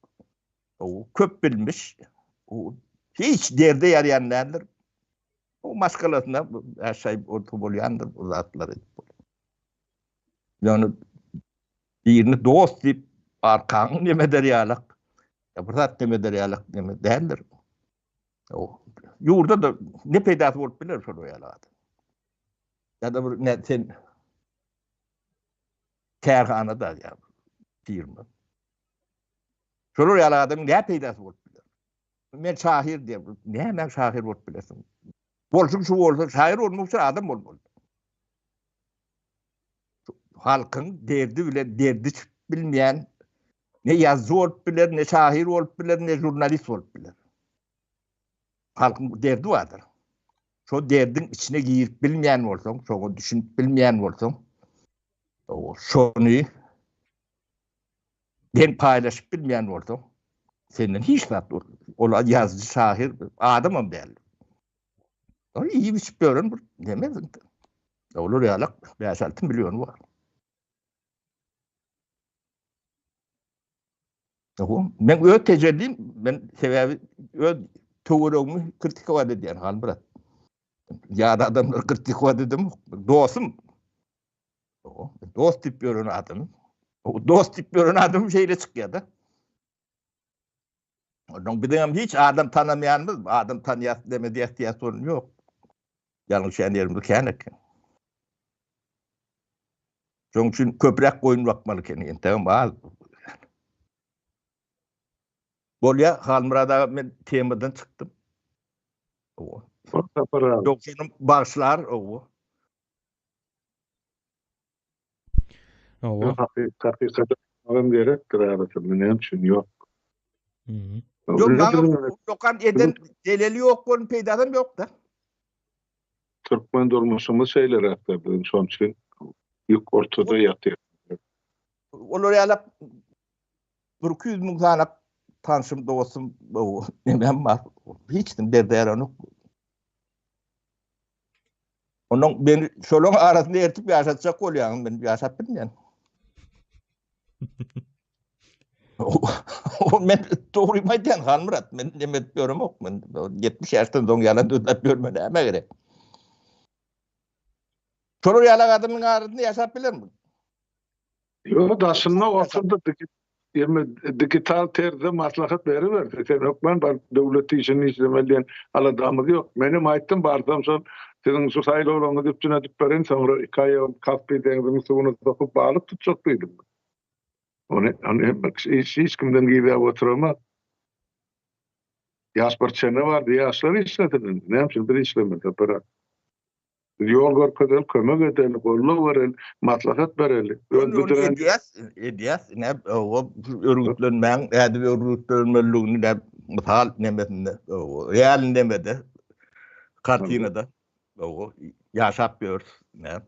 O köp bilmiş. O hiç derde ýaraýan däldir. O maşgalasyna äşaý orta bolýandyr bu zatlary. Ýöne birini dost diýip arkaňy neme eder ýalak, ýa bir zat neme eder ýalak neme däldir. O ýurda da ne peýdasy bolup biler şol ýaly adam. Ýa-da bir ne sen kärhanada ýa firma. Şolar ýaly adamyň ne peýdasy bolup biler? Men şahyr diýip, näme şahyr bolup bilersiň? Bolşuň şu bolsa, şahyr bolmak üçin adam bolmaly. Halkyň derdi bilen derdişip bilmeýän ne ýazyjy bolup biler, ne şahyr bolup biler, ne žurnalist bolup biler. Halkyň derdi bardyr. Şo derdiň içine girip bilmeýän bolsaň, şoňa düşünip bilmeýän bolsaň, şony deň paýlaşyp bilmeýän bolsaň, Senden hiç zat ol ýazyjy, şahyr, adamam däl. Ol iýip içip ýören bir neme. Olar ýalak 5-6 million bar. Men öz tejellim, men sebäbi öz töweregimi kritikowat edýän Halmyrat. Ýa adamlar kritikowat edem, dostum. Dost diýip ýören adam. Dost diýip ýören adam şeýle çykýar-da. Ondan biziň hem hiç adam tanamaýanymyz, adam tanýas deme diýäs diýäs bolan ýok. Ýalňyşýan ýerimiz kän eken. Şonuň üçin köpräk goýun bakmaly eken, entegem az. Bolýa, Halmyrat aga, men temadan çykdym. Owa. Sapar aga. Ýogsanam bagyşlar, owa. Owa. Hakykata agam gerekdir arasynda näme üçin ýok. Ýok, maňa dokan eden zeleli ýok bolun peýdasam ýok-da. Türkmen durmuşymyz şeýleräkde biziň şonuň üçin ýük ortada ýatyr. Olar ýalak 200 müň sany tanşym, dostum, nemem bar. Hiç kim derde ýaranok. Onuň beni şolaryň arasynda ertip ýaşatjak bolýaň, men ýaşap bilmeýän. O men dogry aýdýan Halmyrat, men neme edip ýöremok, men 70 ýaşdan soň ýalan sözläp ýörme näme gerek. Şolar ýaly adamyň arasynda ýaşap bilermi? Ýok, daşynda oturdy Ýöne digital terzde maslahat beriberse, sen hökman baryp döwlet işini işlemeli diýen aladamyz ýok. Menem aýtdym, barsam şol siziň şu saýlawlaryňyzy üpjün edip bereýin, soňra iki aýagym Kaspi deňziniň suwuna sokup balyk tutjak diýdim. Ony ony hemme kişi hiç hiç kimden gizläp oturamok. Ýaş bir çene bardy, ýaşlar işlesin indi. Näme üçin biz işlemeli Sapar aga? Biz ýol görkezeli, kömek edeli, goldaw bereli, maslahat bereli. Öz büdrän Edýäs, edýäs. Ine, o örgütlenmäň, nädip örgütlenmeliligini nä mysal nemesinde, real nemede, kartinada, o ýaşap ýörüs. Nä,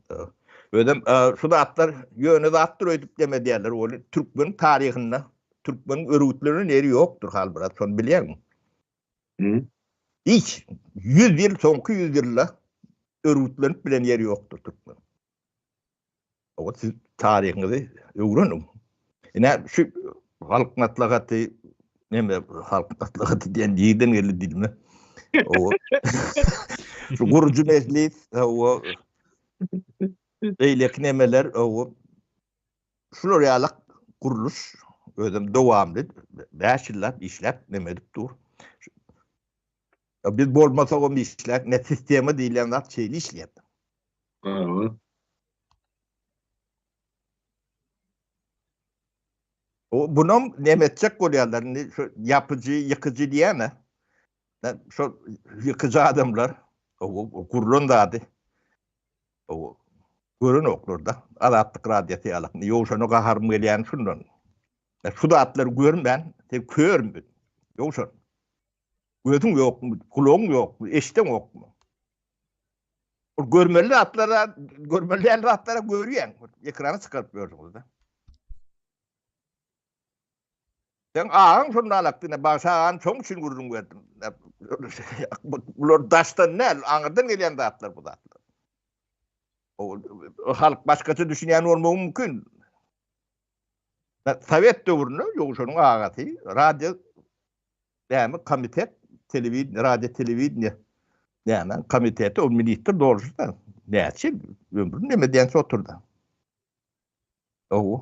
özem şu zatlar ýöne zatdyr öýdüp neme edýärler, ol türkmen taryhynda türkmeniň örgütlenen ýeri ýokdur, Halmyrat, şony bilýäňmi? Hiç 100 ýyl soňky 100 ýylda örgütlenip bilen ýeri ýokdur türkmen. Owa siz taryhyňyzy öwreniň. Ine şu halk maslahaty neme halk maslahaty diýen ýerden geldi dilime. Owa. Şu gurujy mejlis, owa. Beýleki nemeler, owa. Şular ýaly gurluş özem dowamly 5 ýyllap işläp neme edip dur. Biz bolmasagam işläp, ne sistema diýilýän zat şeýle işleýär. Hawa. O bunam neme etjek bolýarlar indi şu ýapyjy, ýykyjy diýýän-ä. Şo ýykyjy adamlar o gurlan zady O görenoklar-da. Azatlyk radiosy ýaly. Ýowşana gaharym gelýäni şundan. Şu zatlary görmän, sen körmi? Ýowşan. Gözüň ýokmy, gulagyň ýokmy, eşdeňokmy? Ol görmeli zatlara, görmeli däl zatlara görýäň. Ekrana çykaryp ýörsüňiz-de. Seň agaň şonda alakdy, ine Bagşy agany şoň üçin gürrüň berdim. Bular daşdan däl, aňyrdan gelýän zatlar bu zatlar. O halk başgaça düşünýän bolmagy mümkin. Sowet döwründe Ýowşanyň agasy radio näme komitet, telewideniýe, radio telewideniýe näme komiteti o ministr doluşdy. Näçe ömrüni neme diýençe oturdy. Ow.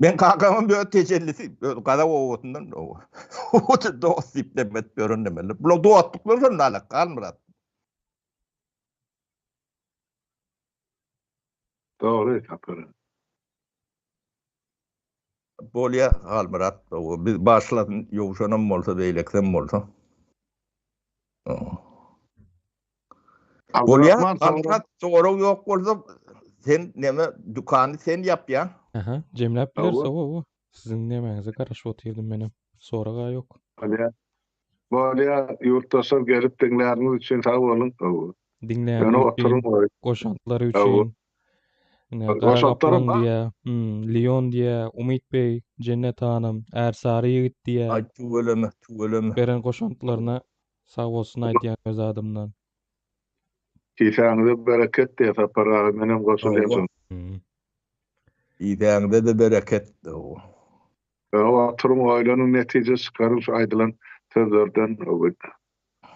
Men kakamam öz tejellisi, öz gazak obasyndan. Ow. O dost diýip demet ýören nemeler. Bular dostluklar şonda alak, Halmyrat. Dogry, Sapar. Bolýa, Halmyrat. Ow, biz başlasyn, ýowşanam bolsa, beýlekisem bolsa. Ow. Bolýa, Halmyrat, sorag ýok bolsa, sen neme, dükany sen ýapýaň. Aha, jemläp bileris, owa, owa. Siziň nemäňize garaşyp otyrdym menem. Sorag-a ýok. Bolýa. Bolýa, ýurtdaşlar gelip diňläniňiz üçin sag boluň. Diňläniňiz üçin, goşantlary üçin. Ine, Gara Gaplaň diýýä, Lion diýýä, Umyt beý, Jennet hanym, Ärsary ýigit diýýä. Aý tüweleme, tüweleme. Beren goşantlaryna sag bolsun aýdýan öz adymdan. Kisäňize bereket diýýä Sapar aga menem goşulýan şoňa. Kisäňize-de bereket. Hawa oturyň oýlanyň netije çykaryň şu aýdylan sözlerden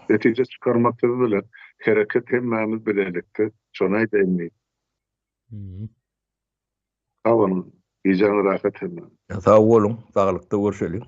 netije çykarmak siz bilen hereket hemmämiz bilelikde şony aýdaýyn diýdim. Sag boluň gijäňiz rahat hemmäňiz. Sag boluň saglykda görşeliň.